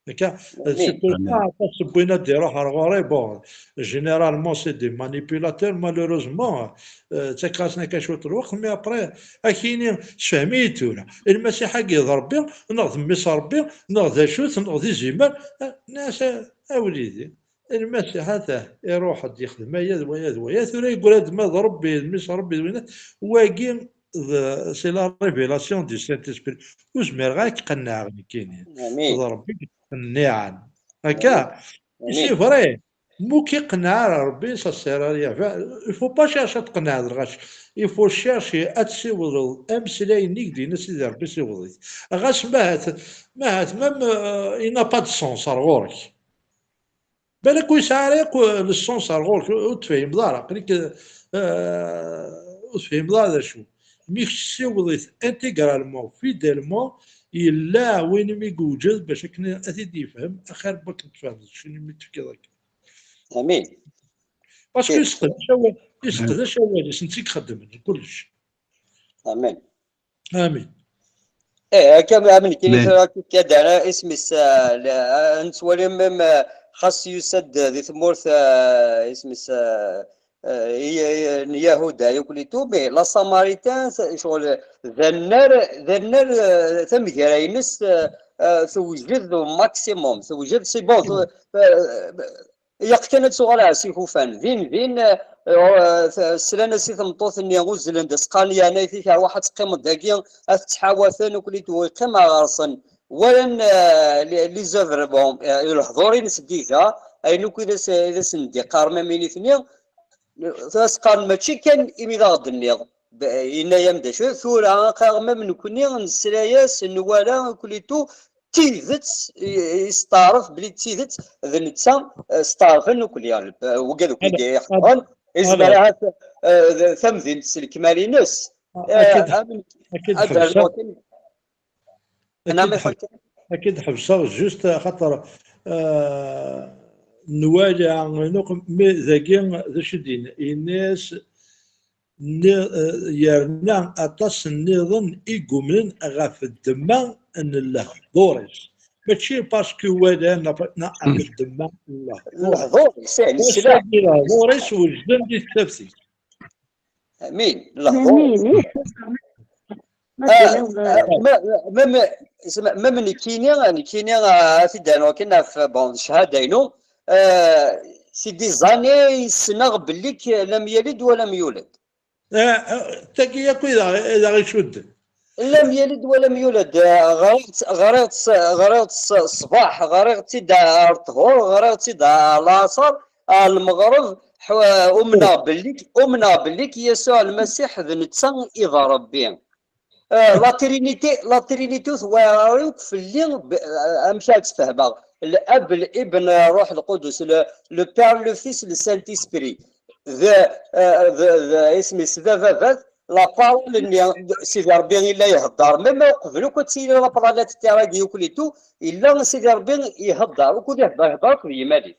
Akka, c'est pour ça, aṭas n win ad d-iruḥ ar ɣur-i, bon, généralement, c'est des manipulateurs, malheureusement, euh, ttakeɣ-asen akka cwiṭ n lweqt, mais après, ad k-yini, sefhem-iyi-d tura, Lmasiḥ-agi d Rebbi, neɣ d mmi-s n Rebbi, neɣ d acu-t, neɣ d izimer, eh, nniɣ-as, a, a wlidi, Lmasiḥ, atah, iruḥ-d, yexdem aya d waya d waya, tura yeggra-d ma d Rebbi, d mmi-s n Rebbi, d winna, wagi, d, c'est la révélation du Saint-Esprit. Ur zmireɣ ad k-qennɛeɣ nekkini. Amin. D Rebbi i k-iqenniɛen. Akka, amin. C'est vrai. Ma ur k-iqenneɛ ara Rebbi, ça sert à rien. Il faut pas chercher ad tqennɛeḍ lɣaci. Il faut chercher ad tessiwḍeḍ ameslay-nni i k-d-yenna Sidi Rebbi, siwḍ-it. Ɣas ma ahat, ma ahat même, euh, il n'a pas de sens ar ɣur-k. Balak ur yesɛi ara akk le sens ar ɣur-k, ur tefhimeḍ ara, aql-ik, eh, ur tefhimeḍ ara d acu. Mi k-tessiwḍ-it intégralement, fidèlement, yella win imi yewjed bac akken ad t-id-yefhem, axir n wakken tfehmeḍ d acu imi tefkiḍ akka. Amin. Parce que yesseqdec awal, yesseqdec awal-is, netta i ixeddmen kullec. Amin. Amin. Eh, akka am nekkini tura, akka d ara isem-is, ah, la, ah, nettwali même, ah, xas yusa-d di tmurt, ah, isem-is, ah, ah, i, i, n Yahuda, yakk litu, mais la Samaritaine, s-, ccɣel, d annar, d annar, ah, tamegra-ines, ah, ah, tewjed au maximum, tewjed, c'est bon, tu-, ah, Ilaq kan ad tuɣal ar s ikufan. Din din, eh, eh, slan-as i tmeṭṭut-nni, uzzlen-d, as-qqaren, yeɛnayt-ik, arwaḥ ad teqqimeḍ dagi, ad tettḥawaten, ukli d-, yeqqim ɣer-sen. walan, euh, les, les œuvres, bon, euh, lehdur-ines déjà, ayen akk i d as-, i d asen-d-iqqar, même i nitni, as-qqaren mačči kan imi d aɣ-d-tenniḍ, b-, yenna-yam d acu, tura aqaɣ même nekni nesra-yas, nwala, kulli tout, d tidet, i, i steɛref belli d tidet, d netta, euh, steɛrfen akk, euh, wigad akk i d-iḥeḍren, izmer ahat, euh, d tamdint s lekmal-ines. Akka d-, am-, akka d-ḥebseɣ. Akka d-ḥebseɣ, juste axaṭer, euh, nwala, nuq-, mais dagi d acu i d-yenna? Yenna-yas, nni-, eh, yerna aṭas nniḍen i yumnen ɣef ddemma n lehdur-is. Mačči parce que walan, neɣ, neɣ ɣef ddemma n lehdur. Lehdur-is, eh, nesla. Lehdur-is wejden di tsaft-is. Amin. Lehdur. Amin. Ah, ah, ma, ma, ma, ma, ma nekkini, nekkini, ah, ad t-id-rnuɣ kan ɣef, bon, ccahada-inu, ah, c'est des années i ssneɣ belli k-, lam yalid wa lam yulad. Ah, ah, tagi akk i d aɣ-, i d aɣ-icudden. Lam yalid wa lam yulad, ah, ɣriɣ-tt, ɣriɣ-tt, ɣriɣ-tt ṣṣbeḥ, ɣriɣ-tt-id ar ṭhur, ɣriɣ-tt-id ar lɛaṣer, ar lmeɣreb, ḥu-, umneɣ belli, umneɣ belli Yasuɛ Lmasiḥ d netta i d Ṛebbi. Ah, la Trinité, la Trinité ur tewɛiṛ ara akk fell-i, b-, amek ara tt-fehmeɣ? L'Ab, l'Ibn, Ṛṛuḥ Lqudus, le, le Père, le Fils, le Saint-Esprit. D, ah, d, d, isem-is d ababat, la parole-nni, Sidi Ṛebbi yella iheddeṛ. Même uqbel akk ad tili la planète Terre-agi akk et tout, yella Sidi Ṛebbi iheddeṛ, ukud iheddeṛ, iheddeṛ akked yiman-is.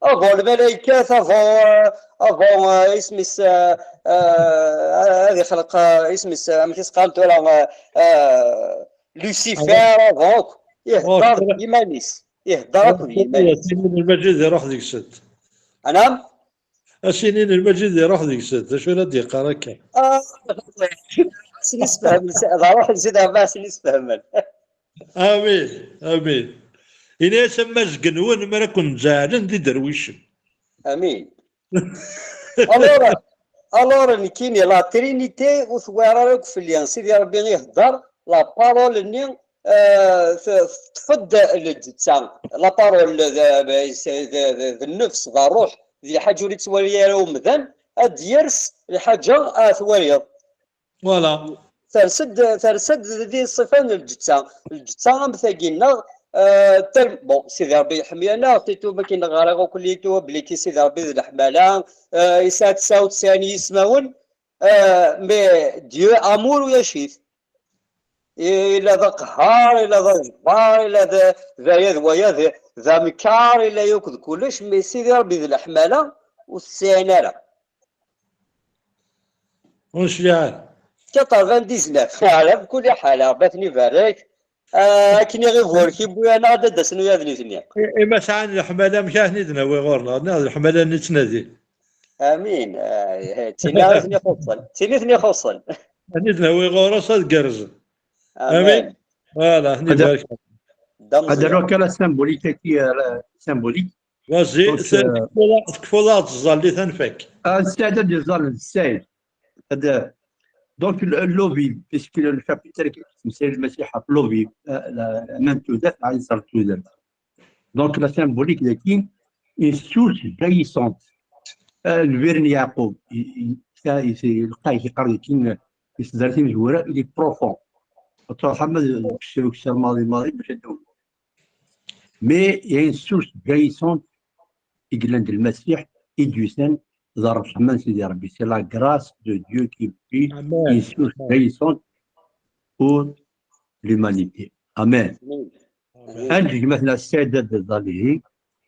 Avant lmalaykat, avant, euh, avant, euh, isem-is, euh, euh, ad ixleq, euh, isem-is, euh, amek i s-qqaren tura, euh, euh, Lucifer, avant akk. Iheddeṛ d yiman-is. Iheddeṛ akk d yiman-is. Ass-nni n lmaǧid iruḥ deg-sent. Anam? Ass-nni n lmaǧid iruḥ deg-sent. D acu ara d-yeqqar akka? Ah, ad sen-isfehmen, d ṛṛuḥ n Sidi Ṛebbi ad sen-isfehmen. Amin, amin. Ini-as amazg-nwen mi ara ken-zeɛlen d iderwicen. Amin. Alors, alors, nekkini, la Trinité, ur tewɛiṛ ara akk fell-i. Sidi Ṛebbi iheddeṛ, la parole-nni, euh, t-, teṭṭef-d lǧetta. La parole, d, d, d, d nnefs, d ṛṛuḥ, d lḥaǧa ur yettwali ara umdan, ad d-yers lḥaǧa ad twaliḍ. Voilà. Ters-d, ters-d di ṣṣifa n lǧetta. Lǧetta am tagi-nneɣ, euh, tel-, bon, Sidi Ṛebbi yeḥmi-aneɣ, surtout ma k-in-ɣriɣ akk litu, belli ki Sidi Ṛebbi d leḥmala, euh, yesɛa tesɛa u tesɛin yismawen, euh, mais Dieu amour ulac-it. Ila d aqehhar, ila d ajebbar, ila d, d aya d waya, d, d amekar, ila yakk d kullec, mais Sidi Ṛebbi d leḥmala ur t-sɛin ara. Ur necliɛ ara. Quatre-vingt-dix-neuf, ala, bkul ḥal, Ṛebbi ad ten-ibarek. Ah, akken i ɣ-iburek i wwi-aneɣ ad d-asen uyad nitni. I, i ma sɛan leḥmala, amek ara ten-id-nawi ɣur-neɣ? Neɣ d leḥmala-nni ttnadin. Amin. Ah, d tin i ten-ixuṣṣen. D tin i ten-ixuṣṣen. Ad ten-id-nawi ɣur-s ad gerrzen. Amin. Amin. Voilà, ad ten-ibarek. Ad d-rnuɣ kan la symbolique-agi, euh, la symbolique. Vas-y, donc, euh, tekfuḍ-, tekfuḍ-aɣ-d tẓallit ad nfak. Ah, Ssaɛid ad d-iẓẓal, Ssaɛid. Ad, donc, l-, l'eau vive, puisque le chapitre qui, c'est le Messie, l'eau vive, euh, la, la main de Joseph, la, la, la, donc, la symbolique de qui, une source jaillissante. Euh, le Verni Yacoub, il, il, ça, il, c'est le cas, il parle de qui, il se dessine, il est profond. Autrement, c'est, c'est, mais il y a une source jaillissante i yellan d Lmasiḥ, i d-yusan d ṛṛeḥma n Sidi Ṛebbi. C'est la grâce de Dieu qui prie, une source jaillissante pour l'humanité. Amen. Amen. Ad neǧǧ gma-tneɣ Saɛid ad iẓẓal ihi,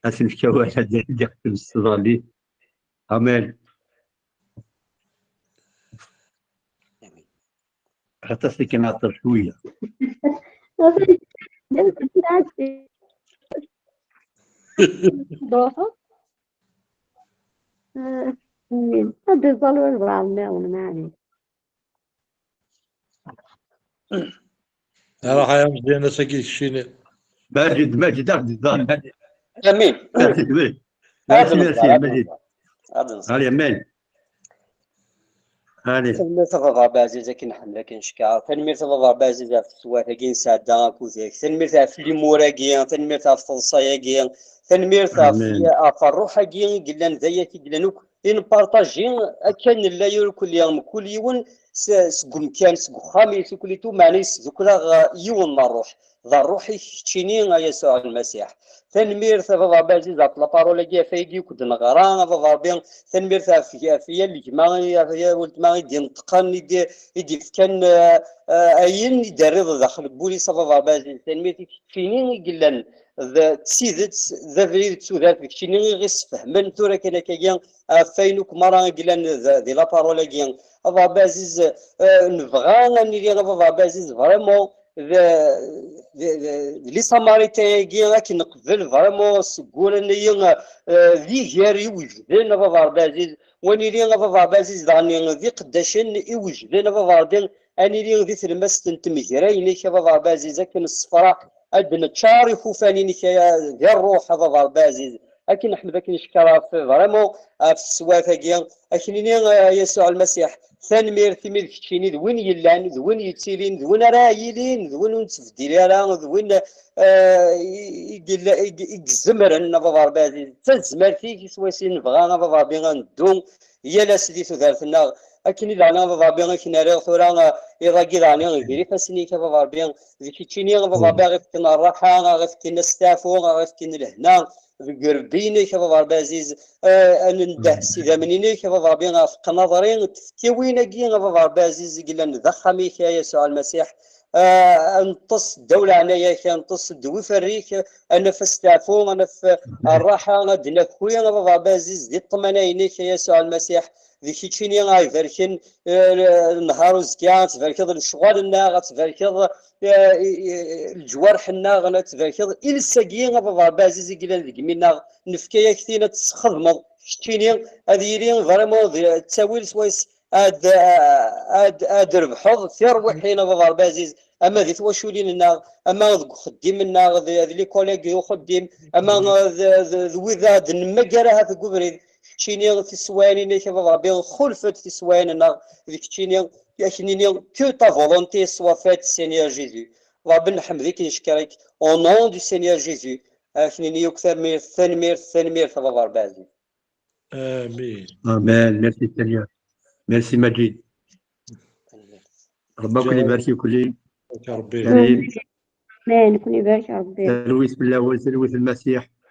ad as-nefk awal ad d-iqdem s tẓallit. Amen. Aṭas i k-nɛeṭṭel cwiya. Ad iẓẓal walbeɛḍ nniḍen, maɛlic. Ruḥ ay ameẓyan, ass-agi keččini. Maǧid, Maǧid, ad iẓẓal. Amin. Maǧid, oui. Ad nẓer, ad nẓer. Allez, amen. Allez. Tanemmirt a baba Ɛziz, akken nḥemmel, akken neckeṛ. Tanemmirt a baba Ɛziz ɣef teswiɛt-agi nesɛedda akked-k. Tanemmirt ɣef limur-agi, tanemmirt ɣef teḍsa-agi, tanemmirt ɣef, ɣef ṛṛuḥ-agi i yellan d ayat i yellan akk, i nparṭaji akka nella irkelli, mkul yiwen s-, seg umkan, seg uxxam-is, uklitu, meɛna yesdukel-aɣ, eh, yiwen n ṛṛuḥ. D ṛṛuḥ-ik keččini, a Yasuɛ Lmasiḥ. Tanemmirt a baba Ɛziz ɣef la parole-agi, ɣef wayagi akk d-neɣra, a baba Ṛebbi. Tanemmirt ɣef, ɣef yal gma, ɣef yal weltma i d-ineṭqen, i d-, i d-ifkan, eh, eh, ayen i d-terriḍ daxel n wul-is, a baba Ṛebbi Ɛziz. Tanemmirt i keččini i yellan d, d tidet, d abrid d tudert, d keččini i ɣ-issefhmen tura kan akkagi ɣef wayen akk merra i yellan d, di la parole-agi. A baba Ɛziz, eh, nebɣa ad nili, a baba Ṛebbi Ɛziz, vraiment, d, d, d, d les Samaritains-agi, akken neqbel vraiment seg wuren-nni, eh, d iger iwejden, a baba Ṛebbi Ɛziz, wa nili, a baba Ṛebbi Ɛziz, daɣen d iqeddacen iwejden, a baba Ṛebbi, ad nili di tlemmast n tmegra-inek, a baba Ṛebbi Ɛziz, akken ṣṣefra ad d-neččar ixufan-inek, a, di ṛṛuḥ, a baba Ṛebbi Ɛziz, akken neḥmed, akken neckeṛ ɣef, vraiment, ɣef teswiɛt-agi, Ad k-nini, a Yasuɛ Lmasiḥ, tanemmirt imi d keččini d win yellan, d win yettilin, d win ara yilin, d win ur nettbeddil ara, d win, eh, i, i yella-, i, i izemren, a baba Ṛebbi Ɛziz. D tazmert-ik i s wayen nebɣa, a baba Ṛebbi, ad neddu yal ass di tudert-nneɣ. Akken i daɣen, a baba Ṛebbi, i k-n-rriɣ tura, eh, iḍ-agi daɣen, gar ifassen-ik, a baba Ṛebbi, d keččini, a baba Ṛebbi, aɣ-ifken ṛṛaḥa, aɣ-ifken asteɛfu, aɣ-ifken lehna, deg irebbi-inek, a baba Ṛebbi ɛziz, eh, ad nendeh s idammen-inek, a baba Ṛebbi, ɣef qnaḍri n tfekkiwin-agi, a baba Ṛebbi ɛziz, i yellan d axxam-ik, a Yasuɛ Lmasiḥ. Eh, ad neṭṭes ddaw leɛnaya-k, ad neṭṭes ddaw iferr-ik, ad naf asteɛfu, ad naf ṛṛaḥa, ad d-naki, a baba Ṛebbi ɛziz, di ṭṭmana-inek, a Yasuɛ Lmasiḥ. D keččini ara ibarken, eh, nehar uzekka, ad tbarkeḍ lecɣal-nneɣ, ad tbarkeḍ, eh, i, i, leǧwareḥ-nneɣ, ad tbarkeḍ iles-agi, a baba Ṛebbi ɛziz, i yellan deg imi-nneɣ, nefka-yak-t-in ad t-tesxedmeḍ. Keččini ad yili vraiment d ttawil swayes ad, ad, ad trebḥeḍ tirwiḥin, a baba Ṛebbi ɛziz, ama di twaculin-nneɣ, ama deg uxeddim-nneɣ, d, d les collègues uxeddim, ama d, d, d wid ad nemmager ahat deg ubrid. Keččini tiswayin-inek, a baba Ṛebbi, xulfet tiswayin-nneɣ, d keččini, ad k-nini, que ta volonté soit faite, Seigneur Jésus. Ṛebbi, nḥemd-ik, neckeṛ-ik, au nom du Seigneur Jésus. Ad k-nini akk tanemmirt, tanemmirt, tanemmirt, a baba Ṛebbi ɛziz. Amin. Amin. Merci Seigneur. Merci Majid. Ṛebbi ad ken-ibarek akk. Ṛebbi. Karim. Amin. Ad ken-ibarek Ṛebbi. Talwit fell-awen, talwit n Lmasiḥ.